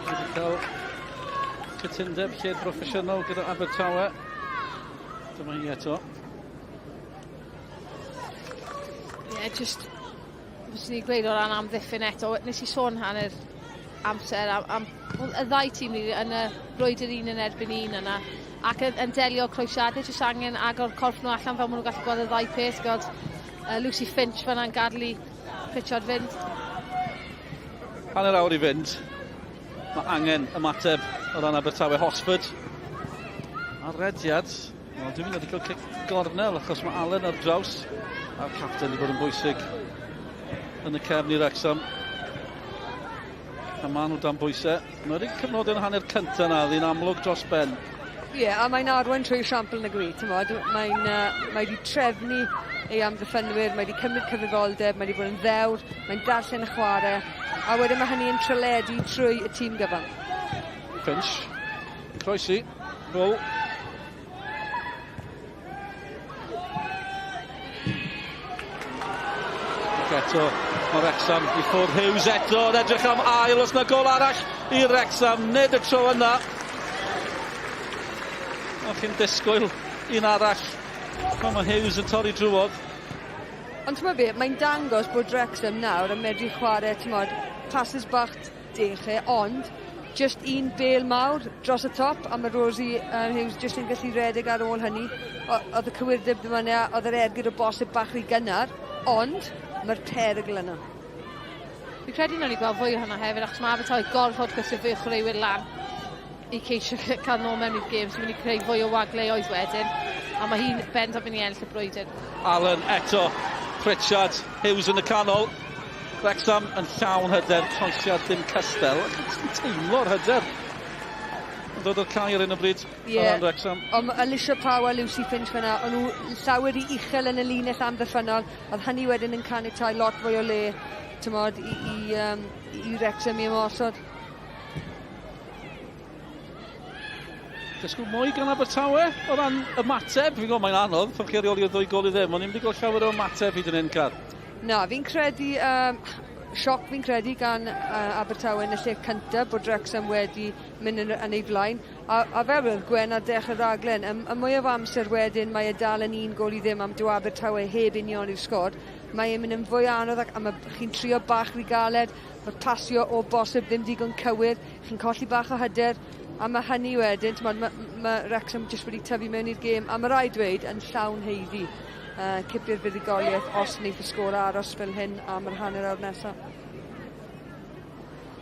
Wedi cael cytundeb lled broffesiynol gyda Abertawe. Dyma hi eto. Ie, yeah, just, fyswn i'n gweud o ran amddiffyn eto, nes i sôn hanner amser am, am well, y ddau tîm ni yn y brwydr un yn erbyn un yna ac yn, yn delio croesiadau, jyst angen agor corff nhw allan fel maen nhw'n gallu gweld y ddau peth, gweld uh, Lucy Finch fanna'n gadlu Pritchard fynd. Hanner awr i fynd. Mae angen ymateb o ran Abertawe. Hosford a'r rediad. Wel, dwi'n mynd wedi cael cic gornel achos mae Allen ar draws a'r capten wedi bod yn bwysig yn y cefn i Wrexham. A maen nhw dan bwysau. Mae wedi cyfnod yn hanner cyntaf na, ddyn amlwg dros ben. Ie, yeah, a mae'n arwain trwy esiampl yn y gwi, ti'n modd. Mae'n uh, mae wedi trefnu ei amddiffynwyr, mae wedi cymryd cyfrifoldeb, mae wedi bod yn ddewr, mae'n darllen y chwarae, a wedyn mae hynny yn tryledu trwy y tîm gyfan. Finch, croesi, Bull. Ac eto, mae Wrexham i ffwrdd Hughes eto, yn edrych am ail, os na gol arall i Wrexham, nid y tro yna. O, chi'n disgwyl un arall. Pan mae Hughes yn torri drwodd. Ond ti'n be, mae'n dangos bod Wrexham nawr yn medru chwarae, ti'n modd, passes bach dechrau, ond just un bel mawr dros y top a mae Rosie Hughes just yn gallu redeg ar ôl hynny. Oedd y cywirdeb ddim yna, oedd yr ergyd o bosib bach rhy gynnar, ond mae'r perygl yna. Fi'n credu nawn ni gweld fwy o hwnna hefyd, achos mae Abertawe gorfod gwthio fwy o chwaraewyr lan i ceisio cael nôl mewn i'r gêm, sy'n mynd i creu fwy o wagleoedd wedyn, a mae hi'n bendant mynd i ennill y brwydr. Allen eto, Pritchard, Hughes yn y canol, Wrexham yn llawn hyder, troesiad dim cystel. Ti'n teimlo'r hyder yn dod o'r cae ar hyn o bryd yeah. o ran Wrexham. Ond Alicia Powell, Lucy Finch fyna, o'n nhw llawer i uchel yn y linell amddiffynnol. Oedd hynny wedyn yn caniatau lot fwy o le, tymod, i, i, um, i Wrexham i ymosod. Dysgwyl mwy gan Abertawe o ran ymateb. Fi'n gwybod mae'n anodd pan chi ar ôl i'r ddwy gol i ddim, ond ni'n mynd i gael llawer o ymateb hyd yn hyn, Car. Na, fi'n credu, um, sioc fi'n credu gan uh, Abertawe yn y lle cyntaf bod Wrexham wedi mynd yn, yn ei flaen. A, a fel roedd Gwen ar dechrau'r raglen, y, y mwyaf o amser wedyn mae e dal yn un gol i ddim am dyw Abertawe heb union i'r sgor. Mae e'n mynd yn fwy anodd ac a mae chi'n trio bach rhy galed, mae'r pasio o bosib ddim digon cywir, chi'n colli bach o hyder, a mae hynny wedyn, t'mod, mae ma Wrexham jyst wedi tyfu mewn i'r gêm, a mae rhaid dweud yn llawn haeddu uh, cipio'r fuddugoliaeth os wneith y sgôr aros fel hyn am yr hanner awr nesaf.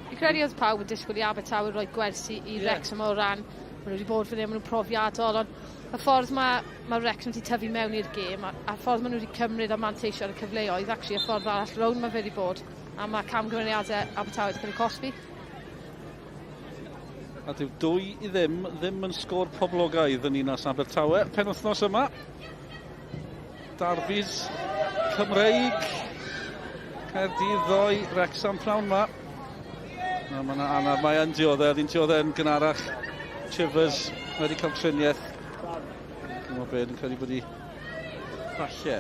Fi'n credu oedd pawb yn disgwyl i Abertawe roi gwersi i yeah. Wrexham o ran, maen nhw wedi bod fan hyn, maen nhw'n profiadol, ond y ffordd mae, mae Wrexham wedi tyfu mewn i'r gêm, a, a ffordd maen nhw wedi cymryd a manteisio ar y cyfleoedd, actually, y ffordd arall rownd mae fe wedi bod, a mae camgymeriadau Abertawe wedi cael eu cosbi. A dyw 2-0 ddim yn sgôr poblogaidd yn Ninas Abertawe. Penwythnos yma, Darbys Cymreig, Caerdydd ddoe, Wrexham pnawn ma. Na, mae yna anaf, mae yn dioddef, oedd hi'n dioddef yn gynharach. Chivers wedi cael triniaeth. Dwi'n gwybod beth, dwi'n credu bod hi falle.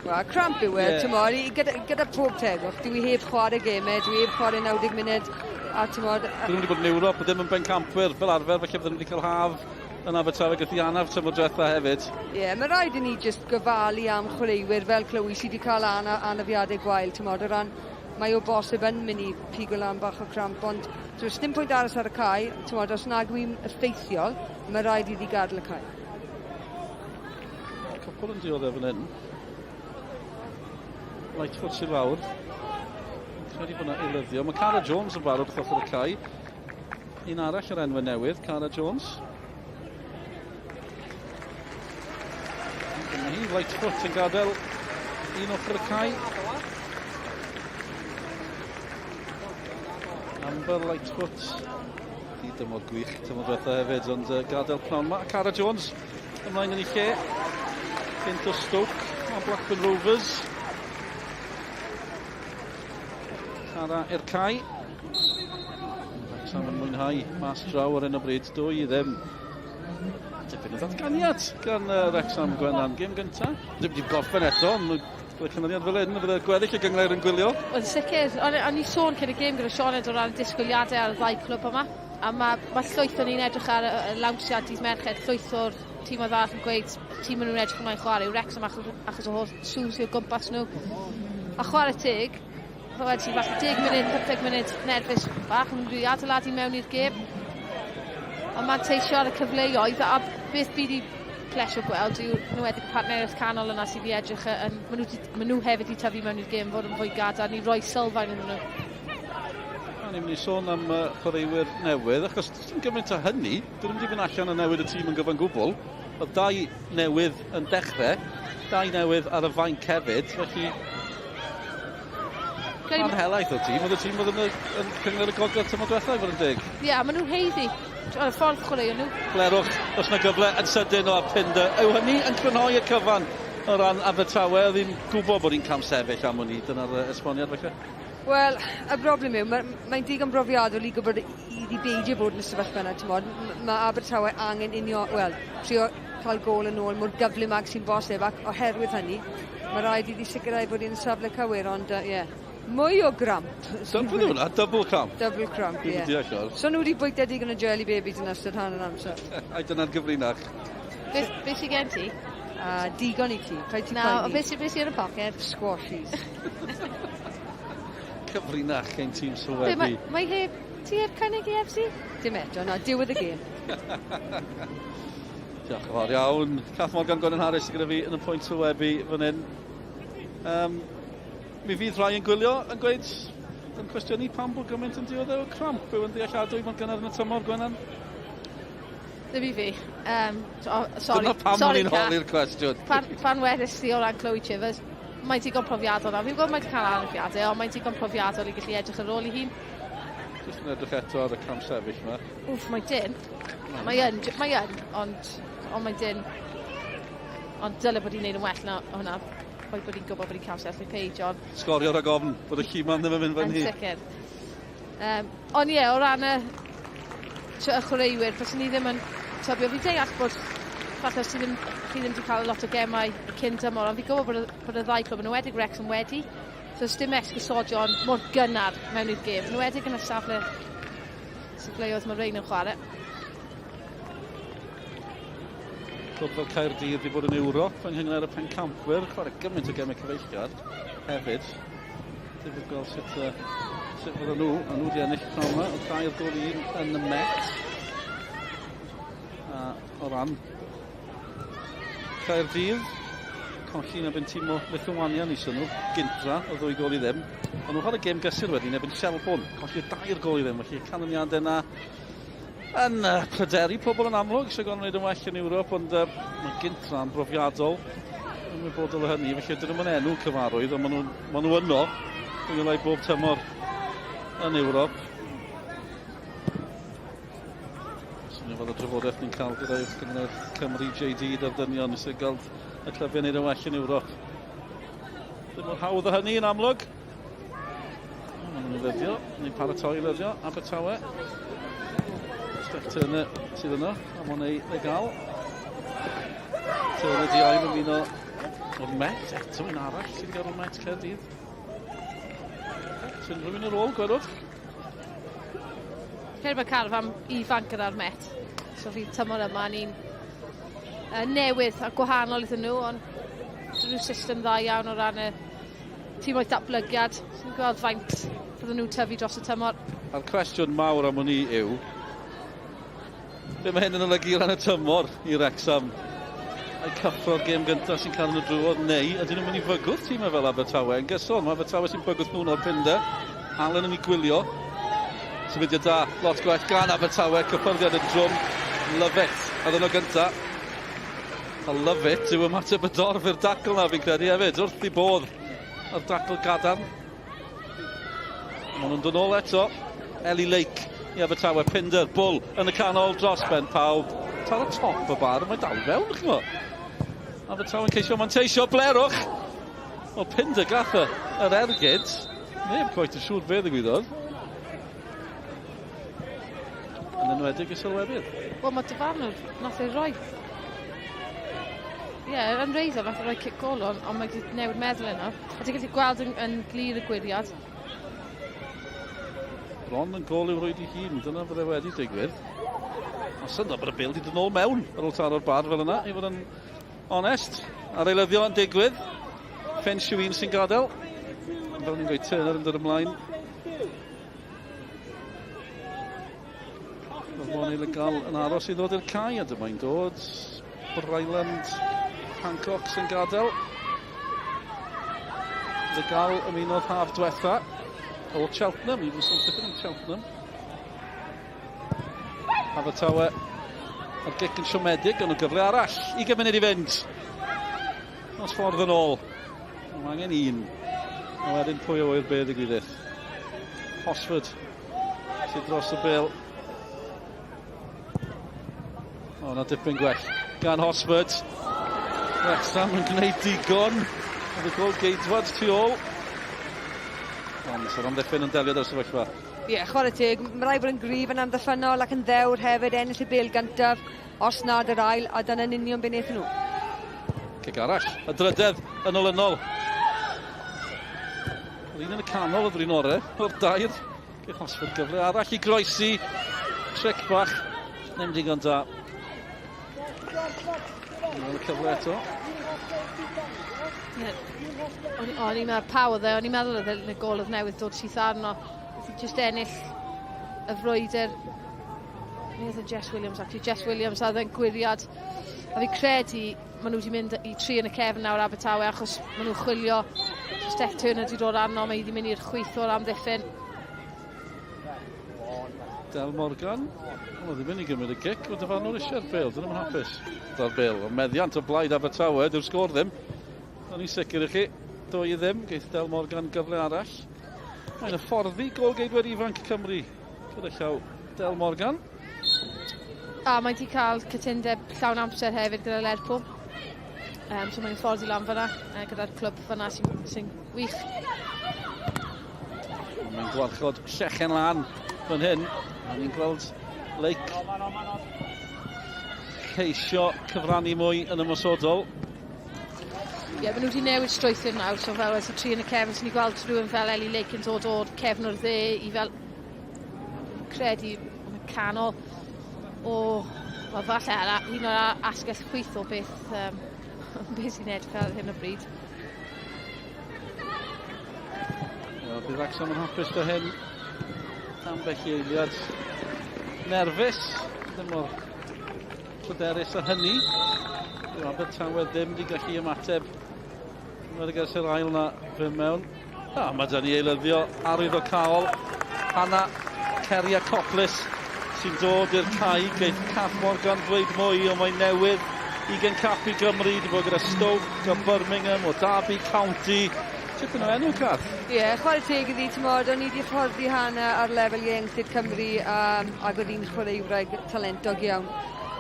Wel, cramp yw e, yeah. tymor, gyda, gyda pob tegwch, dwi heb chwarae gemau, dwi heb chwarae 90 munud, a tymor... Dwi wedi bod yn Ewrop, ddim yn bencampwyr fel arfer, felly bydden nhw wedi cael haf yn Abertawe gyda anaf tymor diwetha hefyd. Ie, yeah, mae rhaid i ni just gofalu am chwaraewyr fel Chloe sydd wedi cael ana, anafiadau gwael, tymor, o ran mae o bosib yn mynd i pigo lan bach o cramp, ond so, dim pwynt aros ar y cae, tymor, os nag yw'n effeithiol, mae rhaid iddi gadael y cae. Cwpl yn dioddef fan hyn. Lightfoot sy'n lawr. Credu bod yna eilyddio. Mae Cara Jones yn barod wrth ochr y cae. Un arall o'r enwau newydd, Cara Jones. Dyma hi, Lightfoot yn gadael un ochr y cae. Amber Lightfoot. Di dymor gwych tymor diwetha hefyd, ond uh, gadael pnawn ma. Cara Jones ymlaen yn ei lle. Cynt o Stoke a Blackburn Rovers. Cara i'r cae. Wrexham yn mwynhau mas draw ar hyn o bryd, 2-0. Dipyn o ddatganiad gan uh, Wrexham Gwennan. Gêm gynta. Ddim wedi gorffen eto, ond gyda canlyniad fel hyn, fydde gweddill y gynghrair yn gwylio. Wel, sicr. O'n o'n i sôn cyn y gêm gyda Sioned o ran disgwyliadau ar y ddau clwb yma. A mae, mae llwyth o'n i'n edrych ar y, y lawnsiad dydd Mercher, llwyth o'r tîm oedd arall yn gweud tîm maen nhw'n edrych ymlaen chwarae yw Wrexham achos, achos o holl sŵn sydd o gwmpas nhw. A chwarae teg, fel wedi ti, falle 10 munud, 15 munud nerfus bach, yn rili adeiladu mewn i'r gêm. Ond manteisio ar y cyfleoedd, a beth fi wedi plesio gweld yw nhw wedi partneriaeth canol yna sydd wedi edrych yn... Maen nhw, di, maen nhw hefyd wedi tyfu mewn i'r gêm fod yn fwy gadarn i roi sylfaen iddyn nhw. O'n i'n mynd i sôn am chwaraewyr newydd, achos dim gymaint o hynny, dyn nhw'n mynd i fynd allan a newid y tîm yn gyfan gwbl. Oedd dau newydd yn dechrau, dau newydd ar y fainc hefyd, felly rhan helaeth o'r tîm, oedd y tîm oedd yn, yn cyngor y gogledd tymor diwethaf i fod yn deg. Ie, yeah, maen nhw'n heiddi ar y ffordd chwaraeon nhw. Blerwch, os yna gyfle yn sydyn o Pinder. Yw hynny yn crynhoi y cyfan o ran Abertawe? Oedd hi'n gwybod bod hi'n camsefyll am hwn i, dyna'r esboniad felly? Wel, y broblem yw, mae'n mae digon brofiadol i gwybod iddi beidio bod yn y sefyllfa yna, ti'n Mae Abertawe angen unio, wel, trio cael gôl yn ôl mor gyflym ag sy'n bosib, ac oherwydd hynny, mae rhaid iddi sicrhau bod hi'n safle cywir, ond ie. Yeah. Mwy o gramp. Double hwnna, double cramp. Double cramp, ie. Dwi'n deall o'r. So nhw wedi bwyta digon o jelly babies yn ystod hanner amser. Ai dyna'r gyfrinach. Beth, beth sy'n gen ti? Digon i ti, rhaid ti Na, ond beth sy'n beth sy yn y poced? Squashies. Cyfrinach ein tîm sylwebu. Mae, mae heb, ti heb cynnig i FC? Dim eto, na, diwedd y gêm. Diolch yn fawr iawn. Cath Morgan Gwennan Harris gyda fi yn y pwynt sylwebu fan hyn. Mi fydd rhai yn gwylio yn gweud, yn cwestiynu pam bod gymaint yn dioddef o cramp yw yn ddealladwy mor gynnar yn y tymor, Gwennan? Ddim i fi. Sorry, Dyna pam sorry, o'n i'n holi'r cwestiwn. Pan, pan wedys ti o ran Chloe Chivers, mae'n digon profiadol nawr. Fi'n gwybod mae'n cael anafiadau, ond mae'n digon profiadol i gallu edrych ar ôl i hun. Jyst yn edrych eto ar y cam sefyll yma. Wff, mae dyn. Mae yn, mae yn, ond, ond mae dyn. Ond dyle bod hi'n neud yn well na hwnna. Rhaid bod hi'n gwybod bod hi'n cael sefyll page, ond... Sgorio rhag ofn bod y lliman ddim yn mynd fan hi. Yn sicr. Ond ie, o ran y chwaraewyr, fyswn ni ddim yn tybio. Fi'n deall bod falle os ti ddim, chi ddim wedi cael lot o gemau cyn tymor, ond fi'n gwybod bod y, bod y ddau clwb yn enwedig Wrexham wedi. So dim esgusodion mor gynnar mewn i'r gêm. Yn enwedig yn y safle safleoedd mae rhain yn chwarae. Clwb fel Caerdydd wedi bod yn Ewrop yng Nghynghrair y Pencampwyr, chwarae gymaint o gemau cyfeillgar hefyd. Difyr gweld sut, sut fydden nhw, a nhw wedi ennill pnawn yma, o 2-1 yn y Met. A o ran Caerdydd, colli yn erbyn tîm o Lithuania ni nhw, gynta o 2-0. Ond nhw'n chwarae gêm gysur wedyn yn erbyn Shelbourne, colli 4-0, felly canlyniadau yna yn pryderu pobl yn amlwg, eisiau gweld wneud yn well yn Ewrop, ond mae Gintra'n brofiadol ymwybodol o hynny, felly dyn nhw'n enw cyfarwydd, ond maen nhw, ma nhw yno, dwi'n lai bob tymor yn Ewrop. Swnio fel y drafodaeth ni'n cael gyda uwch gynghrair Cymru JD da'r dynion eisiau gweld y clybiau wneud yn well yn Ewrop. Ddim mor hawdd o hynny yn amlwg. Maen nhw'n ildio, neu'n paratoi ildio, Abertawe. Steph Turner sydd yno, a mae'n ei legal. Turner di ail ymuno o'r Met, eto un arall sydd wedi gael o'r Met Caerdydd. Sy'n rhywun ar ôl, gwelwch? Credu bod carfan ifanc gyda'r Met. So fi tymor yma ni'n newydd a gwahanol iddyn nhw, ond dyn nhw system dda iawn o ran y tîm o'i datblygiad. Sy'n gweld faint fydden nhw'n tyfu dros y tymor. A'r cwestiwn mawr am hwn i yw, be mae hyn yn olygu ran y tymor i Wrexham? Ai cyffro'r gêm gyntaf sy'n cael nhw drwodd, neu ydyn nhw'n mynd i fygwth tîmau fel Abertawe yn gyson? Mae Abertawe sy'n bygwth nhw'n o'r Pinder. Allen yn ei gwylio. Symudiad da, lot gwell gan Abertawe, cyffyrddiad yn drwm. Lovett, oedd yno gyntaf. A Lovett yw ymateb y dorf i'r dacl na fi'n credu hefyd, wrth i bodd a'r dacl gadarn. Maen nhw'n dod nôl eto. Ellie Lake i Abertawe, Pinder, Bull yn y canol dros ben pawb. Tar y top y bar, mae dal i fewn, chi'n gwybod. Abertawe'n ceisio manteisio, Blerwch! O, Pinder gath yr ergyd. Neb cweit yn siŵr be ddigwyddodd. Yn enwedig y sylwebydd. Wel, mae dyfarnwr nath ei roi. Ie, yeah, yn reiddiol nath ei roi cic gol ond on mae wedi newid meddwl yno. A ti'n gallu gweld yn glir y gwiriad. Bron yn gol i'w rwyd i hun, dyna fydde wedi digwydd. A syndod bod y bêl wedi dod nôl mewn ar ôl taro'r bar fel yna, i fod yn onest. A'r eilyddio yn digwydd. Fen Siwin sy'n gadael. Fel ni'n gweud, Turner yn dod ymlaen. Mae Moni Legal yn aros i ddod i'r cae, a dyma'n dod. Bryland Hancock sy'n gadael. Legal ymunodd haf diwetha. o Cheltenham. Ni wedi sôn tipyn am Cheltenham. Abertawe a'r gic yn siomedig, ond y gyfle arall i gymuned i fynd. Nos ffordd yn ôl. Mae angen un. A wedyn pwy o wyr be ddigwyddith. Hosford sydd dros y bel. O, na dipyn gwell gan Hosford. Wrexham yn gwneud digon. Oedd y gol geidwad tu ôl. Ond sy'n amddiffyn yn delio da'r sefyllfa. Ie, yeah, chwarae teg, mae rhaid bod yn gryf yn amddiffynnol ac yn ddewr hefyd, ennill y bêl gyntaf, os nad yr ail, a dyna'n union be wnaethon nhw. Cic arall, y drydedd yn olynol. Yr un yn y canol oedd yr un orau, o'r dair. Geith Hosford gyfle arall i groesi. Tric bach, ddim digon da. Nôl y cyfle eto. Ie. O'n o'n i'n meddwl paw oedd e, o'n i'n meddwl oedd y gol oedd newydd dod syth arno. Oedd just ennill y frwydr. Neu oedd e Jess Williams, actually. Jess Williams a oedd e'n gwiriad. A fi credu maen nhw wedi mynd i tri yn y cefn nawr Abertawe achos maen nhw'n chwilio. Steph Turner wedi dod arno, mae hi wedi mynd i'r chwith o'r amddiffyn. Del Morgan, wel, ddim yn ei gymryd y gic, ond dyfarnwr eisiau'r bel, dyn nhw'n hapus gyda'r bel. Ond meddiant o blaid Abertawe, dyw'r sgôr ddim. O'n i'n sicr i chi, 2-0, geith Del Morgan gyfle arall. Mae'n hyfforddi gôl-geidwad ifanc Cymru gyda llaw Del Morgan. A mae 'di cael cytundeb llawn amser hefyd gyda Lerpwl. Um, so mae'n ffordd i lan fyna gyda'r clwb fyna sy'n sy wych. Mae'n gwarchod llechen lan fan hyn. A ni'n gweld Lake ceisio cyfrannu mwy yn ymosodol. Ie, yeah, maen nhw wedi newid strwythur nawr, so fel oes y tri yn y cefn, so ni'n gweld rhywun fel Ellie Lake yn dod o'r cefn o'r dde i fel credu yn y canol o, wel falle ar un o'r asgell chwith o beth, um, beth sy'n edrych ar hyn o bryd. Wel, bydd Wrexham yn hapus dy hyn. Ambell i eiliad nerfus, ddim mor pryderus a hynny. Dyw Abertawe ddim wedi gallu ymateb. Mae'n ers yr ail na fe mewn. A mae da ni eilyddio arwyddocaol Hanna Ceriacopoulos sy'n dod i'r cae. Geith Cath Morgan ddweud mwy, ond mae'n newydd 20 cap i Gymru, wedi bod gyda Stoke a Birmingham o Derby County. Tipyn o enw, Cath. Ie, yeah, chwarae teg iddi, ti'n modd, o'n i wedi hyfforddi Hannah ar lefel ieuenctid Cymru um, ac oedd hi'n chwaraewraig talentog iawn.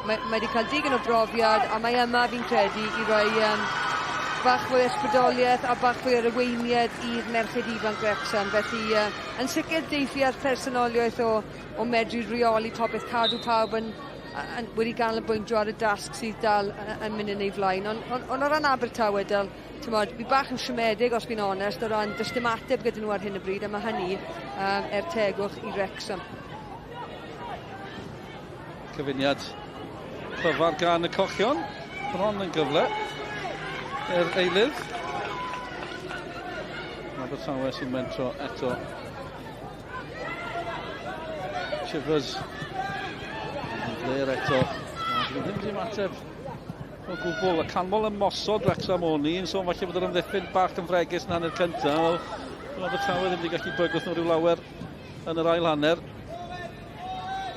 Mae, mae wedi cael digon o brofiad a mae yma fi'n credu i roi um, bach fwy o ysbrydoliaeth a bach fwy o arweiniad i'r merched ifanc Wrexham. Felly, uh, yn sicr deithi ar personoliaeth o, o medru reoli popeth, cadw pawb yn, yn, wedi ganolbwyntio ar y dasg sydd dal yn mynd yn ei flaen. Ond on, on, o ran Abertawe, dal, tymod, fi bach yn siomedig os fi'n onest, o ran does dim ateb gyda nhw ar hyn o bryd, a mae hynny um, er tegwch i Wrexham. Cyfuniad clyfar gan y cochion. Bron yn gyfle i'r eilydd. Abertawe sy'n mentro eto. Chivers. Yn glir eto. Dwi ddim wedi ymateb o gwbl. Y canmol ymosod Wrexham o'n i. Yn sôn falle bod yr amddiffyn bach yn fregus yn hanner cyntaf. Wel, Abertawe ddim wedi gallu bygwth nhw rhyw lawer yn yr ail hanner.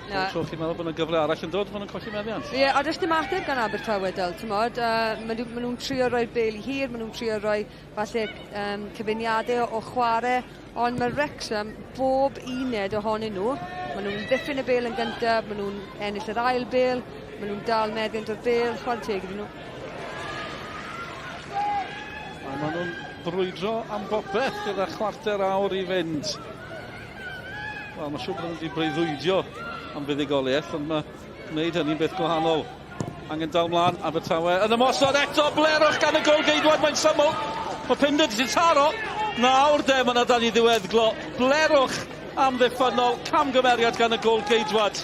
Na. Tro chi'n meddwl bod yna gyfle arall yn dod, maen nhw'n colli meddiant. Ie, yeah, a does dim ateb gan Abertawe del, ti'n modd. Uh, maen nhw'n nhw trio roi'r bel i hir, maen nhw'n trio roi falle um, cyfuniadau o, o chwarae, ond mae Wrexham, bob uned ohonyn nhw, maen nhw'n ddiffyn y bel yn gyntaf, maen nhw'n ennill yr ail bel, maen nhw'n dal meddiant o'r bel, chwarae teg iddyn nhw. A maen nhw'n brwydro am bopeth gyda chwarter awr i fynd. Wel, mae'n siŵr bod nhw wedi breuddwydio am fuddugoliaeth, ond mae gwneud hynny'n beth gwahanol. Angen dal mlaen, Abertawe yn ymosod eto, blerwch gan y gol geidwad, mae'n syml. Mae Pinder wedi taro. Nawr de, mae yna dan i ddiweddglo. Blerwch amddiffynnol, camgymeriad gan y gol geidwad.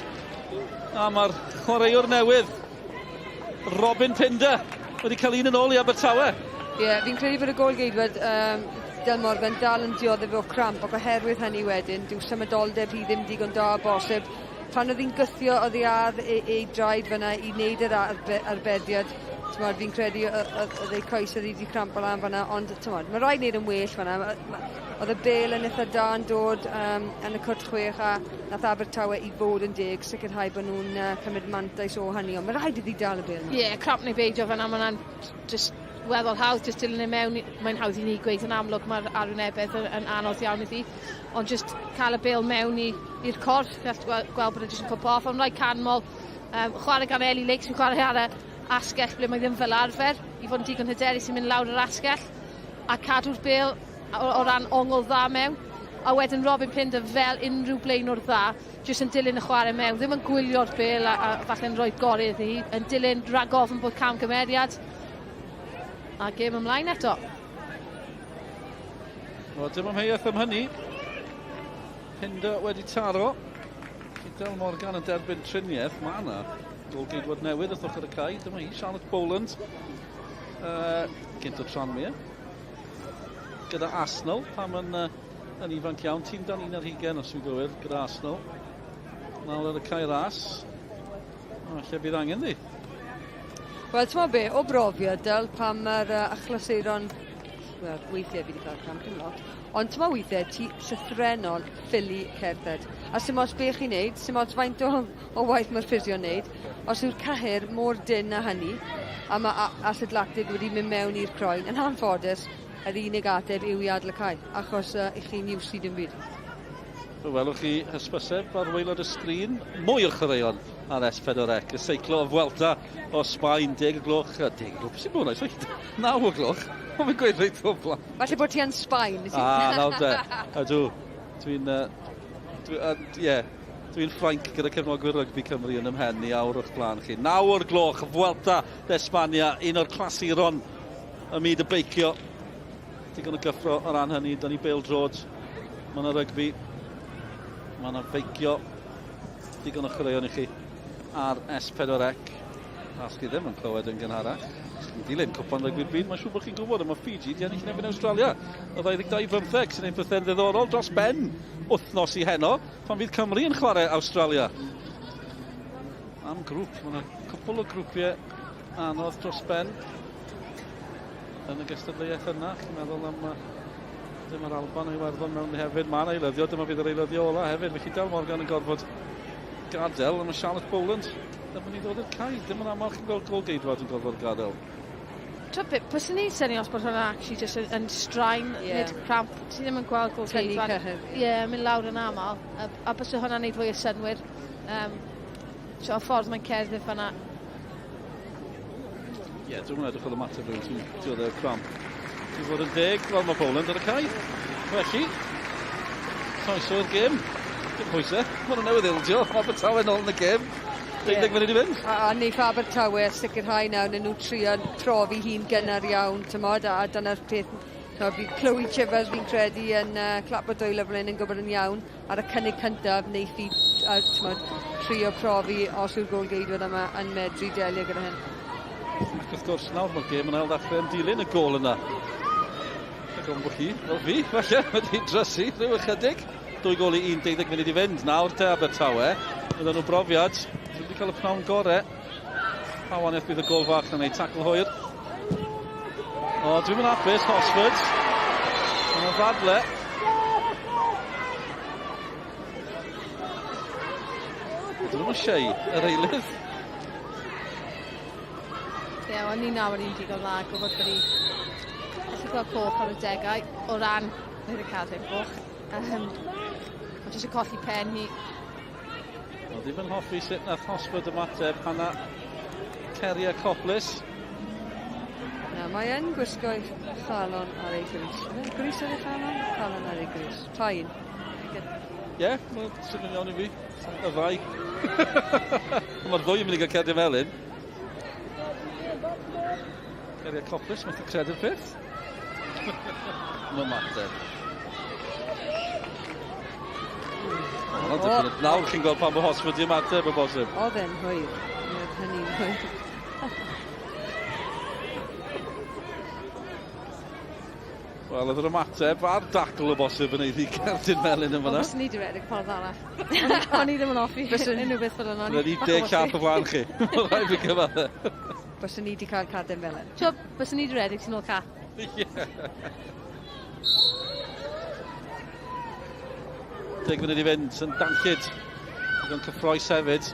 A mae'r chwaraewr newydd, Robin Pinder, wedi cael un yn ôl i Abertawe. Ie, yeah, fi'n credu bod y gol geidwad um, Del Morgan dal yn dioddef o cramp ac oherwydd hynny wedyn, dyw symudoldeb hi ddim digon da o bosib. Pan oedd hi'n gythio oddi ar ei, ei draed fyna i wneud yr arbe, arbediad, tymod, fi'n credu oedd ei coes oedd hi wedi crampo lan fyna, ond tymod, mae rhaid wneud yn well fyna. Oedd y bel yn eitha da yn dod um, yn y cwrt chwech a nath Abertawe i fod yn deg sicrhau bod nhw'n uh, cymryd mantais o hynny. Ond mae rhaid iddi dal y bel. Ie, yeah, cramp neu beidio fan'na, ma' hwnna'n just weddol hawdd, just dilyn e mewn, mae'n hawdd i ni gweud yn amlwg mae'r arwynebedd yn, yn anodd iawn iddi, ond just cael y bel mewn i'r corff, gall gweld bod e jyst yn cwmpo off, ond rhaid canmol, um, chwarae gan Ellie Lake sy'n chwarae ar y asgell ble mae ddim fel arfer, i fod yn digon hyderus i mynd lawr yr asgell a cadw'r bel o, o ran ongl dda mewn. A wedyn Robin Pinder fel unrhyw blaenwr dda, jyst yn dilyn y chwarae mewn, ddim yn gwylio'r bel a, a falle'n rhoi gorau iddi hi, yn dilyn rhag ofn bod camgymeriad. A gêm ymlaen eto. Wel, dim amheuaeth am hynny. Pinder wedi taro. Del Morgan yn derbyn triniaeth. Mae yna golgeidwad newydd wrth ochr y cae. Dyma hi, Charlotte Boland. Uh, gynt o Tranmere. Gyda Arsenal, pam yn, uh, yn ifanc iawn. Tîm dan un ar hugen, os dwi'n gywir, gyda Arsenal. Nawr ar y cae ras. O, lle bydd angen di? Wel, ti'n be, o brofiad, Del, pam mae'r uh, achlasuron... Wel, weithiau fi wedi cael cramp dim lot. Ond ti'n weithiau, ti llythrenol ffili cerdded. A sy'n ots be chi'n neud, sy'n ots faint o, o waith mae'r ffisio'n neud, os yw'r cyhyr mor dynn â hynny, a mae acid lactic wedi mynd mewn i'r croen, yn anffodus, yr unig ateb yw i adael y cae, achos uh, i chi'n iwsi dim byd. Fe welwch chi hysbyseb ar waelod y sgrin. Mwy o chwaraeon ar S4C. Y seiclo y Vuelta o Sbaen, 10 y gloch. 10 y gloch, sy'n bod yn 9 y gloch. Mae'n fi'n gweud reit o blaen. Falle bod ti yn Sbaen. Ah, nawr de. Ydw. Dwi'n... Uh, dwi, uh, yeah, Dwi'n Ffrainc gyda cefnogwyr rygbi Cymru yn ymhen i awr o'ch blaen chi. 9 o'r gloch, Vuelta de España, un o'r clasuron ym myd y beicio. Digon o gyffro o ran hynny, da ni bêl-droed, mae yna rygbi, mae yna feicio, digon o chwaraeon i chi ar S4C. A os chi ddim yn clywed yn gynharach, os chi'n dilyn cwpan rygbi'r byd, mae'n siŵr bod chi'n gwybod am y Fiji di ennill yn erbyn Australia. Y 22-15 sy'n ein pethau'n ddiddorol dros ben wythnos i heno, pan fydd Cymru yn chwarae Australia. Am grŵp, mae yna cwpl o grwpiau anodd dros ben yn y gystadleuaeth yna. Chi'n meddwl am uh, dim yr Alban a Iwerddon mewn hefyd. Mae'n eilyddio, dyma fydd yr eilyddio ola hefyd. Felly Del Morgan yn gorfod gadael, a mae Charlotte Boland ddim yn ei ddod i'r cae. Dim yn aml chi'n gweld gol geidwad yn gorfod gadael. Twyd beth, bys ni'n syni os bod hwnna actually just yn, yn straen, yeah. nid cramp. Ti ddim yn gweld gol geidwad. Ie, yeah, mynd lawr yn aml. A, a bys hwnna'n neud fwy o synwyr. Um, so, y ffordd mae'n cerdded fanna. Ie, yeah, dwi'n edrych oedd ymateb rhywun sy'n dioddef cramp. Dwi'n fod yn deg, fel mae Poland ar y cae. Felly, croeso i'r gêm. Dim pwysau, maen nhw newydd ildio, mae Abertawe nôl yn y gêm. 12 yeah. munud i fynd. A, a neiff Abertawe sicrhau nawr, neu nhw trio profi hi'n gynnar iawn, tymod, a, a dyna'r peth So, fi Chloe Chivers fi'n credu yn uh, clapo dwylo fel hyn yn gwybod yn iawn ar y cynnig cyntaf wneith hi uh, tmod, trio profi os yw'r gôl-geidwad yma yn medru delio gyda hyn. Ac wrth gwrs nawr mae'r gêm yn ail ddechrau yn dilyn y gôl yna. Ac o'n bod chi, fel fi, falle, wedi drysu rhyw ychydig. Dwy gôl i 11 munud i fynd nawr te Abertawe. Fydden nhw brofiad. Dwi wedi cael y pnawn gore. Pa waniaeth bydd y gôl fach yn ei tacl hwyr. O, dwi'n mynd hapus, Hosford. Mae'n ddadle. Dyn nhw'n eisiau yr eilydd. Ie, yeah, o'n i'n nawr i'n digon dda, gwybod bod i gallu gweld coch ar y degau o ran mae wedi cael ddim coch. Um, ond jyst yn colli pen hi. Wel, ddim yn hoffi sut nath Hosford ymateb Hannah Ceria Coplis. Na, mae yn gwisgo ei chalon ar ei grys. Grys ar ei chalon? Calon ar ei grys. Pa un? Ie, yeah, mae'n swnio'n iawn i fi. Y ddau. Mae'r ddwy yn mynd i gael cerdyn felyn. Ceria Coplis, methu credu'r peth. No matter. O, oh. Nawr chi'n gweld pan bod Hosford di ymateb o bosib. Oedd e'n hwyr. Oedd hynny'n hwyr. Wel, oedd yr ymateb a'r dacl o bosib yn eiddi cerdyn melyn yn fanna. Byswn ni wedi redeg ffordd arall. O'n i ddim yn hoffi unrhyw beth fel yna. Roedd i deg llath o flaen chi. Mae'n rhaid fi cyfadde. Byswn ni wedi cael cerdyn melyn. Tio, byswn ni wedi redeg sy'n ôl ca. Ie. Deg munud i fynd yn danllyd. Digon cyffroes hefyd.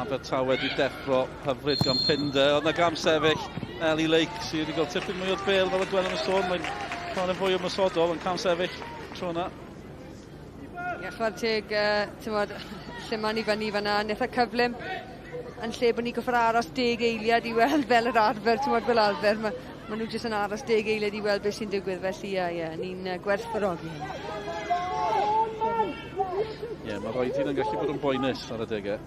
Abertawe wedi deffro hyfryd gan Pinder. Oedd na gam sefyll Ellie Lake sydd wedi cael tipyn mwy o'r bel fel y gwelwn y sôn. Mae'n chwarae'n fwy ymosodol yn cam sefyll tro yna. Ie, chwarae teg, uh, tymod, lle mae'n i fyny fyna, yn eitha cyflym, yn lle bod ni'n goffod aros deg eiliad i weld fel yr arfer, tymod, fel arfer, mae ma nhw jyst yn aros deg eiliad i weld beth sy'n digwydd, felly ie, ie, ni'n uh, gwerthfawrogi hynny. Ie, yeah, mae rhaid i'n gallu bod yn boenus ar adegau.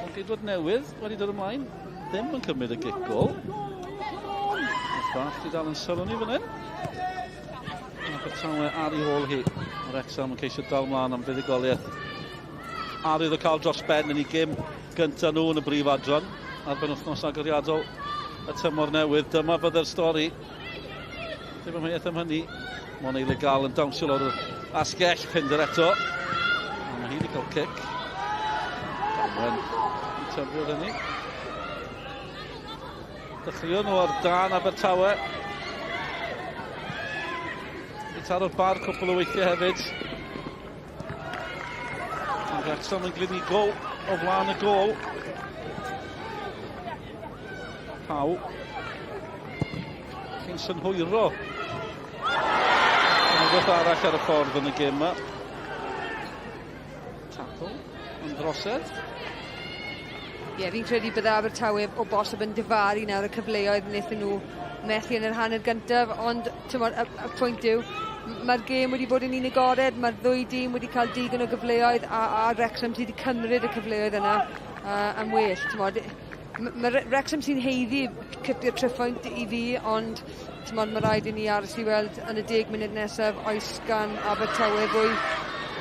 Ond geidwad newydd wedi dod ymlaen, ddim yn cymryd y gic gol. Mae bach di dal yn sylw ni fan hyn. Abertawe ar ei hôl hi. Mae Wrexham yn ceisio dal mlaen am fuddugoliaeth. Ar iddo cael dros ben yn ei gym gyntaf nhw yn y brif adran ar benwythnos agoriadol y tymor newydd. Dyma fydde'r stori. Dim amheuaeth am hynny. Mona Legal yn dawnsio lawr yr asgell, Pinder eto. Ond mae hi wedi cael cic. Damwen yn tyfu hynny. Dechreuon nhw ar dan Abertawe. Wedi taro'r bar cwpl o weithiau hefyd. Ond Wrexham yn glinigol o flaen y gol. Pau. Chi'n synhwyro. Yn rhywbeth arall ar y ffordd yn y gêm yma. Tackle yn drosedd. Ie, yeah, fi'n credu bydde Abertawe o bosib yn difaru nawr y cyfleoedd wnaethon nhw methu yn yr hanner gyntaf, ond tymod, y, y pwynt yw, mae'r gêm wedi bod yn un agored, mae'r ddwy dîm wedi cael digon o gyfleoedd a, a Wrexham sydd wedi cymryd y cyfleoedd yna uh, am well. Tymod, mae Wrexham sy'n heiddi cipio'r tryphwynt i fi, ond tymod, mae rhaid i ni aros i weld yn y deg munud nesaf oes gan Abertawe fwy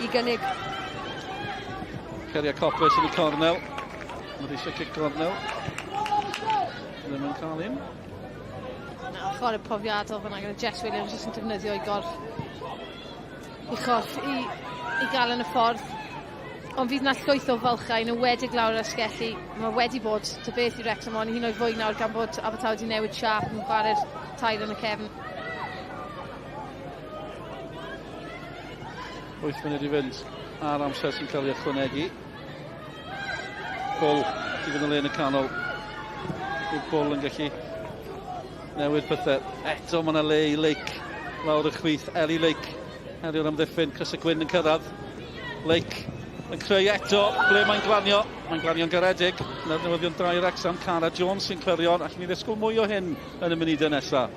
i gynnig. Ceria Copus yn y cornel. Mae eisiau cic cornel. Ddim yn cael un. Na, chwarae profiadol fyna gyda Jess Williams jyst yn defnyddio ei gorff i chorff i, i gael yn y ffordd. Ond fydd 'na llwyth o fylchau, yn enwedig lawr yr asgelli. Mae wedi bod ta beth i Wrexham ond hyd yn oed fwy nawr gan bod Abertawe wedi newid siâp yn chwarae'r tair yn y cefn. 8 munud i fynd ar amser sy'n cael ei ychwanegu. Bull i fynd yn le yn y canol. Yw Bull yn gallu newid pethau. Eto mae yna le i Lake lawr y chwith. Ellie Lake Herio'r amddiffyn, Chris y Gwyn yn cyrraedd. Lake yn creu eto, ble mae'n glanio. Mae'n glanio'n garedig. Na'r newyddion da i Wrexham, Cara Jones sy'n clirio. Allwn ni ddisgwyl mwy o hyn yn y munudau nesaf.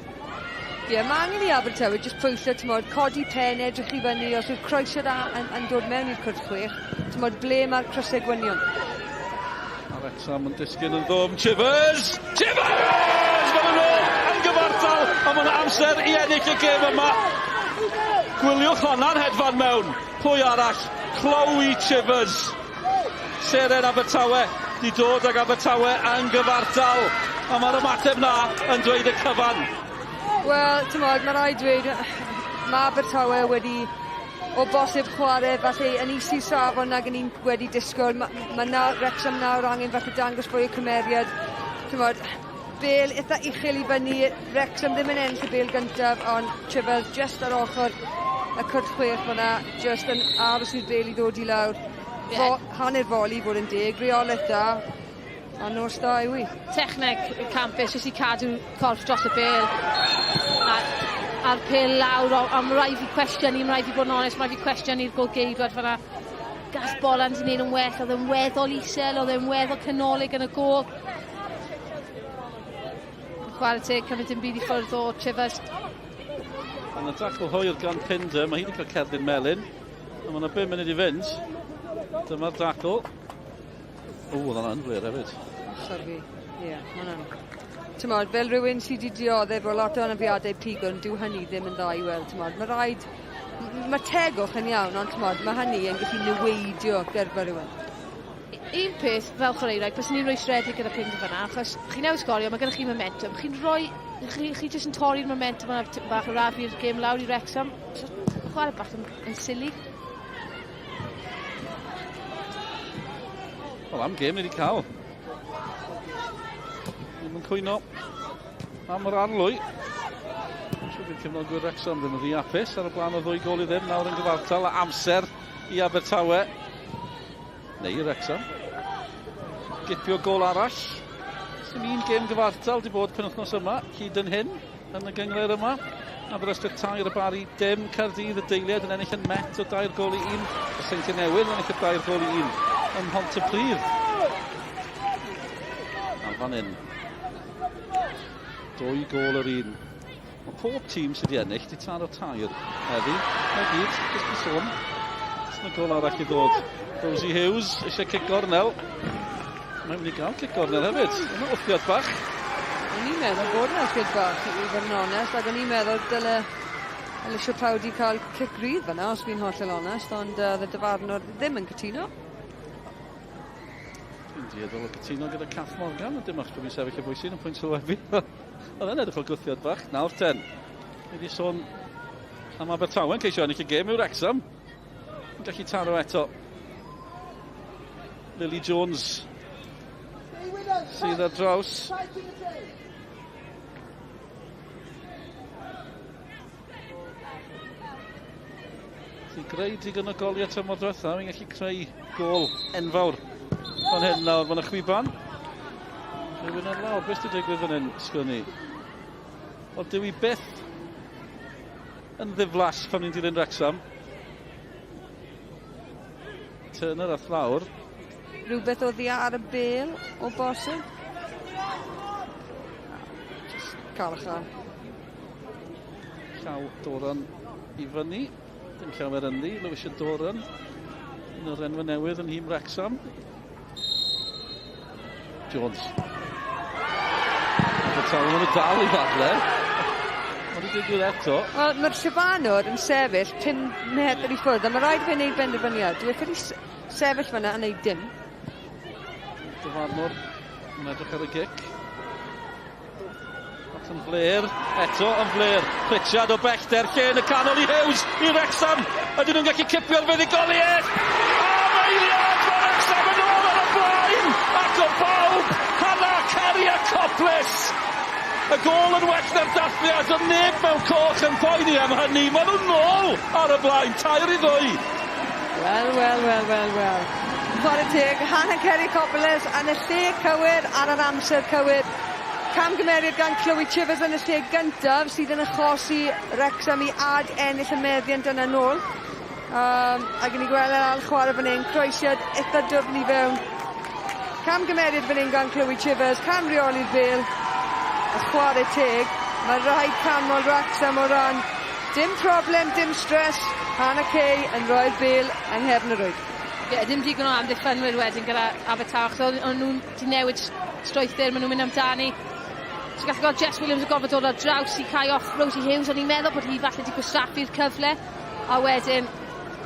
Ie, yeah, mae angen i Abertawe jyst pwysau, tymod, codi pen, edrych i fyny, os yw'r croesiad yn, yn dod mewn i'r cwrt chwech, tymod, ble mae'r crysau gwynion? A Wrexham yn disgyn yn ddwfn. Chivers! Chivers! Mae'n yn ôl yn gyfartal, a mae'n amser i ennill y gêm yma. Gwyliwch honna'n hedfan mewn. Pwy arall? Chloe Chivers. Seren Abertawe di dod ag Abertawe yn gyfartal. A mae'r ymateb na yn dweud y cyfan. Wel, tymod, mae rhaid dweud, mae Abertawe wedi o bosib chwarae falle yn is i'r safon nag yn ni'n wedi disgwyl. Mae ma nawr, Wrexham nawr angen falle dangos fwy o cymeriad. Tymod, bel eitha uchel i fyny, Wrexham ddim yn ennill y bel gyntaf, ond Chivers just ar ochr y cwrt chwech fyna, just yn aros i'r bel i ddod i lawr. Yeah. Fo, hanner foli fod yn deg, reolaeth da, a nos da yw i. Techneg campus, jyst i cadw corff dros y bel. A, a'r pel lawr, ond mae rhaid fi cwestiwn i, mae rhaid fi bod yn onest, mae rhaid fi cwestiwn i'r golgeidwad fyna. Gall Boland i wneud yn well, oedd e'n weddol isel, oedd e'n weddol canolig yn y gol. Chwarae teg, cymryd dim byd i ffwrdd o Chivers. Yn y dacl hwyr gan Pinder, mae hi wedi cael cerdyn melyn. A mae yna 5 munud i fynd. Dyma'r dacl. O, oedd hwnna'n flir hefyd. Sorry. Ie, yeah, mae hwnna'n... Tymod, fel rhywun sydd wedi dioddef o lot o anafiadau pigwn, dyw hynny ddim yn dda i weld, tymod. Mae rhaid... Mae tegwch yn iawn, ond tymod, mae hynny yn gallu niweidio gyrfa rhywun. Un peth, fel chwaraewraig, byswn i'n rwystredig gyda Pinder fan'na, achos chi newydd sgorio, mae gennych chi momentum, chi'n rhoi, chi, chi jyst yn torri'r momentum yna tipyn bach o rafu'r gêm lawr i Wrexham. So, chwarae bach yn, yn silly. Wel, am gêm ni wedi cael. Ddim yn cwyno am yr arlwy. Dwi'n siŵr bydd cefnogwyr Wrexham ddim yn rhy apus ar y blaen o ddwy gol i ddim nawr yn gyfartal a amser i Abertawe neu i Wrexham. Gipio gol arall. Sim un gêm gyfartal di bod penwythnos yma hyd yn hyn yn y gynghrair yma. Aberystwyth tair y Bari dim Caerdydd y deiliad yn ennill yn Met o dair gol i un. Y Seintiau Newydd yn ennill y dair gol i un ym Mhontypridd. A fan hyn, dwy gol yr un. Mae pob tîm sydd wedi ennill di taro tair heddi. Na gyd, jyst i sôn. Jyst yna gol arall i ddod. Rosie Hughes eisiau cic gornel. Mae'n mynd i gael cic gornel hefyd. Yna wthiad bach. O'n i'n meddwl bod yna wthiad bach, i fod yn onest, ac o'n i'n meddwl dyle Alicia Pawdi cael cic rydd fyna, os fi'n hollol onest, ond oedd y dyfarnwr ddim yn cytuno. Dwi'n dueddol o gytuno gyda Cath Morgan, ond dim achos bod fi'n sefyll y bwys yn y pwynt sylwebu. Oedd e'n edrych fel gwthiad bach. Nawr ten. Ni wedi sôn am Abertawe'n ceisio ennill y gêm yw Wrexham. Yn gallu taro eto. Lily Jones sydd ar draws. Sy'n greu digon o goliau tymor diwetha, mae'n gallu creu gol enfawr fan hyn nawr. Mae'n y chwiban. Rhywun ar lawr, beth sy'n digwydd fan hyn, sgwn i? Wel, dyw i byth yn ddiflas pan ni'n dilyn Wrexham. Turner ath lawr. Rhywbeth oddi ar y bel o bosib. Just cael y llaw. Llaw Doran i fyny. Dim llawer ynddi. Lewisia Doran. Un o'r enwau newydd yn nhîm Wrexham. Jones. Abertawe, maen nhw dal i ddadle. Mae wedi digwydd eto. Wel, mae'r Sifanwr yn sefyll 5 metr i ffwrdd, a mae rhaid i fe wneud benderfyniad. Dwi e sefyll fyna a wneud dim. Dyfarnwr yn edrych ar y gic. Ac yn fler, eto yn fler. Pritchard o bellter, lle yn y canol i Hughes, i Wrexham. Ydyn nhw'n gallu cipio'r fuddugoliaeth? Am eiliad, mae Wrexham yn ôl ar y blaen! Ac o bawb, Hannah Cariacopoulos! Y gôl yn well na'r dathliad, ond neb mewn coch yn poeni am hynny. Maen nhw'n nôl ar y blaen, 3-2. Wel, wel, wel, wel, wel. Chwarae teg, Hannah Cariacopoulos yn y lle cywir ar yr amser cywir. Camgymeriad gan Chloe Chivers yn y lle gyntaf sydd yn achosi Wrexham i ad ennill y meddiant yna nôl. Um, ac ni gweld yr ail chwarae fan hyn, croesiad eitha dwfn i fewn. Camgymeriad fan hyn gan Chloe Chivers, cam reoli'r bel, a chwarae teg. Mae rhaid canmol Wrexham o ran dim problem, dim stress. Hannah Kay yn rhoi'r bel yng nghefn y rwyd. Ie, yeah, dim digon o amddiffynwyr wedyn gyda Abertawe, achos o'n nhw'n di newid strwythur, maen nhw'n mynd amdani. Ti'n gallu gweld Jess Williams yn gorfod dod ar draws i cael off Rosie Hughes, o'n i'n meddwl bod hi falle di gwastraffu'r cyfle, a wedyn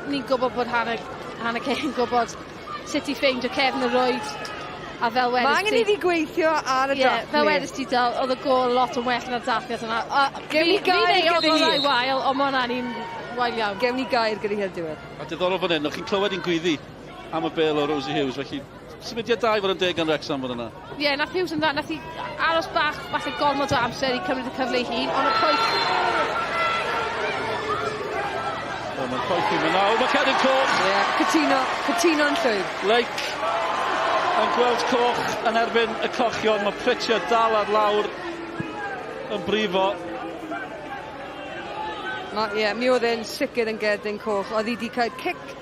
ni'n gwybod bod Hannah, Hannah Kay yn gwybod sut i ffeindio cefn y rwyd. A fel wedys Mae angen iddi gweithio ar y yeah, fel wedys ti dal, oedd y gol lot yn well na'r dathliad yna. A Gewn ni gair gyda hi. Fi'n wael, ond mae hwnna'n un wael iawn. Gewn ni gair gyda hi ar diwedd. A diddorol fan hyn, o'ch chi'n clywed hi'n gweiddi am y bel o Rosie Hughes, felly symudiad da i fod yn deg gan Wrexham fan yna. Ie, yeah, nath Hughes yn dda, nath hi aros bach, falle gormod o amser i cymryd y cyfle i hun, ond y pwyth... O, mae'n poeth i nawr, mae cerdyn coch. Ie, yeah, cytuno, cytuno'n llwyr. Lake yn gweld coch yn erbyn y cochion, mae Pritchard dal ar lawr yn brifo. Ie, yeah, mi oedd e'n sicr yn gerdyn coch. Oedd hi wedi cael cic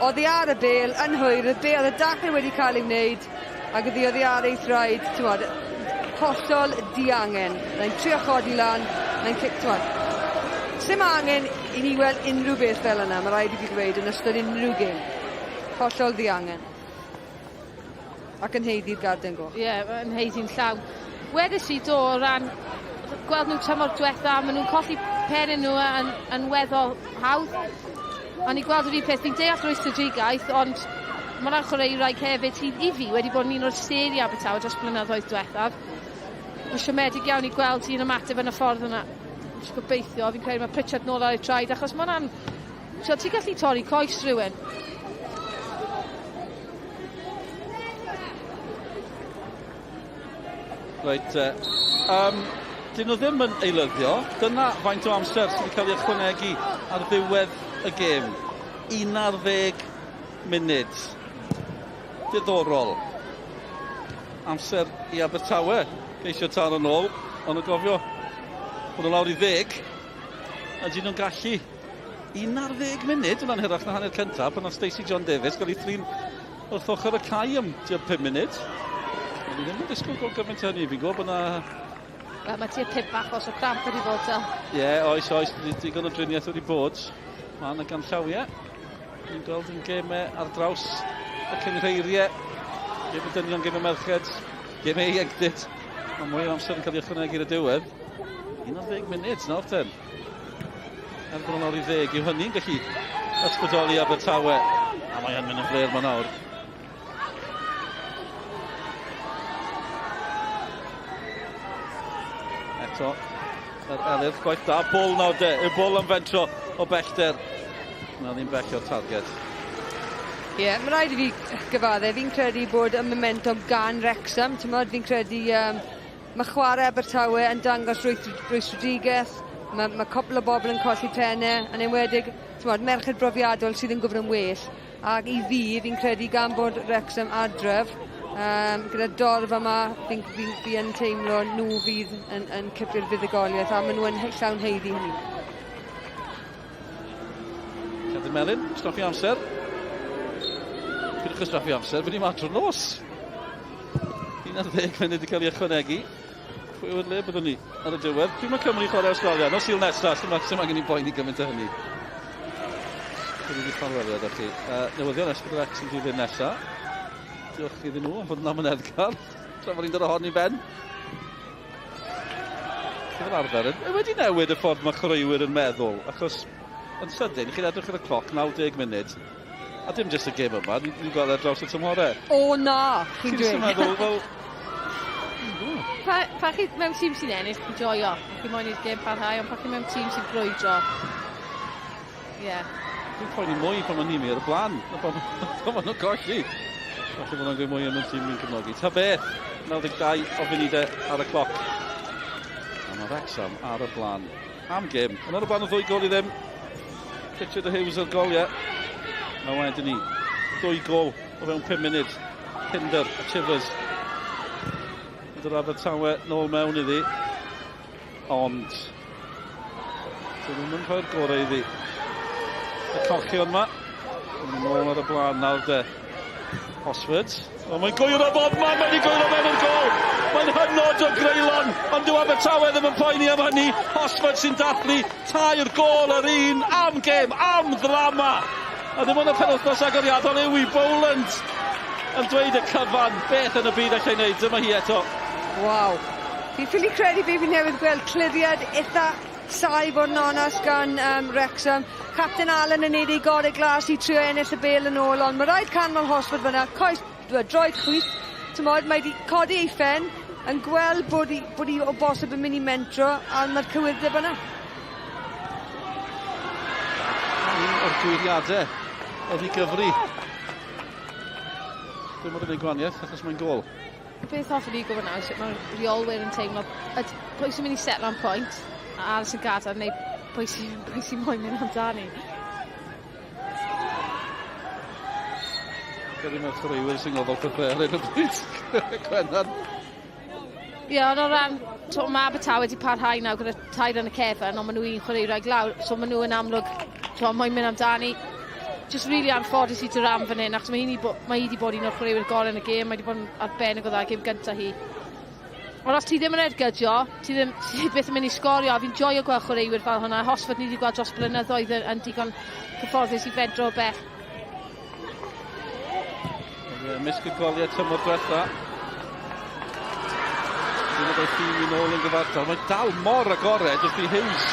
oddi ar y bel yn hwyr, y bel, y dacl wedi cael ei wneud, ac oedd hi oddi ar ei thraed, ti'n hollol diangen. Mae'n trio chodi lan, mae'n cic, ti'n Sim angen i ni weld unrhyw beth fel yna, mae rhaid i fi ddweud, yn ystod unrhyw gêm. Hollol ddiangen. Ac yn haeddu'r garden goch. Ie, yeah, yn haeddu'n llawn. Wedys i do o ran gweld nhw tymor diwetha, maen nhw'n colli pennau nhw yn, yn weddol hawdd. A ni gweld yr un peth, fi'n deall rwystredigaeth, ond mae'n chwaraewraig hefyd sydd i fi wedi bod yn un o'r seri Abertawe dros blynyddoedd diwethaf. Mae'n siomedig iawn i gweld hi'n ymateb yn y ffordd yna. Jyst gobeithio, fi'n credu mae Pritchard nôl ar ei traed, achos mae hwnna'n... So, ti'n gallu torri coes rhywun. Reit, dyn nhw ddim yn eilyddio. Dyna faint o amser sydd wedi cael ei ychwanegu ar ddiwedd y gêm. 11 munud. Diddorol. Amser i Abertawe geisio taro nôl, ond o gofio bod nhw lawr i ddeg, a dyn nhw'n gallu 11 munud, hwnna'n hirach na hanner cyntaf, pan oedd Stacey John Davies gael ei thrin wrth ochr y cae am tua 5 munud. O'n i ddim yn disgwyl gweld gymaint o hynny, fi'n gwybod bod na... Wel, mae tua 5 achos o cramp wedi bod, to. Ie, yeah, oes, oes, digon o driniaeth wedi bod. Mae yna ganllawiau. Ni'n gweld yn gemau ar draws y cynghreiriau. Gêm y dynion, gêm y merched, gêm ieuenctid. Mae mwy o amser yn cael ei ychwanegu ar y diwedd. 11 munud nawr ten. Er bod nhw'n lawr i ddeg, yw hynny'n gallu ysbrydoli Abertawe. A mae yn mynd yn fler ma nawr. Eto, yr Elyrch, gwaith da, bol nawr de, y bol am fentro o bellter. Na ddim bell o'r targed. Ie, yeah, mae rhaid i fi gyfadde, fi'n credu bod y momentum gan Wrexham, ti'n fi'n credu um, mae chwarae Abertawe yn dangos rwystredigaeth, mae, mae cwpl o bobl yn colli pennau, yn enwedig t'mod, merched brofiadol sydd yn gwybod yn well. Ac i fi, fi'n credu gan bod Wrexham adref, um, gyda dorf yma, fi'n fi, fi yn teimlo nhw fydd yn, yn cipio'r fuddugoliaeth, a maen nhw yn llawn haeddu hynny. Cadw Melin, straffu amser. Pidwch â straffu amser, fy ni ma drwy'r nos. 11 munud i cael ei ychwanegu. Pwy yw'r le byddwn ni ar y diwedd? Pryd mae Cymru chwarae Australia? Nos Sul nesaf, sy'n sy'n angen i boeni gymaint o hynny. Dwi wedi ffarwelio â chi. Newyddion S4C sy'n rhifyn nesaf. Diolch iddyn nhw am fod yn amyneddgar. Tra bod ni'n dod ohoni ben. Fel arfer, e wedi newid y ffordd mae chwaraewyr yn meddwl, achos yn sydyn, chi'n edrych ar y cloc 90 munud, a dim jyst y gêm yma, ni'n ni gweld ar draws y tymhorau. O na, chi'n dweud. Ti'n meddwl, fel... Pa, pa chi mewn tîm sy'n ennill, chi'n joio. Chi moyn i'r gêm parhau, ond pa chi mewn tîm sy'n brwydro. Ie. Yeah. Dwi'n poeni mwy pan mae ni'n ar y blaen, na pan maen nhw'n colli. Falle bod nhw'n gweud mwy am y tîm ni'n cefnogi. Ta beth, 92 o funudau ar y cloc. A mae Wrexham ar y blaen. Am gêm. Yn ar y blaen o ddwy gol i ddim. Richard Hughes o'r goliau. A wedyn ni, dwy gol o fewn 5 munud. Pinder a Chivers. Yn Abertawe nôl mewn iddi. Ond, dyn nhw'n rhoi'r gorau iddi. Y cochion yma. Yn ôl ar y blaen nawr de. Hosford. O, mae'n gwyro bob man, mae'n gwyro mewn i'r gol. Mae'n hynod o greulon, ond dyw Abertawe ddim yn poeni am hynny. Hosford sy'n dathlu tair gol yr un am gêm, am ddrama. A ddim ond y penwythnos agoriadol yw i Boland yn dweud y cyfan beth yn y byd allai wneud. Dyma hi eto. Waw. Fi'n ffili credu be fi newydd gweld. Cliriad eitha sai fod yn onast gan um, Wrexham. Captain Allen yn neud ei gorau glas i trio ennill y bel yn ôl, ond mae rhaid canmol Hosford fyna, coes, droed chwith, tymod, mae wedi codi ei phen, yn gweld bod hi, bod hi o bosib yn mynd i mentro, a mae'r cywirdeb yna. Un o'r gwyriadau oedd i gyfri. Dim ond yn ei gwaniaeth, achos mae'n gol. Beth hoffwn i gwybod nawr, sut mae'r reolwyr yn teimlo, pwy sy'n mynd i setlo am pwynt, a aros yn gadael, neu pwy sy'n pwy sy moyn mynd amdani. Credu mae'r chwaraewyr sy'n gofal pethau ar hyn o bryd. Gwenan. Ie, ond o ran, to, mae Abertawe wedi parhau nawr gyda tair yn y cefn, ond maen nhw un chwaraewraig lawr, so maen nhw yn amlwg, to, moyn mynd amdani. Just really anffodus i Duran fan hyn, achos mae hi mae hi wedi bod un o'r chwaraewyr gorau yn y gêm, mae wedi bod yn arbennig o dda gêm gyntaf hi. Ond os ti ddim yn ergydio, ti ddim ti byth yn mynd i sgorio, a fi'n joio gweld chwaraewyr fel hwnna. Hosford ni wedi gweld dros blynyddoedd yn, yn digon cyfforddus i fedro o bell. Ymysg y goliau tymor diwetha. Dwi'n meddwl tîm i nôl yn gyfartal. Mae dal mor agored wrth i Hughes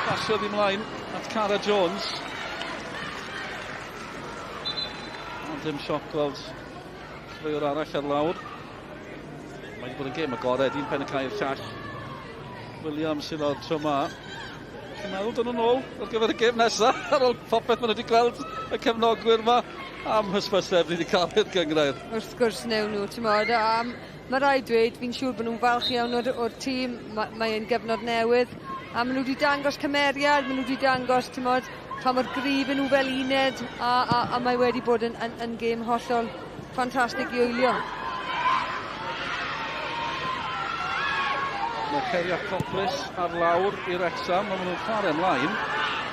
pasiodd i mlaen at Cara Jones. Ond dim sioc gweld chwaraewr arall ar lawr. Mae wedi bod yn gêm agored, un pen y cae i'r llall. Williams sydd o'r tro ma. Chi'n meddwl dyn nhw'n ôl ar gyfer y gêm nesaf ar ôl popeth maen nhw wedi gweld y cefnogwyr yma am hysbyseb ni wedi cael i'r gynghrair. Wrth gwrs newn nhw, ti'n a mae rhaid dweud, fi'n siŵr bod nhw'n falch iawn o'r, or tîm, mae'n mae gyfnod newydd, a maen nhw wedi dangos cymeriad, maen nhw wedi dangos, ti'n modd, pa mor gryf yn nhw fel uned, a, a, a mae wedi bod yn, yn, yn gêm hollol ffantastig i wylio. Mae Ceriacopoulos ar lawr i Wrecsam, ond maen nhw'n chwarae ymlaen.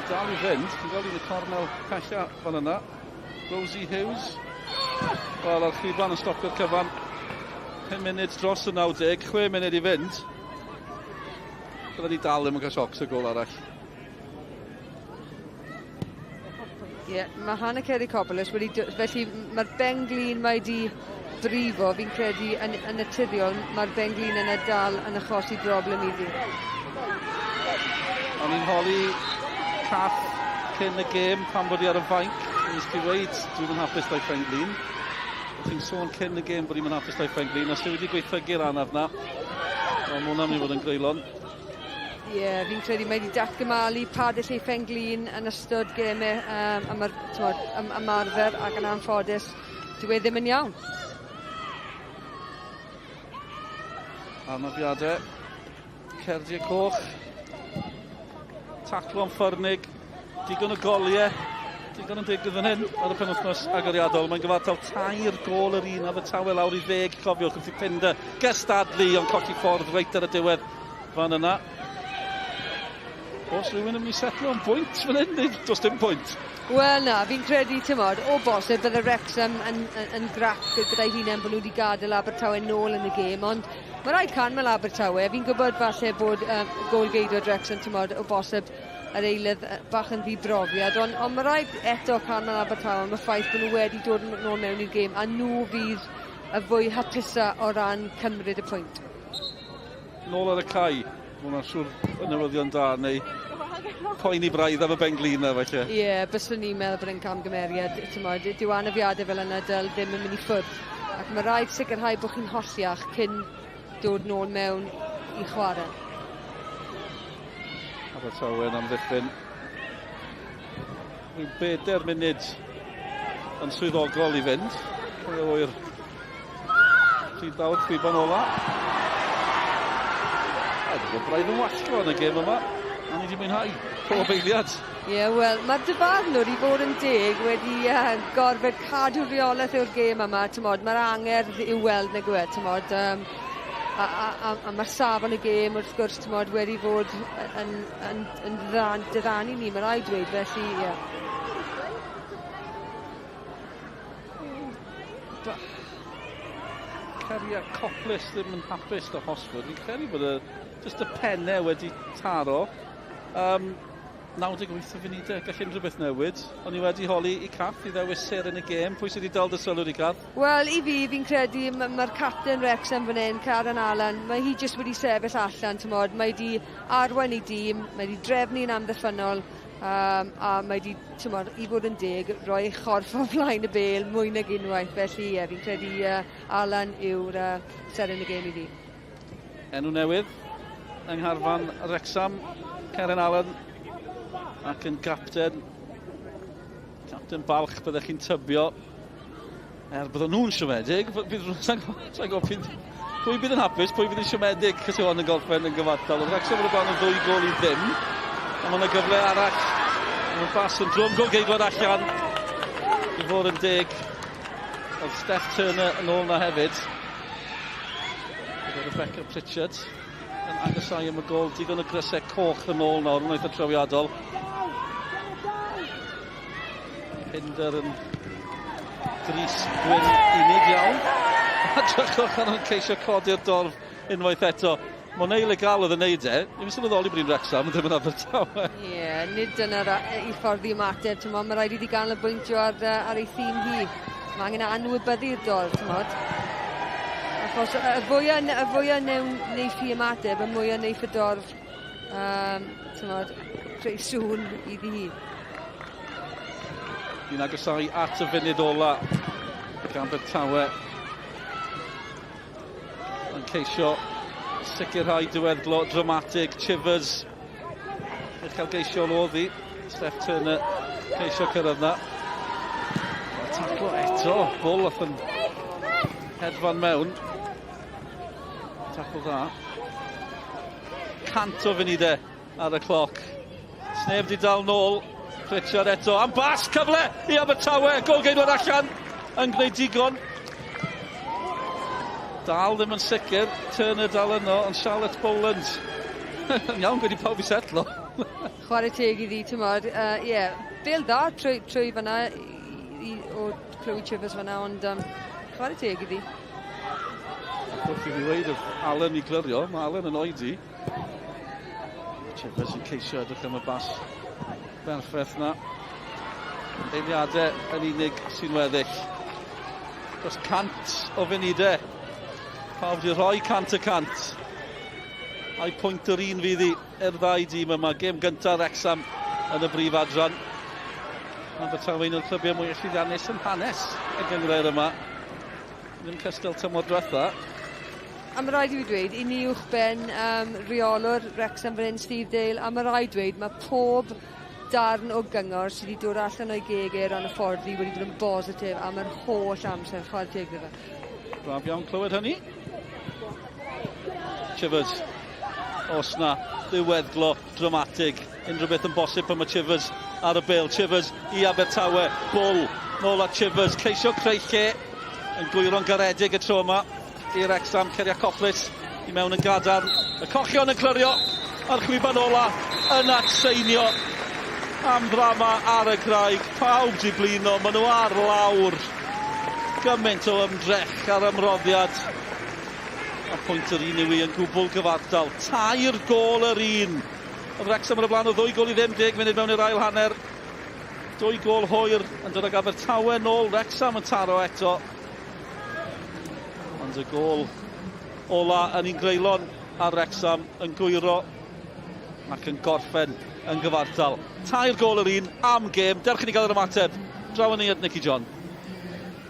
Dal i fynd, ti'n gweld un y cornel pella fan yna. Rosie Hughes. Wel, a'r chwiban yn stopio'r cyfan. 5 munud dros y 90, 6 munud i fynd. Bydden ni dal ddim yn cael siocs y gol arall. Ie, yeah, mae Hannah Kerikopoulos wedi... Felly mae'r benglin mae di brifo, fi'n credu yn, yn naturiol, mae'r benglin yna dal yn achosi broblem iddi. O'n i'n holi Cath cyn y gêm pan bod i ar y fainc. Nes ti weid, dwi'n yn hapus da'i phenglin. Ti'n sôn cyn y gêm bod i'n hapus da'i phenglin, os ti wedi gweithygu'r anaf na. Ond mae hwnna'n mynd i fod yn greulon. Ie, yeah, fi'n credu mae wedi datgymalu padell ei phenglin yn ystod gemau um, ymar, tmod, ym, ymarfer ac yn anffodus, dyw e ddim yn iawn. Anafiadau, cerdiau coch, taclo'n ffyrnig, digon o goliau, digon yn digwydd fan hyn ar y penwythnos agoriadol. Mae'n gyfartal tair gol yr un Abertawe lawr i ddeg, cofiwch wrth i Pinder gystadlu ond colli ffordd reit ar y diwedd fan yna. Os rhywun yn mynd i setlo am bwynt fan hyn, neu does dim pwynt? Wel na, fi'n credu, ti'n modd, o bosib bydde Wrexham yn, yn, yn grac gyda'i hunain bod nhw wedi gadael Abertawe nôl yn y gêm, ond mae rhaid canmol Abertawe. Fi'n gwybod falle bod um, gôl-geidwad Wrexham, ti'n modd, o bosib yr eilydd bach yn ddibrofiad, ond, ond mae rhaid eto canmol Abertawe am y ffaith bod nhw wedi dod nôl mewn i'r gêm, a nhw fydd y fwy hapusa o ran cymryd y pwynt. Nôl ar y cae, mae hwnna'n siŵr yn newyddion da, neu poeni braidd am y benglin na falle. Ie, yeah, byswn i'n meddwl bod e'n camgymeriad, ti'n dyw anafiadau fel yna dyl ddim yn mynd i ffwrdd. Ac mae rhaid sicrhau bod chi'n holliach cyn dod nôl mewn i chwarae. Abertawe yn amddiffyn. Rhyw bedair munud yn swyddogol i fynd. Pwy a ŵyr pryd daw'r chwiban ola. A wedi bod braidd yn wallgo yn y gêm yma. A ni wedi mwynhau pob eiliad. Ie, yeah, wel, mae'r dyfarnwr i fod yn deg wedi uh, gorfod cadw rheolaeth o'r gêm yma, tymod, mae'r angerdd i'w weld nag yw e, tymod, um, a, a, a, a mae'r safon y gêm wrth gwrs, tymod, wedi fod yn, yn, yn ddiddanu diddanu ni, mae rhaid dweud, felly, ie. Yeah. Cariad Coplis ddim yn hapus da Hosford. Fi'n credu bod y, just y pennau wedi taro. Um, 98 o funudau, gall unrhyw beth newid. O'n i wedi holi i Cath i ddewis ser yn y gêm. Pwy sydd wedi dal dy sylw di, Cath? Wel, i fi, fi'n credu mae'r capten Wrexham fan hyn, Karen Allen, mae hi jyst wedi sefyll allan, tymod. Mae wedi arwain ei dîm, mae wedi drefnu'n amddiffynnol, Um, a mae wedi, tymor, i fod yn deg, rhoi ei chorff o flaen y bel mwy nag unwaith. Felly, ie, fi'n credu uh, Alan yw'r uh, seren y gêm i fi. Enw newydd yng Ngharfan Wrexham, Karen Allen, ac yn gapten. Capten balch byddech chi'n tybio. Er bydden nhw'n siomedig, sa'n gwybod pwy bydd yn hapus, pwy fydd yn siomedig, chos yw hon yn gorffen yn gyfartal. Ond Wrexham yn y blaen o ddwy gol i ddim. A mae yna gyfle arall. Mae'n bas yn drwm, gol geidwad allan. I fod yn deg. Oedd Steph Turner yn ôl na hefyd. Gyda Rebecca Pritchard yn agosau am y gol. Digon o grysau coch yn ôl nawr, yn eitha trawiadol. Pinder yn dris gwyn unig iawn. A drychwch ar nhw'n ceisio codi'r dorf unwaith eto. Monet Legal oedd yn neud e. Ni'n sylweddoli bod hi'n Wrexham, ddim yn Abertawe. Ie, yeah, nid dyna'r i ffordd i ymateb, ti'n Mae rhaid iddi ganolbwyntio ar, ar ei thîm hi. Mae angen anwybyddu'r dorf, ti'n modd. Achos y fwyaf, y fwyaf newn, neiff hi ymateb, y mwyaf neiff y dorf, um, ti'n modd, creu sŵn iddi hi. Ni'n agosau at y funud ola gan Abertawe yn ceisio sicrhau diweddglo dramatig. Chivers Uchelgeisiol oedd hi. Steph Turner ceisio cyrraedd na. Taclo eto. Bull oedd yn hedfan mewn. Taclo dda. 100 o funudau ar y cloc. Sneb di dal nôl. Pritchard eto. Am bas cyfle i Abertawe. Gol geidwad allan yn gwneud digon. Dal ddim yn sicr. Turner dal yno, ond Charlotte Boland. Iawn, gwedi pawb i setlo. Chwarae teg iddi, ti'n modd. Yeah, bêl dda trwy fyna o Chloe Chivers fyna, ond chwarae teg iddi. Ac wrth i fi weud wrth Alan i glirio, mae Alan yn oedi. Chivers yn ceisio edrych am y bas berffaith na. Eiliadau yn unig sy'n weddill. Dros 100 o funudau. Pawb wedi rhoi 100%. A'i pwynt yr un fydd hi i'r ddau dîm yma. Gêm gyntaf Wrexham yn y brif adran. Abertawe un o'r clybiau mwy llwyddiannus yn hanes y gynghrair yma. Ddim cystal tymor diwetha. A mae rhaid i fi dweud, i ni uwchben reolwr Wrexham fan hyn, Steve Dale, a mae rhaid dweud, mae pob darn o gyngor sydd wedi dod allan o'i geg e ran y ffordd i wedi bod yn bositif am yr holl amser, chwarae teg iddo fe. Braf iawn clywed hynny. Chivers. Os na ddiweddglo dramatig. Unrhyw beth yn bosib pan mae Chivers ar y bêl. Chivers i Abertawe. Bull nôl at Chivers. Ceisio creu lle yn gwyro'n garedig y tro yma i Wrexham. Ceriacopoulos i mewn yn gadarn. Y cochion yn clirio a'r chwiban ola yn atseinio am ddrama ar y graig. Pawb di blino, maen nhw ar lawr. Gymaint o ymdrech ar ymroddiad. A pwynt yr un yw i yn gwbl gyfartal. 3 gôl yr un. Oedd Wrexham ar y blaen o 2 gôl i ddim, 10 munud mewn i'r ail hanner. 2 gôl hwyr yn dod ag Abertawe nôl. Wrexham yn taro eto. Ond y gôl ola yn un greulon ar Wrexham yn gwyro ac yn gorffen yn gyfartal. 3 gôl yr un am gêm. Dewch i ni gael yr ymateb. Draw ni at Nicky John.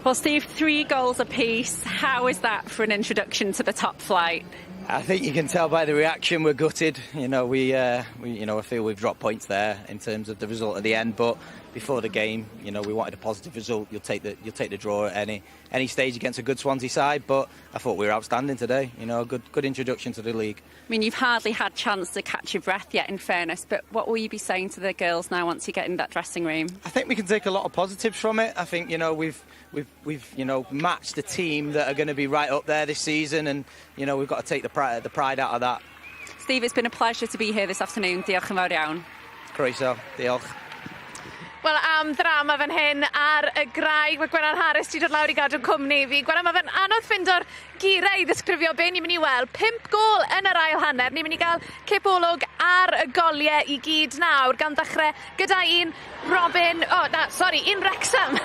Well, Steve, three goals apiece. How is that for an introduction to the top flight? I think you can tell by the reaction we're gutted. We I feel we've dropped points there in terms of the result at the end. But before the game, we wanted a positive result. You'll take the draw at any stage against a good Swansea side. But I thought we were outstanding today. Good introduction to the league. I mean, you've hardly had chance to catch your breath yet, in fairness. But what will you be saying to the girls now once you get in that dressing room? I think we can take a lot of positives from it. I think we've matched the team that are going to be right up there this season, and we've got to take the pride out of that. Steve, it's been a pleasure to be here this afternoon. Diolch yn fawr iawn. Croeso, diolch. Wel, am ddrama fan hyn ar y graig. Mae Gwenan Harris wedi dod lawr i gadw cwmni fi. Gwenan, mae fe'n anodd ffindo'r geiriau i ddisgrifio be ni'n mynd i weld. 5 gôl yn yr ail hanner. Ni'n mynd i gael cipolwg ar y goliau i gyd nawr, gan ddechrau gyda un Robin... Oh, na, sori, un Wrexham.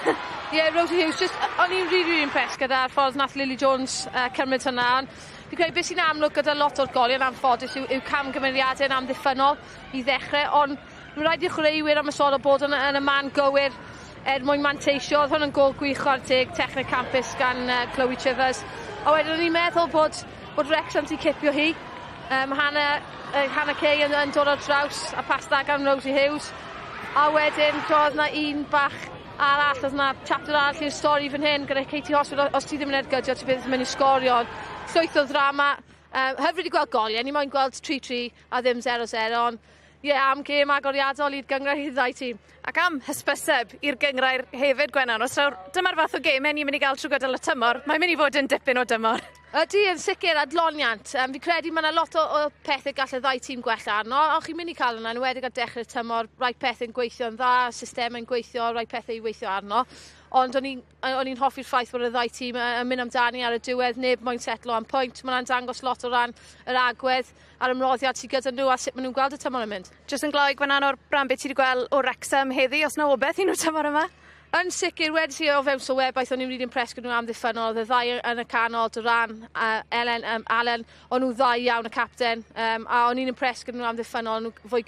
Ie, yeah, Rosie Hughes, just, o'n i'n really, really impressed gyda'r ffordd nath Lily Jones cymryd hwnna. Ond fi'n credu beth sy'n amlwg gyda lot o'r goliau yn anffodus yw camgymeriadau yn amddiffynol i ddechrau, ond mae'n rhaid i chwaraewyr am y sôn o bod yn y man gywir er mwyn manteisio. Oedd hwn yn gôl gwych, chwarae teg, techneg campus gan Chloe Chivers. A wedyn o'n i'n meddwl bod Wrexham 'di cipio hi. Hannah Kay yn dod ar draws a pas da gan Rosie Hughes. A wedyn, oedd na un bach arall, oedd na chapter arall i'r stori fan hyn gyda Katie Hosford, os ti ddim yn ergydio, ti bydd yn mynd i sgorio. Llwyth o ddrama. Hyfryd i gweld goliau, ni moyn gweld 3-3 a ddim 0-0, ond ie, yeah, am gêm agoriadol i'r gynghrair i'r ddau tîm. Ac am hysbyseb i'r gynghrair hefyd, Gwenan. Os dyma'r fath o gemau ni'n mynd i gael trwy gydol y tymor, mae'n mynd i fod yn dipyn o dymor. Ydy, yn sicr, adloniant. Fi credu mae yna lot o pethau gall y ddau tîm gwella arno, ond chi'n mynd i cael yna, yn enwedig ar dechrau'r tymor, rai pethau'n gweithio'n dda, systemau'n gweithio, rai pethau i weithio arno. Ond o'n i'n hoffi'r ffaith bod y ddau tîm yn mynd amdani ar y diwedd, neb moyn setlo am pwynt. Mae'n dangos lot o ran yr agwedd a'r ymroddiad sydd gyda nhw a sut maen nhw'n gweld y tymor yn mynd. Jyst yn gloi, Gwenan, o'r ran beth ti wedi gweld o Wrexham heddi, os na obeith i nhw tymor yma? Yn sicr, wedi si o fewn sylwebaeth, o'n i'n really impressed gyda nhw amddiffynnol. Oedd y ddau yn y canol, Duran a Ellen, Allen, o'n nhw ddau iawn y capten. A o'n i'n impressed gyda nhw amddiffynnol, nhw fwy